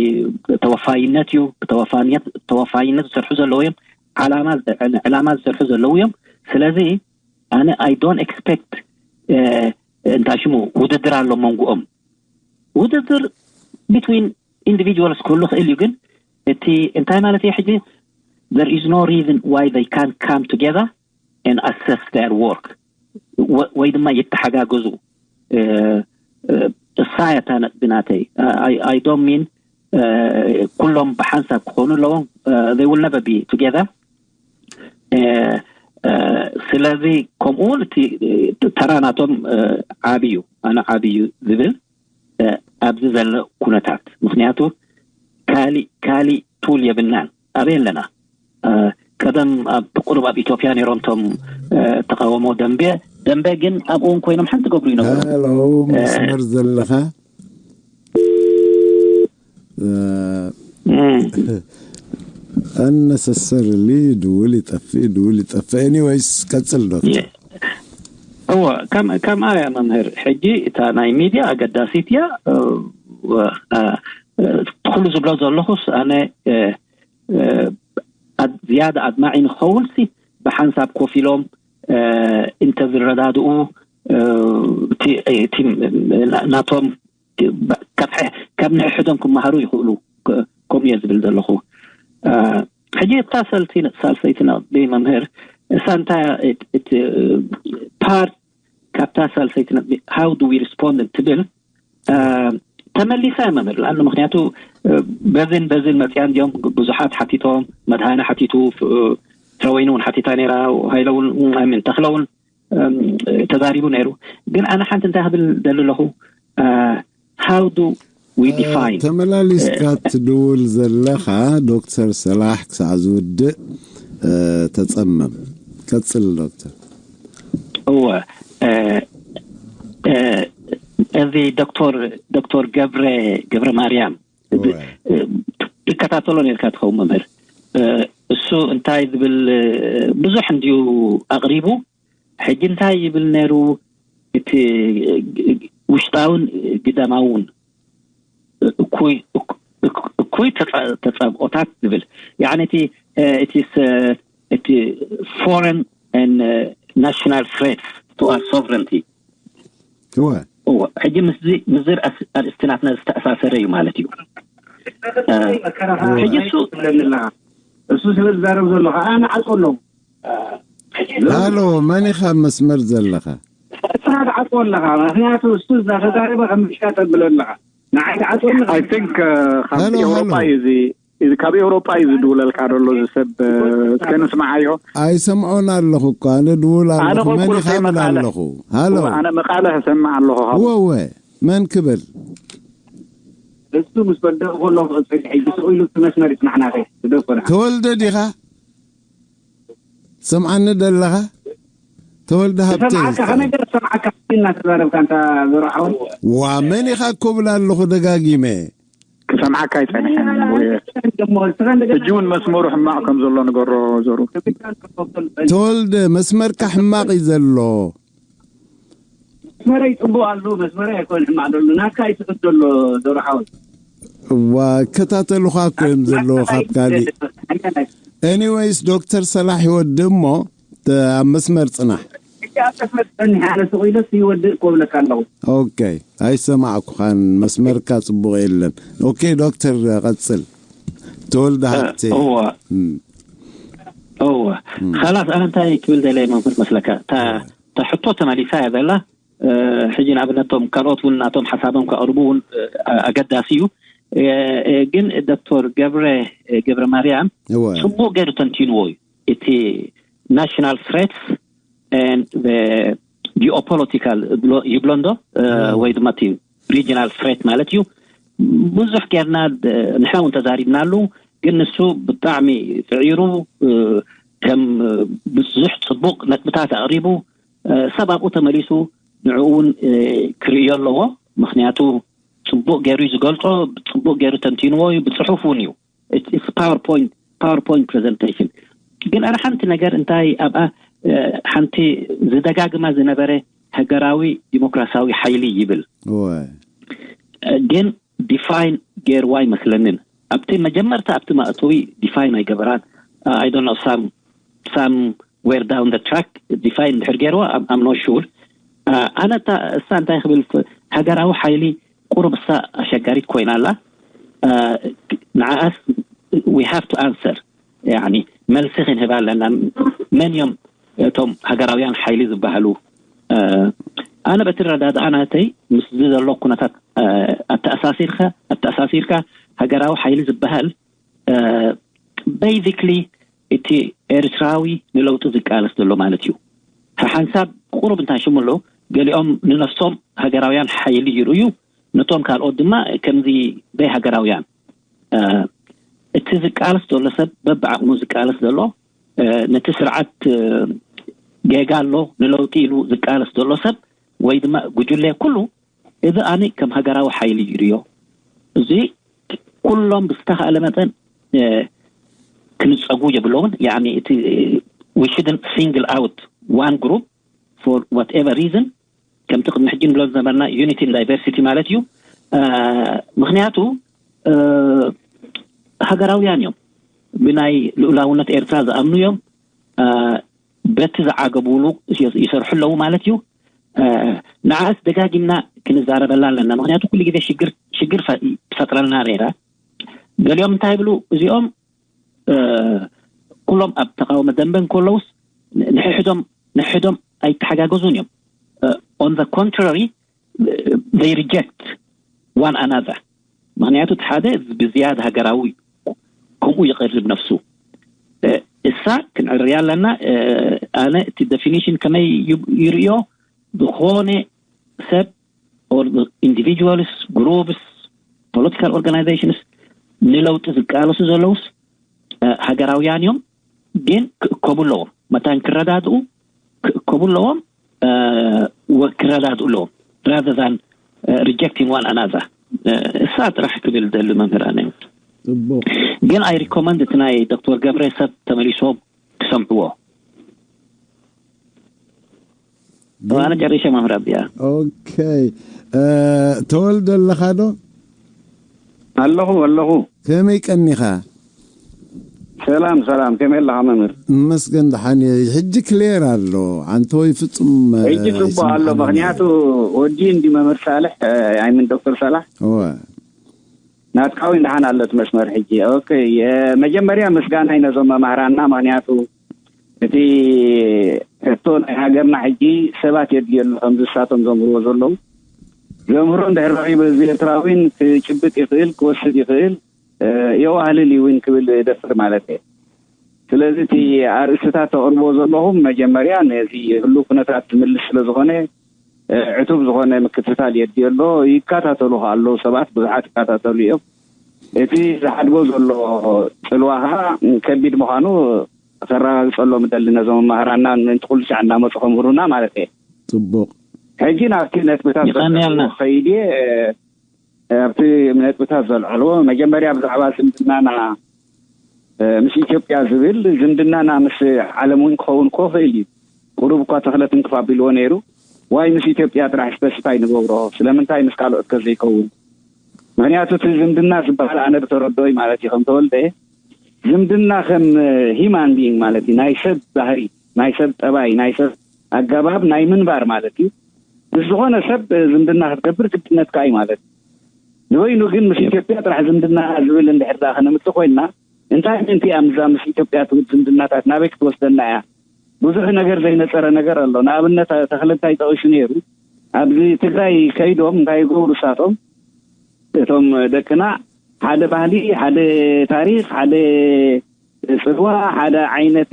ተወፋይነት እዩ። ብተወፋይነት ተወፋይነት ዝሰርሑ ዘለዉ እዮም። ዓላማ ዕላማ ዝሰርሑ ዘለዉ እዮም። ስለዚ ኣነ I don't expect እንታይ ሽሙ ውድድር ኣሎ መንጎኦም። ውድድር between individuals ክህሉ ክእል እዩ። ግን እቲ እንታይ ማለት እዩ ሕጂ there is no reason why they can't come together and assess their work ወይ ድማ ይተሓጋገዙ። እሳ እያ እታ ነጥቢ ናተይ። I don't mean ኩሎም ብሓንሳብ ክኾኑ ኣለዎም። They will never be together. ስለዚ ከምኡ እውን እቲ ተራ ናቶም ዓብዩ ኣነ ዓብዩ ዝብል ኣብዚ ዘሎ ኩነታት። ምክንያቱ ካሊእ ካሊእ ቱል የብልናን። ኣበይ ኣለና? ቀደም ኣብ ቁሩብ ኣብ ኢትዮጵያ ነይሮም እቶም ተቃውሞ ደንበ ደንበ ግን ኣብኡ እውን ኮይኖም ሓንቲ ገብሩ ይነበሩ። ሄሎ፣ መስመር ዘለኻ unnecessarily ድውል ይጠፍእ ድውል ይጠፍእ። Anyways ቀጽል ዶክተር። እወ፣ ከምኣ እያ መምህር። ሕጂ እታ ናይ ሚድያ ኣገዳሲት እያ። ኩሉ ዝብሎ ዘለኹስ ኣነ ዝያዳ ኣድማዒ ንክኸውን ሲ ብሓንሳብ ኮፍ ኢሎም እንተዝረዳድኡ እቲ ናቶም ካብ ንሕሕዶም ክመሃሩ ይኽእሉ። ከምኡ እየ ዝብል ዘለኹ። ሕጂ እታ ሰልቲ ሳልሰይቲ ነጥቢ መምህር እሳ እንታይ እቲ ፓርት ካብታ ሳልሰይቲ ነጥቢ how do we respond ትብል ተመሊሳ እያ መምህር። ለኣን ምክንያቱ በዝን በዝን መፅያ እንዲኦም ብዙሓት ሓቲቶም፣ መድሃነ ሓቲቱ፣ ፍረወይኒ እውን ሓቲታ ነይራ፣ ሃይለ እውን ሚን ተኽለ እውን ተዛሪቡ ነይሩ። ግን ኣነ ሓንቲ እንታይ ክብል ደሊ ኣለኹ፣ how do we define ተመላሊስካ ትድውል ዘለኻ ዶክተር ሰላሕ ክሳዕ ዝውድእ ተጸመም። ቀጽል ዶክተር። እወ፣ እዚ ዶክተር ዶክተር ገብረ ገብረ ማርያም ትከታተሎ ነርካ ትኸውን መምህር። እሱ እንታይ ዝብል ብዙሕ እንድዩ ኣቕሪቡ። ሕጂ እንታይ ይብል ነይሩ? እቲ ውሽጣውን ግዳማውን እኩይ እኩይ ተጻብኦታት ዝብል፣ ያኒ እቲ እቲ እቲ foreign and national threats to our sovereignty። እወ እዎ፣ ሕጂ ምስዚ ምስዚ ርኣስ- ኣርእስቲ ናትና ዝተኣሳሰረ እዩ ማለት እዩ። እ፣ ሕጂ እሱ እሱ ስለ ዝዛረብ ዘሎ ከዓ ንዓልቆ ኣለዉ። ሃሎ፣ መን ኢኻ ኣብ መስመር ዘለኻ? እስኻ ትዓልቆ ኣለኻ። ምክንያቱ እሱ እዛ ተዛረበ ከም ምሽካ ተብሎ ኣለኻ። ንዓይ ትዓልቆ ኣለኻ። I think ካብ ሃሎ፣ ኤውሮጳ ሃሎ። እዩ እዚ እዚ ካብ ኤውሮጳ እዩ ዝድውለልካ ዘሎ እዚ ሰብ። እስከ ንስምዓዮ። ኣይሰምዖን ኣለኹ እኮ፣ ኣነ ድውል ኣነ ኣለኹ። መን ቆልቁል ኢኻ ብል ዘይመቃለ። ኣለኹ? ሃሎ። ኣነ መቃለ ክሰምዕ ኣለኹ ካብ እወ እወ፣ መን ክብል? እሱ ምስ በደኡ ከሎ ክቅፅል ሕጂ ስቕ ኢሉ እቲ መስመር ይፅናሕና። ከይ ትደኮና ተወልደ ዲኻ? ሰምዓኒ ደለኻ? ተወልደ ሃብተ ሰምዓካ ከመይ ገይረ ሰምዓካ? እናተዛረብካ እንታ ዘርሓውን ዋ፣ መን ኢኻ እኮ ብል ኣለኹ ደጋጊመ። ክሰምዓካ ኣይጸንሐን። ደሞ እስኻ እንደገና ሕጂ እውን መስመሩ ሕማቕ ከም ዘሎ ንገሮ ዘሩ። ተወልደ፣ መስመርካ ሕማቕ እዩ ዘሎ። መስመረይ ጽቡቅ ኣሎ። መስመረይ ኣይኮን ሕማቕ ዘሎ፣ ናካ ይስሕት ዘሎ። ዘርሓውን ዋ፣ እከታተሉኻ እኮ እዮም ዘለዎ ካብ ካሊእ። Anyways፣ ዶክተር ሰላሕ ይወድእ እሞ፣ ተ- ኣብ መስመር ጽናሕ። ሕጂ ኣብ መስመር ጸኒሕ፣ ኣነ ስቕ ኢለስ ይወድእ እኮ ብለካ ኣለኹ። ኦኬ፣ ኣይሰማዕኩኻን፣ መስመርካ ጽቡቕ የለን። ኦኬ ዶክተር፣ ቀጽል። ተወልደ ሃብቴ። እወ እም፣ እወ። ካላስ ኣነ እንታይ ክብል ደለ መምህር መስለካ? እታ እታ ሕቶ ተመሊሳ እያ ዘላ። እ፣ ሕጂ ንኣብነት እቶም ካልኦት እውን ናቶም ሓሳቦም ከቕርቡ እውን እ፣ ኣገዳሲ እዩ። እ፣ እ፣ ግን ዶክተር ገብረ እ፣ ገብረ ማርያም እወ። ጽቡቕ ገይሩ ተንቲንዎ እዩ። እቲ ናሽናል ትሬትስ ጂኦፖለቲካል ይብሎ እንዶ እ፣ ወይ ድማ እቲ ሪጂናል ትሬት ማለት እዩ። ብዙሕ ጌርና እ፣ ንሕና እውን ተዛሪብናሉ። ግን ንሱ ብጣዕሚ ጽዒሩ እ፣ ከም እ፣ ብዙሕ ጽቡቕ ነጥብታት ኣቕሪቡ እ፣ ሰብ ኣብኡ ተመሊሱ ንዕኡ እውን እ፣ ክርእዮ ኣለዎ። ምክንያቱ ጽቡቕ ገይሩ እዩ ዝገልጾ፣ ጽቡቕ ገይሩ ተንቲንዎ እዩ፣ ብጽሑፍ እውን እዩ። It's PowerPoint PowerPoint presentation። ግን ኣረ ሓንቲ ነገር እንታይ ኣብኣ እ፣ ሓንቲ ዝደጋግማ ዝነበረ ሃገራዊ ዲሞክራሲያዊ ሓይሊ ይብል እወ። ግን ዲፋይን ገይርዋ ኣይመስለንን። ኣብቲ መጀመርታ ኣብቲ ማእተዊ ዲፋይን ኣይገበራን። I don't know, some somewhere down the track ዲፋይን እንድሕር ገይርዋ I'm not sure። ኣነ እታ እሳ እንታይ ክብል ፍ- ሃገራዊ ሓይሊ ቁሩብ እሳ ኣሸጋሪት ኮይና ኣላ። ንዓኣስ we have to answer፣ ያኒ መልሲ ክንህባ ኣለና። መን እዮም እቶም ሃገራውያን ሓይሊ ዝበሃሉ? ኣነ በቲ ረዳድኣ ናተይ ምስዚ ዘሎ ኩነታት ኣተኣሳሲርካ ኣተኣሳሲርካ ሃገራዊ ሓይሊ ዝበሃል basically እቲ ኤርትራዊ ንለውጢ ዝቃለስ ዘሎ ማለት እዩ። ሓንሳብ ቁሩብ እንታይ ሽሙ ኣሎ፣ ገሊኦም ንነፍሶም ሃገራውያን ሓይሊ ይርእዩ፣ ነቶም ካልኦት ድማ ከምዚ ደይ ሃገራውያን። እቲ ዝቃለስ ዘሎ ሰብ በብዓቕሙ ዝቃለስ ዘሎ፣ ነቲ ስርዓት ጌጋ ኣሎ ንለውጢ ኢሉ ዝቃለስ ዘሎ ሰብ ወይ ድማ ጉጅለ ኩሉ፣ እዚ ኣነ ከም ሃገራዊ ሓይሊ ይርእዮ። እዚ ኩሎም ብዝተኻእለ መጠን ክንፀጉ የብሎምን። ያኒ እቲ we shouldn't single out one group for whatever reason፣ ከምቲ ቅድሚ ሕጂ ንብሎ ዝነበርና unity in diversity ማለት እዩ። ምክንያቱ ሃገራውያን እዮም፣ ብናይ ልኡላውነት ኤርትራ ዝኣምኑ እዮም። በቲ ዝዓገብሉ ይሰርሑ ኣለዉ ማለት እዩ። ንዓስ ደጋጊምና ክንዛረበላ ኣለና፣ ምክንያቱ ኩሉ ግዜ ሽግር ሽግር ትፈጥረልና ነይራ። ገሊኦም እንታይ ይብሉ እዚኦም፣ ኩሎም ኣብ ተቃውሞ ደንበ እንከለውስ ንሕሕዶም ንሕሕዶም ኣይተሓጋገዙን እዮም። On the contrary, they reject one another። ምክንያቱ እቲ ሓደ ብዝያድ ሃገራዊ ከምኡ ይቀርብ ነፍሱ። እሳ ክንዕርያ ኣለና። ኣነ እቲ definition ከመይ ይርእዮ፣ ዝኾነ ሰብ or individuals, groups, political organizations ንለውጢ ዝቃለሱ ዘለውስ ሃገራውያን እዮም፣ ግን ክእከቡ ኣለዎም። መታን ክረዳድኡ ክእከቡ ኣለዎም፣ ክረዳድኡ ኣለዎም rather than rejecting one another። እሳ ጥራሕ ክብል ደሊ መምህር ኣነ። ግን I recommend እቲ ናይ ዶክተር ገብረ ሰብ ተመሊሶም ክሰምዕዎ። ኣነ ጨሪሸ መምህር ኣብያ። ኦኬ፣ ተወልደ ኣለኻ ዶ? ኣለኹ ኣለኹ። ከመይ ቀኒኻ? ሰላም ሰላም፣ ከመይ ኣለኻ መምህር? መስገን ደሓን እየ። ሕጂ ክሌር ኣሎ፣ ኣንተ ወይ ፍጹም? ሕጂ ጽቡቅ ኣሎ። ምኽንያቱ ወዲ እንዲ መምህር ሳልሕ ኣይምን ዶክተር ሳላሕ እወ። ናትካ እውን ደሓን ኣሎ እቲ መስመር ሕጂ። ኦኬ፣ መጀመርያ ምስጋናይ ነዞም መማህራንና፣ ምኽንያቱ እቲ ሕቶ ናይ ሃገርና ሕጂ ሰባት የድልዮ ኣሎ፣ ከምዚ ንሳቶም ዘምህርዎ ዘለዉ። ዘምህሮ እንድሕር ረኺቡ ህዝቢ ኤርትራ እውን ክጭብጥ ይኽእል፣ ክወስድ ይኽእል፣ የዋህልል እዩ እውን ክብል ደፍር ማለት እየ። ስለዚ እቲ ኣርእስትታት ተቕርቦ ዘለኹም መጀመርያ ነዚ ህሉ ኩነታት ዝምልስ ስለ ዝኾነ ዕቱብ ዝኾነ ምክትታል የድልዮ ኣሎ። ይከታተሉ ኣለዉ ሰባት፣ ብዙሓት ይከታተሉ እዮም። እቲ ዝሓድጎ ዘሎ ጽልዋ ከዓ ከቢድ ምዃኑ ከረጋግጸሎም እደሊ ነዞም መምህራንና፣ ምእንቲ ኩሉ ሻዕ እናመጹ ከምህሩና ማለት እየ። ጽቡቕ። ሕጂ ናብቲ ነጥብታት ይቐንየልና። ከይድ እየ። ኣብቲ ነጥብታት ዘልዓልዎ መጀመርያ ብዛዕባ ዝምድናና ምስ ኢትዮጵያ ዝብል፣ ዝምድናና ምስ ዓለም እውን ክኸውን ክኽእል እዩ። ቁሩብ እኳ ተኽለትን ክፋ ኣቢልዎ ነይሩ። ዋይ ምስ ኢትዮጵያ ጥራሕ ስፐሲፋይ ንገብሮ? ስለምንታይ ምስ ካልኦት ከዘይከውን? ምኽንያቱ እቲ ዝምድና ዝበሃል ኣነ ብተረድኦይ ማለት እዩ ከም ተወልደ ዝምድና ከም ሂማን ቢንግ ማለት እዩ፣ ናይ ሰብ ባህሪ፣ ናይ ሰብ ጠባይ፣ ናይ ሰብ ኣገባብ ናይ ምንባር ማለት እዩ። ምስ ዝኾነ ሰብ ዝምድና ክትገብር ግድነትካ እዩ ማለት እዩ። ንበይኑ ግን ምስ ኢትዮጵያ ጥራሕ ዝምድና ዝብል እንድሕር ደኣ ከነምጽእ ኮይንና እንታይ ምእንቲ እያ ምዛ ምስ ኢትዮጵያ ትብል ዝምድናታት ናበይ ክትወስደና እያ? ብዙሕ ነገር ዘይነጸረ ነገር ኣሎ። ንኣብነት ተኽለ እንታይ ጠቒሱ ነይሩ? ኣብዚ ትግራይ ከይዶም እንታይ ይገብሩ እሳቶም? እቶም ደቅና ሓደ ባህሊ፣ ሓደ ታሪክ፣ ሓደ ጽልዋ፣ ሓደ ዓይነት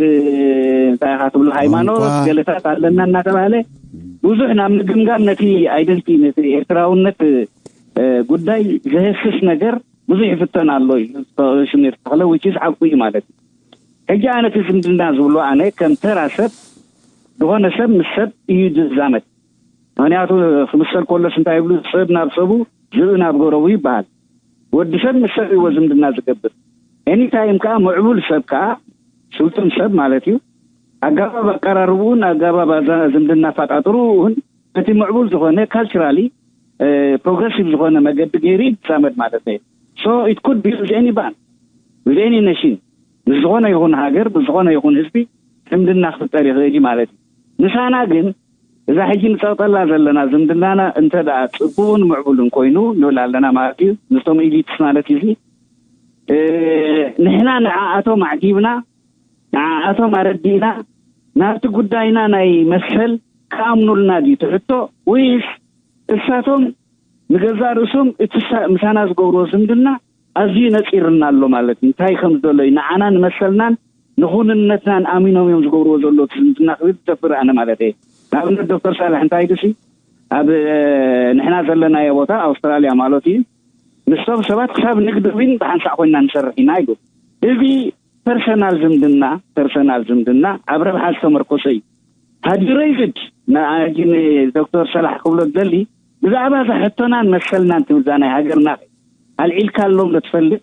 እንታይ ኢኻ ትብሎ ሃይማኖት ቋንቋ። ገለታት ኣለና እናተባህለ ብዙሕ ናብ ምግምጋም ነቲ ኣይደንቲ ነቲ ኤርትራውነት ጉዳይ ዘህስስ ነገር ብዙሕ ይፍተን ኣሎ እዩ። ሽሚር ተኽለ which is ሓቁ እዩ ማለት እዩ። ሕጂ ኣነ እቲ ዝምድና ዝብሎ ኣነ ከም ተራ ሰብ ዝኾነ ሰብ ምስ ሰብ እዩ ዝዛመድ። ምኽንያቱ ክምሰል ከሎስ እንታይ ይብሉ? ሰብ ናብ ሰቡ፣ ዝብኢ ናብ ጎረቡ ይበሃል። ወዲ ሰብ ምስ ሰብ እዎ ዝምድና ዝገብር። ኤኒታይም ከዓ ምዕቡል ሰብ ከዓ ስልጡን ሰብ ማለት እዩ። ኣገባብ ኣቀራርብኡን ኣገባብ ኣዛ- ዝምድና ኣፈጣጥርኡን እቲ ምዕቡል ዝኾነ ካልቸራሊ ፕሮግረሲቭ ዝኾነ መገዲ ገይሩ ይዛመድ ማለት እዩ። So it could be with any band, with any nation። ምስ ዝኾነ ይኹን ሃገር፣ ምስ ዝኾነ ይኹን ህዝቢ ዝምድና ክፍጠር ይኽእል እዩ ማለት እዩ። ምሳና ግን እዛ ሕጂ ንጸቕጠላ ዘለና ዝምድናና እንተ ደኣ ጽቡቕን ምዕቡልን ኮይኑ ንብል ኣለና ማለት እዩ። ምስቶም ኢሊትስ ማለት እዩ። ንሕና ንዓኣቶም ኣዕጊብና ንዓኣቶም ኣረዲእና ናብቲ ጉዳይና ናይ መሰል ክኣምኑልና ድዩ ትሕቶ? ወይስ እሳቶም ንገዛእ ርእሶም እቲ ምሳና ዝገብርዎ ዝምድና ኣዝዩ ነጺርና ኣሎ ማለት እዩ። እንታይ ከም ዝደለዩ ንዓና ንመሰልናን ንኹንነትናን ኣሚኖም እዮም ዝገብርዎ ዘለዉ እቲ ዝምድና ክብል ዝደፍር ኣነ ማለት እየ። ንኣብነት ዶክተር ሳልሕ እንታይ ድሲ ኣብ ንሕና ዘለናዮ ቦታ ኣውስትራልያ ማለት እዩ ምስቶም ሰባት ክሳብ ንግዲ እውን ብሓንሳእ ኮይና ንሰርሕ ኢና ኢሉ። እዚ ፐርሰናል ዝምድና ፐርሰናል ዝምድና ኣብ ረብሓ ዝተመርኮሰ እዩ። ሃዲረይዝድ ንኣጅን ዶክተር ሰላሕ ክብሎ ዝደሊ ብዛዕባ እዛ ሕቶናን መሰልናን ትምዛ ናይ ሃገርና ኣልዒልካሎም ዶ ትፈልጥ?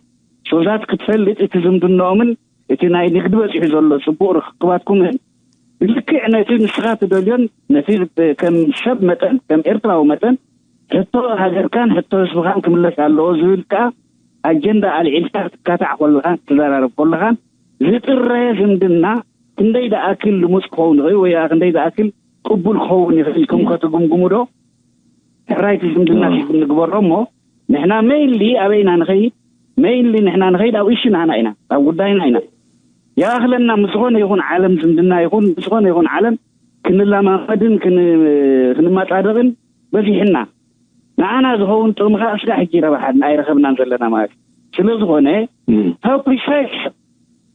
ሶዛት ክትፈልጥ እቲ ዝምድናኦምን እቲ ናይ ንግዲ በፂሑ ዘሎ ፅቡቅ ርክክባትኩምን ልክዕ ነቲ ንስኻ ትደልዮን ነቲ ከም ሰብ መጠን ከም ኤርትራዊ መጠን ሕቶ ሃገርካን ሕቶ ህዝብኻን ክምለስ ኣለዎ ዝብል ከዓ ኣጀንዳ ኣልዒልካ ክትካታዕ ከለኻን ክትዘራረብ ከለኻን ዝጥረ ዝምድና ክንደይ ደኣክል ልሙፅ ክኸውን ይኽእል ወይ ከዓ ክንደይ ደኣክል ቅቡል ክኸውን ይኽእል ኢልኩም ከትግምግሙ ዶ? ሕራይቲ ዝምድና ንግበሮ እሞ ንሕና ሜይንሊ ኣበይ ኢና ንኸይድ? ሜይንሊ ንሕና ንኸይድ ኣብ እሹ ናህና ኢና፣ ኣብ ጉዳይና ኢና። ይኣኽለና ምስ ዝኾነ ይኹን ዓለም ዝምድና ይኹን ምስ ዝኾነ ይኹን ዓለም ክንለማመድን ክንማፃደቕን በዚሕና ንዓና ዝኸውን ጥቕሚ ከዓ ስጋ ሕጂ ረባሓ ኣይረኸብናን ዘለና ማለት እዩ። ስለ ዝኾነ how precise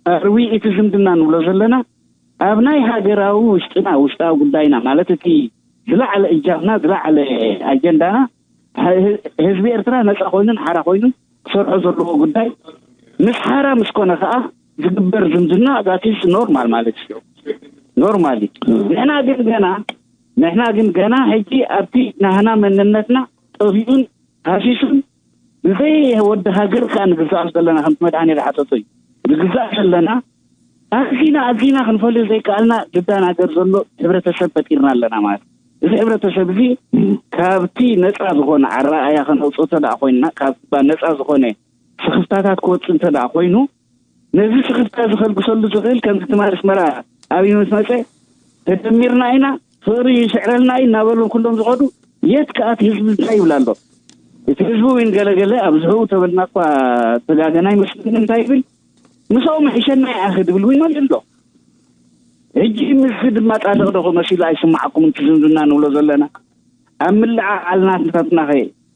are we እቲ ዝምድና ንብሎ ዘለና ኣብ ናይ ሃገራዊ ውሽጥና ውሽጣዊ ጉዳይና ማለት እቲ ዝለዓለ እጃምና ዝለዓለ ኣጀንዳና ህዝቢ ኤርትራ ነፃ ኮይኑን ሓራ ኮይኑን ክሰርሖ ዘለዎ ጉዳይ ምስ ሓራ ምስ ኮነ ከዓ ዝግበር ዝምድና that is normal ማለት እዩ። ኖርማሊ ንሕና ግን ገና ንሕና ግን ገና ሕጂ ኣብቲ ናህና መንነትና ጠፊኡን ሃሲሱን ብዘይ ወዲ ሃገር ከዓ ንግዛእ ዘለና ከምቲ መድሃኔ ዝሓተቶ እዩ ንግዛእ ዘለና ኣዚና ኣዚና ክንፈልዮ ዘይከኣልና ዝዳናገር ዘሎ ሕብረተሰብ ፈጢርና ኣለና ማለት እዩ። እዚ ሕብረተሰብ እዚ ካብቲ ነፃ ዝኾነ ኣረኣያ ከነውፅኦ እንተ ደኣ ኮይንና ካብ ነፃ ዝኾነ ስኽፍታታት ክወፅእ እንተ ደኣ ኮይኑ ነዚ ስኽፍታ እዚ ከልግሰሉ ዝኽእል፣ ከምዚ ትማል ኣስመራ ኣብዩ ምስ መጸ፣ "ተደሚርና ኢና፣ ፍቕሪ ይስዕረልና እዩ" እናበሉ ኩሎም ዝኸዱ፣ የት ከኣ እቲ ህዝቢ እንታይ ይብል ኣሎ? እቲ ህዝቢ እውን ገለገለ ኣብዝሑ ተበልና እኳ ተጋገና ይመስለኒ። እንታይ ይብል? "ምስኦም ይሕሸና ይኣኺ" ድብል እውን ይመልእ ኣሎ። ሕጂ ምስዚ ድማ ጻድቕ ዶ መሲሉ ኣይስምዓኩም? እቲ ዝምድና ንብሎ ዘለና ኣብ ምልዕዓል ናትናታትናኸ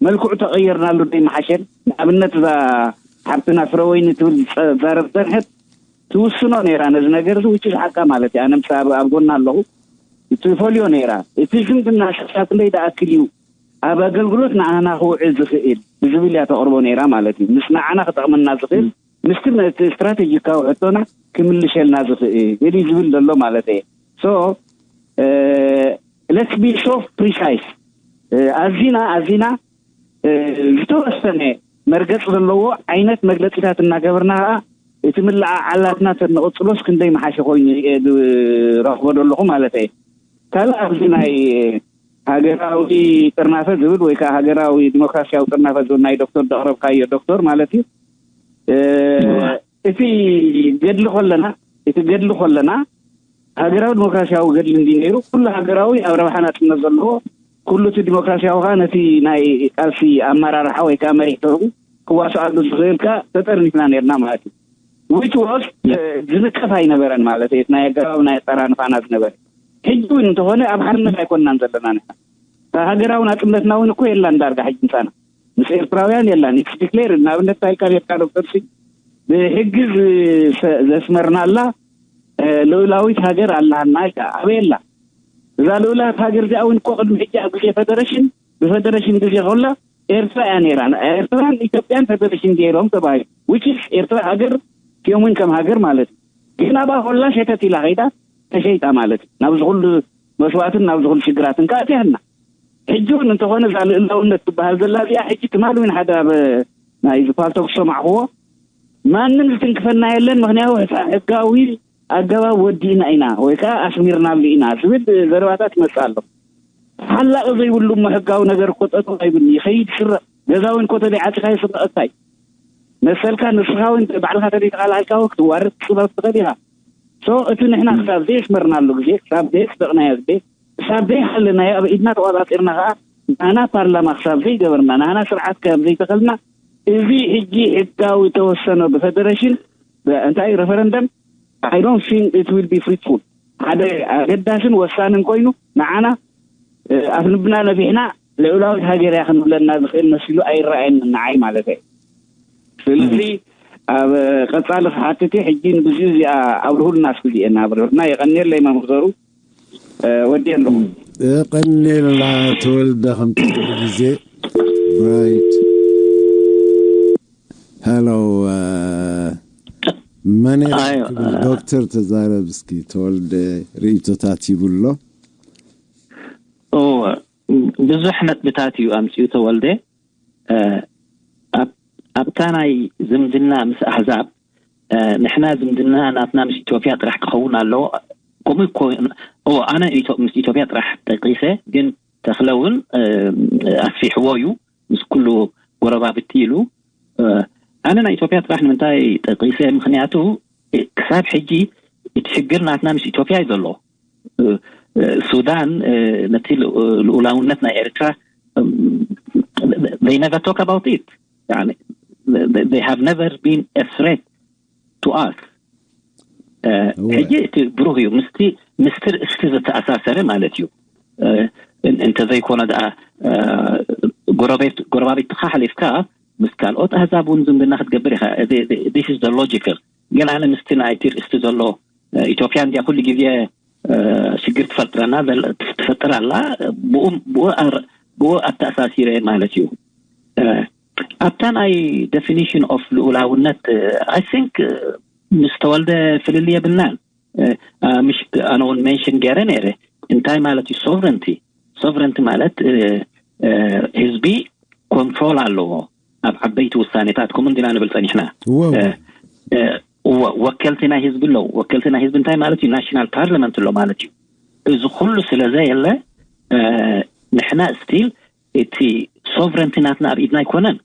መልክዑ ተቐየርናሉ ዶ ይመሓሸን? ንኣብነት እዛ ሓብትና ፍረወይኒ ትብል ዝጸ-፣ ዛረብ ጸንሐት ትውስኖ ነይራ ነዚ ነገር እዚ፣ ውጭ ዝሓቃ ማለት እዩ። ኣነ ምስ ኣብ፣ ኣብ ጎና ኣለኹ፣ ትፈልዮ ነይራ። እቲ ዝምድና ሽቕሻ ክንደይ ደኣክል እዩ ኣብ ኣገልግሎት ንኣና ክውዕል ዝኽእል ብዝብል እያ ተቕርቦ ነይራ ማለት እዩ። ምስ ንዓና ክጠቕመና ዝኽእል፣ ምስቲ እቲ ስትራቴጂካዊ ሕቶና ክምልሸልና ዝኽእል እዩ ዝብል ዘሎ ማለት እየ። So let's be so precise። ኣዚና ኣዚና ዝተወሰነ መርገጽ ዘለዎ ዓይነት መግለጺታት እናገበርና ከኣ እቲ ምልዓዓላትና ተንቕጽሎስ ክንደይ መሓሸ ኮይኑ እየ ዝረኽቦ ዘለኹ ማለት እየ። ካልእ ኣብዚ ናይ ሃገራዊ ጥርናፈ ዝብል ወይ ከዓ ሃገራዊ ዲሞክራሲያዊ ጥርናፈ ዝብል ናይ ዶክተር ዘቕረብካዮ ዶክተር ማለት እዩ። እቲ ገድሊ ከለና እቲ ገድሊ ከለና ሃገራዊ ዲሞክራሲያዊ ገድሊ እንዲ ነይሩ፣ ኩሉ ሃገራዊ ኣብ ረብሓ ናጽነት ዘለዎ፣ ኩሉ እቲ ዲሞክራሲያዊ ከዓ ነቲ ናይ ቃልሲ ኣመራርሓ ወይ ከዓ መሪሕ ተርጉ ክዋስኣሉ ዝኽእል ከዓ ተጠርኒፍና ነርና ማለት እዩ። Which was ዝንቀፍ ኣይነበረን ማለት እዩ። ናይ ኣገባብ ናይ ኣጠራንፋና ዝነበረ ሕጂ እውን እንተኾነ ኣብ ሓርነት ኣይኮንናን ዘለና ንሕና። ሃገራዊ ናጽነትና እውን እኮ የላን ዳርጋ ሕጂ ምሳና፣ ምስ ኤርትራውያን የላን። It's declared ንኣብነት እንታይ ኢልካ ነርካ ዶክተር ሲ ብሕጊ ዘስመርናላ ልኡላዊት ሃገር ኣላሃና ኢልካ ኣበይ ኣላ? እዛ ልኡላዊት ሃገር እዚኣ እውን እኮ ቅድሚ ሕጂ ኣብ ግዜ ፈደረሽን ብፈደረሽን ግዜ ከላ ኤርትራ እያ ነይራ። ኤርትራን ኢትዮጵያን ፈደረሽን ገይሮም ተባሂሉ። Which is ኤርትራ ሃገር እዮም እውን ከም ሃገር ማለት እዩ። ግን ኣብኣ ከላ ሸተት ኢላ ከይዳ ተሸይጣ ማለት እዩ። ናብዚ ኩሉ መስዋእትን ናብዚ ኩሉ ሽግራትን ከዓ እትያና። ሕጂ እውን እንተኾነ እዛ ልእላውነት ትበሃል ዘላ እዚኣ ሕጂ ትማል እውን ሓደ ኣብ ናይ ዝፓልቶክ ዝሰማዕክዎ ማንም ዝትንክፈና የለን፣ ምክንያቱ ሕጋዊ ኣገባብ ወዲእና ኢና ወይ ከዓ ኣስሚርናሉ ኢና ዝብል ዘረባታት ይመፅእ ኣሎ። ሓላቂ ዘይብሉ እሞ ሕጋዊ ነገር እኮ ጠጠው ኣይብልኒ ይኸይድ ስረቕ ገዛ እውን እኮ ተደይ ዓፂኻ ይስረቐካ እዩ። መሰልካ ንስኻ እውን ባዕልኻ ተደይተኻልሃልካ ክትዋርድ ክትፅበብ ትኽእል ኢኻ። So እቲ ንሕና ክሳብ ዘየስመርናሉ ግዜ ክሳብ ዘየፅደቕናዮ ግዜ ክሳብ ዘይሓለናዮ ኣብ ኢድና ተቋፃፂርና ከዓ ናና ፓርላማ ክሳብ ዘይገበርና ናና ስርዓት ክሳብ ዘይተኸልና እዚ ሕጂ ሕጋዊ ተወሰኖ ብፈደረሽን እንታይ referendum I don't think it will be fruitful ሓደ ኣገዳስን ወሳንን ኮይኑ ንዓና ኣፍንብና ነፊሕና ልዑላዊት ሃገር እያ ክንብለና ዝኽእል መሲሉ ኣይረኣየን ንዓይ ማለት እየ። ስለዚ ኣብ ቀጻሊ ክሓትት እየ ሕጂ ንግዚኡ እዚኣ ኣብርሁልና እስኪ እዚኤን ኣብርሁልና። የቐንየለይ መምህር ዘሩ። ወዲ ኣለኹ። ቀኔላ ተወልደ ከም ትልኩ ግዜ right hello መን ክብል ዶክተር ተዛረብ እስኪ ተወልደ ርእይቶታት ይብሎ። ብዙሕ ነጥብታት እዩ ኣምፅኡ ተወልደ። ኣብታ ናይ ዝምድና ምስ ኣህዛብ ንሕና ዝምድና ናትና ምስ ኢትዮጵያ ጥራሕ ክኸውን ኣለዎ። ከምኡ ኣነ ምስ ኢትዮጵያ ጥራሕ ጠቂሰ ግን ተኽለ እውን ኣስፊሕዎ እዩ ምስ ኩሉ ጎረባብቲ ኢሉ። ኣነ ናይ ኢትዮጵያ ጥራሕ ንምንታይ ጠቂሰ ምክንያቱ ክሳብ ሕጂ እቲ ሽግር ናትና ምስ ኢትዮጵያ እዩ ዘሎ። ሱዳን ነቲ ልኡላውነት ናይ ኤርትራ they never talk about it. They have never been a threat to us. ሕጂ እቲ ብሩህ እዩ ምስቲ ምስቲ ርእስቲ ዝተኣሳሰረ ማለት እዩ። እንተዘይኮነ ደኣ ጎረቤትካ ሓሊፍካ ምስ ካልኦት ኣህዛብ እውን ዝምድና ክትገብር ኢኻ። This is the logical ግን ኣነ ምስቲ ናይቲ ርእስቲ ዘሎ ኢትዮጵያ እንዲያ ኩሉ ግዜ ሽግር ትፈጥረና ትፈጥር ኣላ ብኡ ኣተኣሳሲረ ማለት እዩ። ኣብታ ናይ definition of ልኡላውነት I think ምስ ተወልደ ፍልልይ የብልናን። ምሽ ኣነ እውን mention ገይረ ነይረ እንታይ ማለት እዩ sovereignty። Sovereignty ማለት ህዝቢ control ኣለዎ ኣብ ዓበይቲ ውሳኔታት ከምኡ እንዲና ንብል ፀኒሕና። ወከልቲ ናይ ህዝቢ ኣለዉ። ወከልቲ ናይ ህዝቢ እንታይ ማለት እዩ? National Parliament ኣሎ ማለት እዩ። እዚ ኩሉ ስለ ዘየለ ንሕና still እቲ sovereignty ናትና ኣብ ኢድና ኣይኮነን።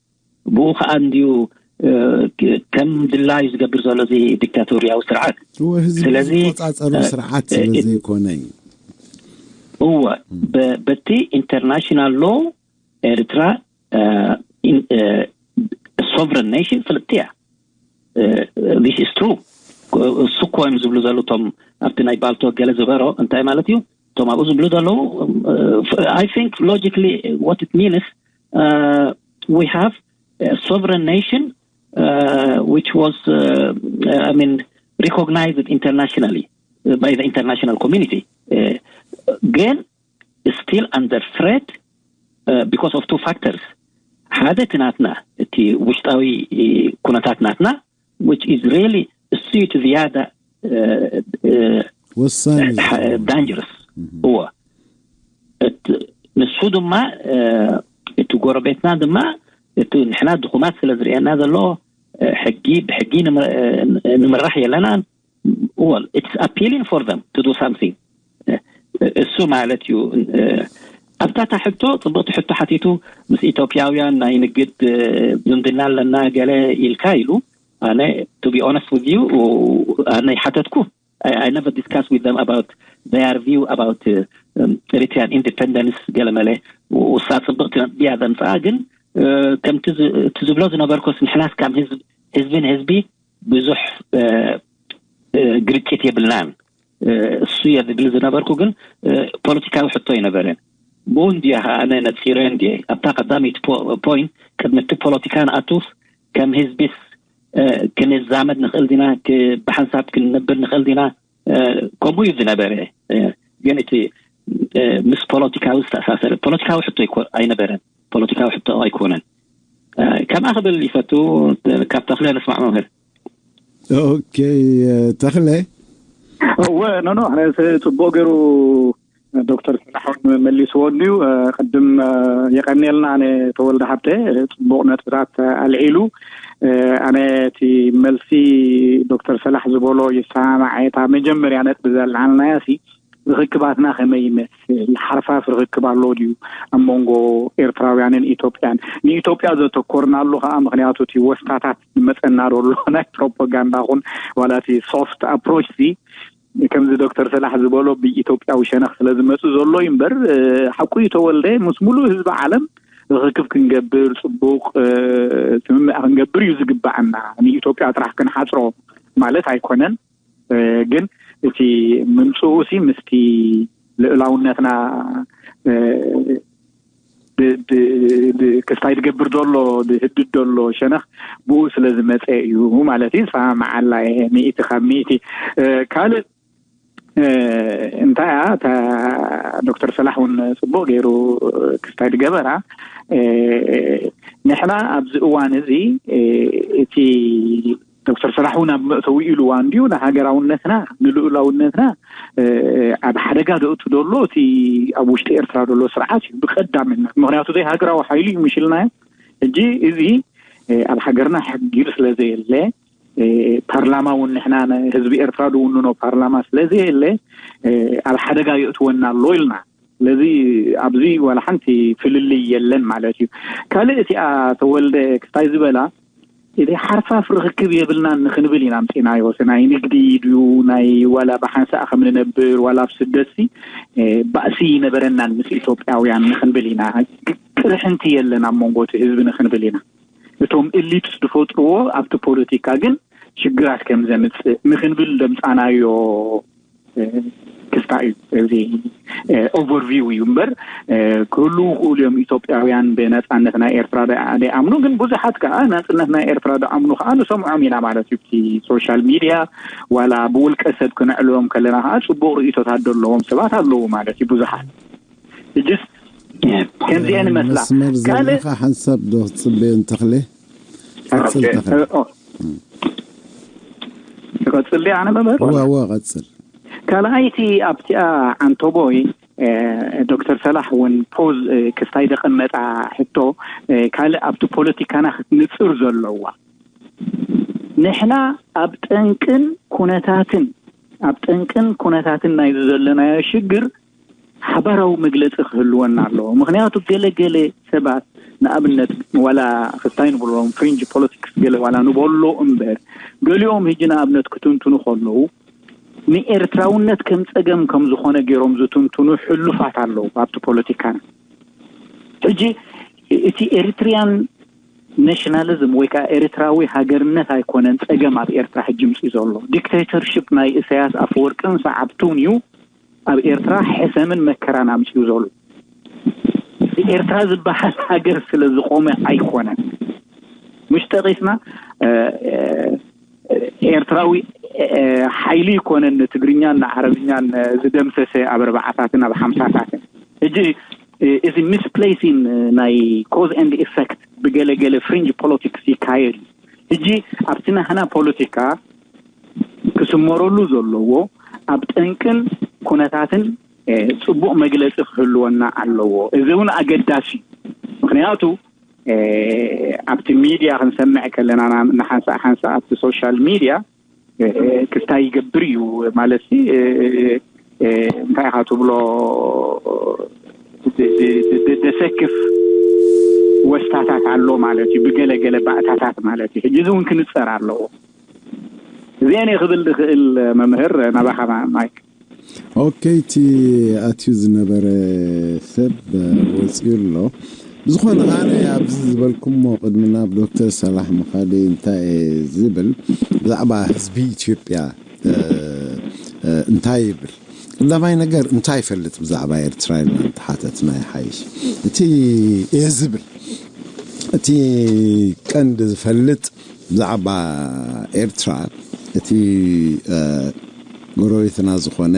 ብኡ ከዓ እንድዩ ከም ድላዩ ዝገብር ዘሎ እዚ ዲክታቶርያዊ ስርዓት። ህዝቢ ስለዚ ዝቆፃፀሮ ስርዓት ስለ ዘይኮነ እዩ። እወ፣ በቲ ኢንተርናሽናል ሎ ኤርትራ ሶቨረን ኔሽን ፍልጥቲ እያ። This is true። እሱ እኮ እዮም ዝብሉ ዘለዉ እቶም ኣብቲ ናይ ባልቶ ገለ ዝበሮ እንታይ ማለት እዩ? እቶም ኣብኡ ዝብሉ ዘለዉ I think logically what it means, we have sovereign nation which was I mean recognized internationally by the international community, ግን still under threat because of two factors. ሓደ እቲ ናትና እቲ ውሽጣዊ ኩነታት ናትና which is really እሱ እቲ ዝያዳ ወሳኝ dangerous እዎ። ንሱ ድማ እቲ ጎረቤትና ድማ እቲ ንሕና ድኹማት ስለ ዝርእየና ዘሎ ሕጊ ብሕጊ ንምራሕ የለናን። Well, it's appealing for them to do something. እሱ ማለት እዩ። ኣብታ ሕቶ ፅብቕቲ ሕቶ ሓቲቱ ምስ ኢትዮጵያውያን ናይ ንግድ ዝምድና ኣለና ገለ ኢልካ ኢሉ ኣነ to be honest with you ኣነ ይሓተትኩ I never discuss with them about their view about Eritrean independence ገለመለ ውሳ ፅብቕቲ ድያ ዘምፅኣ ግን ከምቲ ዝብሎ ዝነበርኩስ ንሕናስ ከም ህዝቢ ንህዝቢ ብዙሕ ግርጭት የብልናን እሱ እየ ዝብል ዝነበርኩ ግን ፖለቲካዊ ሕቶ ኣይነበረን። ብኡ እንዲያ ከኣ ኣነ ነፂረ እንዲየ ኣብታ ቀዳመይቲ point ቅድሚ እቲ ፖለቲካ ንኣቱስ ከም ህዝቢስ ክንዛመድ ንኽእል ዲና ብሓንሳብ ክንነብር ንኽእል ዲና ከምኡ እዩ ዝነበረ። ግን እቲ ምስ ፖለቲካዊ ዝተኣሳሰረ ፖለቲካዊ ሕቶ ኣይነበረን። ፖለቲካዊ ሕቶ ኣይኮነን። ከምኣ ክብል ይፈቱ። ካብ ተኽለ ንስማዕ መምህር። ኦኬ ተኽለ። እወ ኖኖ ኣነ ጽቡቕ ገይሩ ዶክተር ሰላሕ እውን መሊስዎ እንድዩ። ቅድም የቀንየልና ኣነ ተወልደ ሃብተ ጽቡቕ ነጥብታት ኣልዒሉ። ኣነ እቲ መልሲ ዶክተር ሰላሕ ዝበሎ ይሰማማዕ። እታ መጀመርያ ነጥቢ ዘልዓልናያ ሲ ርክክባትና ከመይ ይመስል? ሓርፋፍ ርክክብ ኣሎ ድዩ ኣብ መንጎ ኤርትራውያንን ኢትዮጵያን? ንኢትዮጵያ ዘተኮርናሉ ከዓ ምክንያቱ እቲ ወስታታት ዝመፀና ዘሎ ናይ ፕሮፓጋንዳ ኹን ዋላ እቲ ሶፍት ኣፕሮች ሲ ከምዚ ዶክተር ሰላሕ ዝበሎ ብኢትዮጵያዊ ሸነኽ ስለ ዝመፁ ዘሎ እዩ እምበር ሓቁ እዩ ተወልደ ምስ ሙሉእ ህዝቢ ዓለም ርክክብ ክንገብር ፅቡቅ ስምምዕ ክንገብር እዩ ዝግባኣና። ንኢትዮጵያ ጥራሕ ክንሓፅሮ ማለት ኣይኮነን። ግን እቲ ምምፅኡ ሲ ምስቲ ልእላውነትና ክስታይ ዝገብር ዘሎ ዝህድድ ዘሎ ሸነኽ ብኡ ስለ ዝመፀ እዩ ማለት እዩ። ዝሰማማዓላ እየ ሚእቲ ካብ ሚእቲ። ካልእ እንታይ እያ እታ ዶክተር ሰላሕ እውን ፅቡቅ ገይሩ ክስታይ ዝገበራ ንሕና ኣብዚ እዋን እዚ እቲ ዶክተር ሰላሕ እውን ኣብ መእተዊ ኢልዋ እንድዩ ንሃገራውነትና ንልኡላውነትና ኣብ ሓደጋ ዘእቱ ዘሎ እቲ ኣብ ውሽጢ ኤርትራ ዘሎ ስርዓት እዩ ብቀዳምነት። ምክንያቱ ዘይሃገራዊ ሓይሊ እዩ ምሽልናዮ። ሕጂ እዚ ኣብ ሃገርና ሕጊ ስለ ዘየለ ፓርላማ እውን ንሕና ህዝቢ ኤርትራ ዝውንኖ ፓርላማ ስለ ዘየለ ኣብ ሓደጋ የእትወና ኣሎ ኢልና ስለዚ ኣብዚ ዋላ ሓንቲ ፍልልይ የለን ማለት እዩ። ካልእ እቲኣ ተወልደ ክስታይ ዝበላ እቲ ሓርፋፍ ርክክብ የብልናን ንክንብል ኢና ኣምፂናዮ። ናይ ንግዲ ድዩ ናይ ዋላ ብሓንሳእ ከም ንነብር ዋላ ኣብ ስደትሲ ባእሲ ይነበረናን ምስ ኢትዮጵያውያን ንክንብል ኢና። ቅርሕንቲ የለን ኣብ መንጎ እቲ ህዝቢ ንክንብል ኢና። እቶም ኤሊትስ ዝፈጥርዎ ኣብቲ ፖለቲካ ግን ሽግራት ከም ዘምፅእ ንክንብል ዘምፃናዮ ክስታ እዩ። እዚ ኦቨርቪው እዩ እምበር ክህልው ክእሉ እዮም ኢትዮጵያውያን ብነፃነት ናይ ኤርትራ ዘይኣምኑ ግን ብዙሓት ከዓ ናፅነት ናይ ኤርትራ ዝኣምኑ ከዓ ንሰምዖም ኢና ማለት እዩ። እቲ ሶሻል ሚድያ ዋላ ብውልቀ ሰብ ክነዕልዎም ከለና ከዓ ፅቡቅ ርእቶታት ዘለዎም ሰባት ኣለዉ ማለት እዩ። ብዙሓት እጅስ ከምዚአን ይመስላ። መስመር ዘለካ ሓንሳብ ዶ ክትፅበዮ እንተኽለ ቀፅል ተኽለ። ትቐፅል ኣነ መምህር እዋ እዋ ቀፅል። ካልኣይቲ ኣብቲኣ ዓንቶቦይ ዶክተር ሰላሕ እውን ፖዝ ክስታይ ዘቐመጣ ሕቶ ካልእ ኣብቲ ፖለቲካና ክትንፅር ዘለዋ ንሕና ኣብ ጠንቅን ኩነታትን ኣብ ጠንቅን ኩነታትን ናይዚ ዘለናዮ ሽግር ሓባራዊ መግለፂ ክህልወና ኣለዎ። ምክንያቱ ገለገለ ሰባት ንኣብነት ዋላ ክስታይ ንብሎም ፍሪንጅ ፖለቲክስ ገለ ዋላ ንበሎ እምበር፣ ገሊኦም ሕጂ ንኣብነት ክትንትኑ ከለዉ ንኤርትራውነት ከም ጸገም ከም ዝኾነ ገይሮም ዝትንትኑ ሕሉፋት ኣለዉ ኣብቲ ፖለቲካና። ሕጂ እቲ ኤሪትሪያን ናሽናሊዝም ወይ ከዓ ኤርትራዊ ሃገርነት ኣይኮነን ጸገም ኣብ ኤርትራ ሕጂ ምጽኡ ዘሎ። ዲክቴተርሽፕ ናይ ኢሳያስ ኣፈወርቅን ሰዓብቱን እዩ ኣብ ኤርትራ ሕሰምን መከራን ኣምጽኡ ዘሎ። ኤርትራ ዝበሃል ሃገር ስለ ዝቆመ ኣይኮነን። ምሽ ጠቂስና ኤርትራዊ ሓይሊ ይኮነን ንትግርኛን ንዓረብኛን ዝደምሰሰ ኣብ ኣርባዓታትን ኣብ ሓምሳታትን። ሕጂ እዚ ሚስፕሌሲን ናይ ኮዝ ኤንድ ኢፈክት ብገለገለ ፍሪንጅ ፖለቲክስ ይካየድ እዩ። ሕጂ ኣብቲ ናህና ፖለቲካ ክስመረሉ ዘለዎ ኣብ ጠንቅን ኩነታትን ጽቡቕ መግለጺ ክህልወና ኣለዎ። እዚ እውን ኣገዳሲ እዩ። ምክንያቱ ኣብቲ ሚድያ ክንሰምዕ ከለና ንሓንሳእ ሓንሳእ ኣብቲ ሶሻል ሚድያ ክስታይ ይገብር እዩ ማለት እንታይ ኢኻ ትብሎ፣ ደሰክፍ ወስታታት ኣሎ ማለት እዩ። ብገለገለ ባእታታት ማለት እዩ። ሕጂ እዚ እውን ክንፀር ኣለዎ። እዚአን ክብል ዝኽእል መምህር ናባኻ ማይክ። ኦኬ፣ እቲ ኣትዩ ዝነበረ ሰብ ወፂኡ ኣሎ። ብዝኾነ ኣነ ኣብዚ ዝበልኩሞ ቅድሚ ናብ ዶክተር ሳላሕ ምኻደይ እንታይ እየ ዝብል ብዛዕባ ህዝቢ ኢትዮጵያ እንታይ ይብል? ቀዳማይ ነገር እንታይ ይፈልጥ ብዛዕባ ኤርትራ ኢልና እንተሓተትና ይሓይሽ። እቲ እየ ዝብል እቲ ቀንዲ ዝፈልጥ ብዛዕባ ኤርትራ እቲ ጎረቤትና ዝኾነ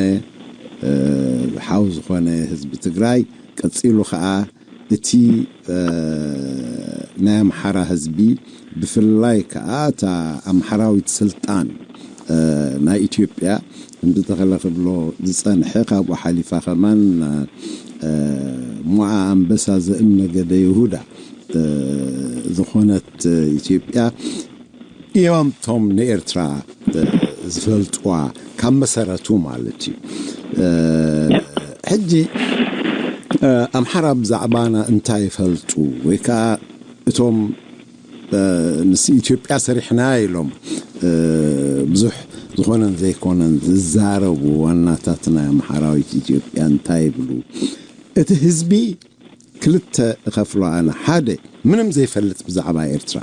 ሓው ዝኾነ ህዝቢ ትግራይ ቀፂሉ ከዓ እቲ ናይ ኣምሓራ ህዝቢ ብፍላይ ከዓ እታ ኣምሓራዊት ስልጣን ናይ ኢትዮጵያ እንተተኸለ ክብሎ ዝፀንሐ ካብኡ ሓሊፋ ከማን ሞዓ ኣንበሳ ዘእም ነገደ ይሁዳ ዝኾነት ኢትዮጵያ እዮም ቶም ንኤርትራ ዝፈልጥዋ ካብ መሰረቱ ማለት እዩ። ሕጂ ኣምሓራ ብዛዕባና እንታይ ይፈልጡ ወይ ከዓ እቶም ምስ ኢትዮጵያ ሰሪሕና ኢሎም ብዙሕ ዝኾነን ዘይኮነን ዝዛረቡ ዋናታት ናይ ኣምሓራዊት ኢትዮጵያ እንታይ ይብሉ? እቲ ህዝቢ ክልተ እኸፍሎ ኣነ። ሓደ ምንም ዘይፈልጥ ብዛዕባ ኤርትራ፣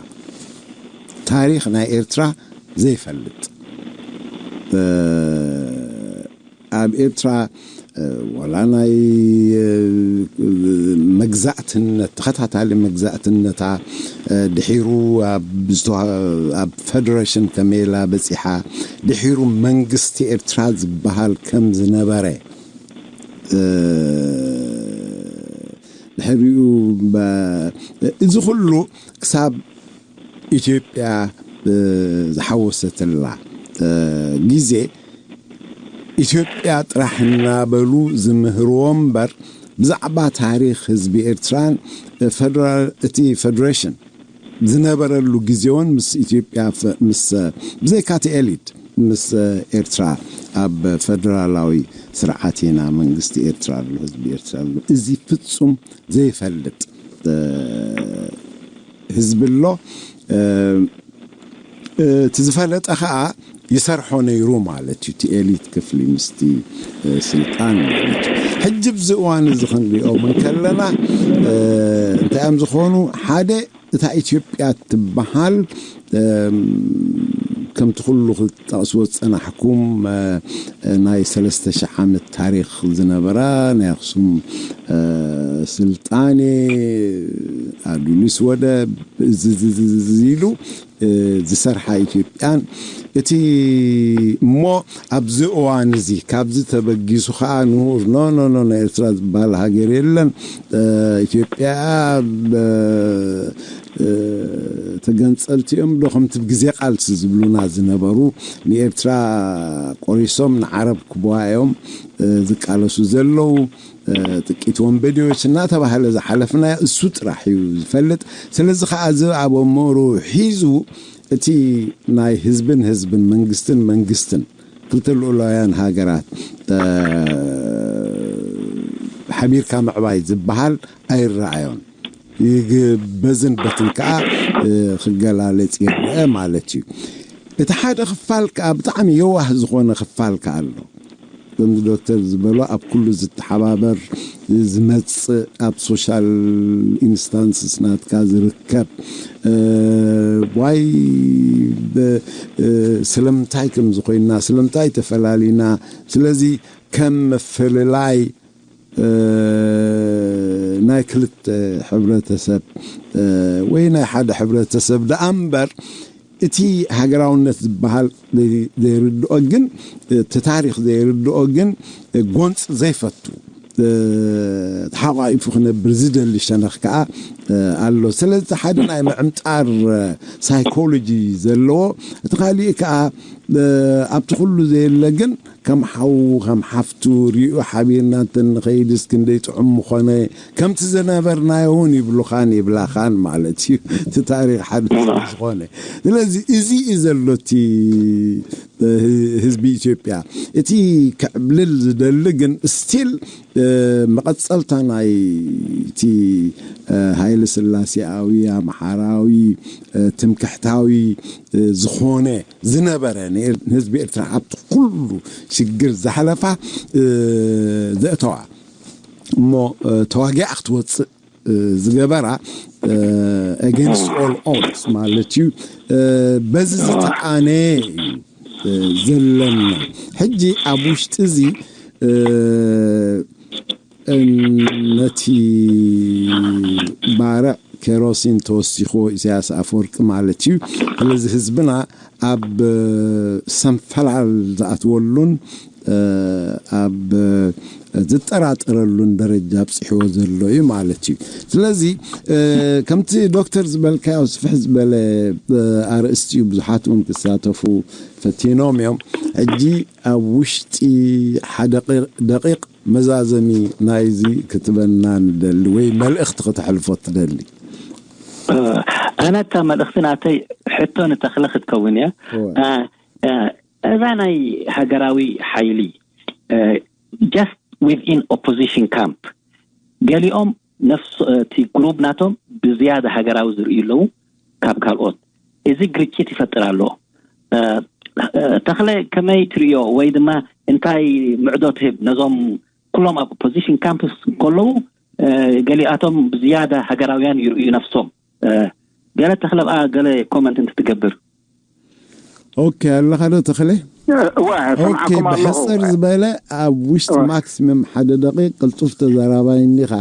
ታሪኽ ናይ ኤርትራ ዘይፈልጥ ኣብ ኤርትራ ዋላ ናይ መግዛእትነት ተኸታታሊ መግዛእትነታ ድሒሩ ኣብ ፈደሬሽን ከመይላ በፂሓ ድሒሩ መንግስቲ ኤርትራ ዝበሃል ከም ዝነበረ ድሕሪኡ እዚ ኩሉ ክሳብ ኢትዮጵያ ዝሓወሰትላ ግዜ ኢትዮጵያ ጥራሕ እናበሉ ዝምህርዎ እምበር ብዛዕባ ታሪኽ ህዝቢ ኤርትራን እቲ ፈደሬሽን ዝነበረሉ ግዜውን ምስ ኢትዮጵያ ምስ ብዘይካ እቲ ኤሊት ምስ ኤርትራ ኣብ ፈደራላዊ ስርዓት ኢና መንግስቲ ኤርትራ ኣሎ ህዝቢ ኤርትራ ኣሎ እዚ ፍጹም ዘይፈልጥ ህዝቢ ኣሎ። እቲ ዝፈለጠ ከዓ ይሰርሖ ነይሩ ማለት እዩ። እቲ ኤሊት ክፍሊ ምስቲ ስልጣን ማለት እዩ። ሕጂ ብዚ እዋን እዚ ክንሪኦም እንከለና እንታይ እዮም ዝኾኑ? ሓደ እታ ኢትዮጵያ ትበሃል ከምቲ ኩሉ ክጠቕስዎ ዝፀናሕኩም ናይ ሰለስተ ሽሕ ዓመት ታሪክ ዝነበራ ናይ ኣክሱም ስልጣኔ ኣዱሊስ ወደብ ኢሉ ዝሰርሓ ኢትዮጵያን እቲ እሞ ኣብዚ እዋን እዚ ካብዚ ተበጊሱ ከዓ ንሁር ኖ ኖ ኖ ኤርትራ ዝበሃል ሃገር የለን ኢትዮጵያ ተገንፀልቲ እዮም ዶ ከምቲ ግዜ ቃልሲ ዝብሉና ዝነበሩ ንኤርትራ ቆሪሶም ንዓረብ ክብዋ እዮም ዝቃለሱ ዘለዉ ጥቂት ወንበዴዎች እናተባህለ ዝሓለፍናዮ እሱ ጥራሕ እዩ ዝፈልጥ። ስለዚ ከዓ እዚ ኣብ ኣእምሮ ሒዙ እቲ ናይ ህዝብን ህዝብን መንግስትን መንግስትን ክልተ ልኡላውያን ሃገራት ሓቢርካ ምዕባይ ዝበሃል ኣይረኣዮን። ይግበዝን በትን ከዓ ክገላለፅ ይረአ ማለት እዩ። እቲ ሓደ ክፋል ከዓ ብጣዕሚ የዋህ ዝኾነ ክፋል ከዓ ኣሎ። ከምዚ ዶክተር ዝበሎ ኣብ ኩሉ ዝተሓባበር ዝመፅእ ኣብ ሶሻል ኢንስታንስስ ናትካ ዝርከብ ዋይ ስለምንታይ ከም ዝኾይና ስለምንታይ ተፈላሊና ስለዚ ከም መፈለላይ ናይ ክልተ ሕብረተሰብ ወይ ናይ ሓደ ሕብረተሰብ ደኣ እምበር እቲ ሃገራውነት ዝበሃል ዘይርድኦ ግን እቲ ታሪክ ዘይርድኦ ግን ጎንፂ ዘይፈቱ ተሓቋኢፉ ክነብር ዝደሊ ሸነኽ ከዓ ኣሎ። ስለዚ ሓደ ናይ ምዕምጣር ሳይኮሎጂ ዘለዎ እቲ ካሊእ ከዓ ኣብቲ ኩሉ ዘየለ ግን ከም ሓዉ ከም ሓፍቱ ሪኡ ሓቢርና እንተንኸይድስ ክንደይ ጥዑም ምኾነ ከምቲ ዝነበርናዮ እውን ይብሉኻን ይብላኻን ማለት እዩ እቲ ታሪክ ሓደ ዝኾነ። ስለዚ እዚ እዩ ዘሎ እቲ ህዝቢ ኢትዮጵያ። እቲ ክዕብልል ዝደሊ ግን ስቲል መቐፀልታ ናይቲ ሃይለ ስላሴኣዊ ኣምሓራዊ ትምክሕታዊ ዝኾነ ዝነበረ ንህዝቢ ኤርትራ ኣብቲ ኩሉ ሽግር ዘሕለፋ ዘእተዋ እሞ ተዋጊኣ ክትወፅእ ዝገበራ against all odds ማለት እዩ። በዚ ዝተቃነ እዩ ዘለና። ሕጂ ኣብ ውሽጢ እዚ ነቲ ባርዕ ኬሮሲን ተወሲኽዎ ኢሳያስ ኣፈወርቂ ማለት እዩ። ስለዚ ህዝብና ኣብ ሰንፈላል ዝኣትወሉን ኣብ ዝጠራጠረሉን ደረጃ ኣብፅሕዎ ዘሎ እዩ ማለት እዩ። ስለዚ ከምቲ ዶክተር ዝበልካዮ ስፍሕ ዝበለ ኣርእስቲ እዩ። ብዙሓት እውን ክሳተፉ ፈቲኖም እዮም። ሕጂ ኣብ ውሽጢ ሓደ ደቂቕ መዛዘሚ ናይዚ ክትበና ንደሊ ወይ መልእኽቲ ክተሕልፎ ትደሊ? ኣነ እታ መልእኽቲ ናተይ ሕቶ ንተኽለ ክትከውን እያ። እዛ ናይ ሃገራዊ ሓይሊ just within opposition camp ገሊኦም ነፍስ እቲ ግሩብ ናቶም ብዝያዳ ሃገራዊ ዝርእዩ ኣለዉ ካብ ካልኦት። እዚ ግርጭት ይፈጥር ኣሎ። ተኽለ ከመይ ትርእዮ ወይ ድማ እንታይ ምዕዶ ትህብ ነዞም ኩሎም ኣብ ኦፖዚሽን ካምፕስ ከለዉ ገሊኣቶም ብዝያዳ ሃገራውያን ይርእዩ ነፍሶም። ገለ ተኽለ ብኣ ገለ ኮመንት እንትትገብር ኦኬ ኣለኻ ዶ ተኽለ? እዋ ሰምዓኩም ኣለኹ። ብሕፅር ዝበለ ኣብ ውሽጢ ማክሲመም ሓደ ደቂቅ ቅልጡፍ ተዘራባይ እንዲኻ።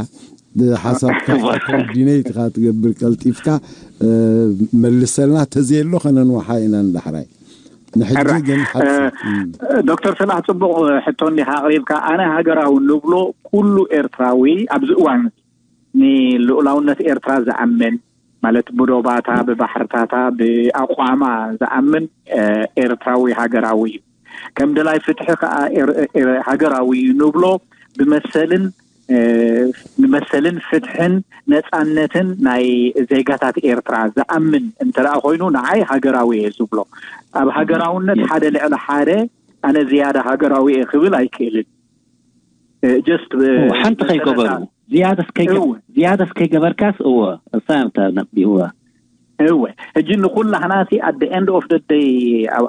ሓሳብካ ኮኦርዲኔት ኢኻ ትገብር ቀልጢፍካ መልሰልና ተዘየሎ ከነንውሓ ኢና ንዳሕራይ። ንሕጂ ግን ሓፂር ዶክተር ሰላሕ ፅቡቕ ሕቶ እንዲኻ ኣቕሪብካ። ኣነ ሃገራዊ ንብሎ ኩሉ ኤርትራዊ ኣብዚ እዋን ንልኡላውነት ኤርትራ ዝኣምን ማለት ብዶባታ ብባሕርታታ ብኣቋማ ዝኣምን ኤርትራዊ ሃገራዊ እዩ። ከም ደላይ ፍትሒ ከዓ ሃገራዊ እዩ ንብሎ ብመሰልን ንመሰልን ፍትሕን ነፃነትን ናይ ዜጋታት ኤርትራ ዝኣምን እንተ ኮይኑ ንዓይ ሃገራዊ እየ ዝብሎ። ኣብ ሃገራውነት ሓደ ልዕሊ ሓደ ኣነ ዝያዳ ሃገራዊ እየ ክብል ኣይክእልን። ሓንቲ ከይገበሩ ዝያዳስ ከይገበርካስ እወ እሳ ነጥቢ እወ እወ ሕጂ ንኩላህና ሲ at the end of the day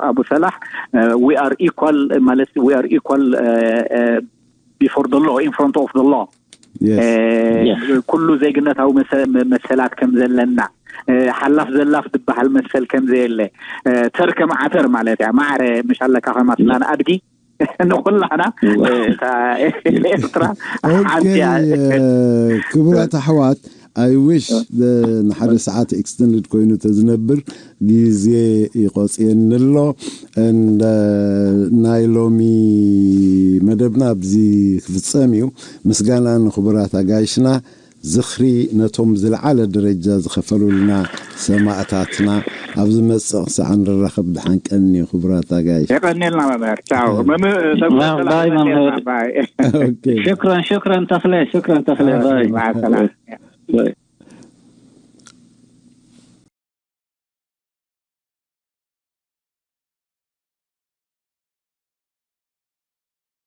ኣቡ ሰላሕ we are equal ማለት we are equal before the law in front of the law ኩሉ ዜግነታዊ መሰላት ከም ዘለና ሓላፍ ዘላፍ ዝበሃል መሰል ከም ዘየለ ተር ከም ዓተር ማለት እያ ማዕረ ምሽ ኣለካ ከማትና ንኣድጊ ንኩላና እታ ኤርትራ ሓንቲ ክቡራት ኣሕዋት I wish ንሓደ ሰዓት extended ኮይኑ ተዝነብር ግዜ ይቆፅየኒ ኣሎ። ናይ ሎሚ መደብና ኣብዚ ክፍፀም እዩ። ምስጋና ንክቡራት ኣጋይሽና ዝኽሪ ነቶም ዝለዓለ ደረጃ ዝኸፈሉልና ሰማእታትና። ኣብ ዝመጽእ ክሳዕ ንራኸብ ድሓን ቀንዩ ክቡራት ኣጋይሽ። የቐንየልና መምህር። ቻው። መምህር ተጉ ሰላም ባይ መምህር። ባይ። ኦኬ። ሽክረን ሽክረን ተኽለ ሽክረን ተኽለ ባይ። ማዓ ሰላም። ባይ።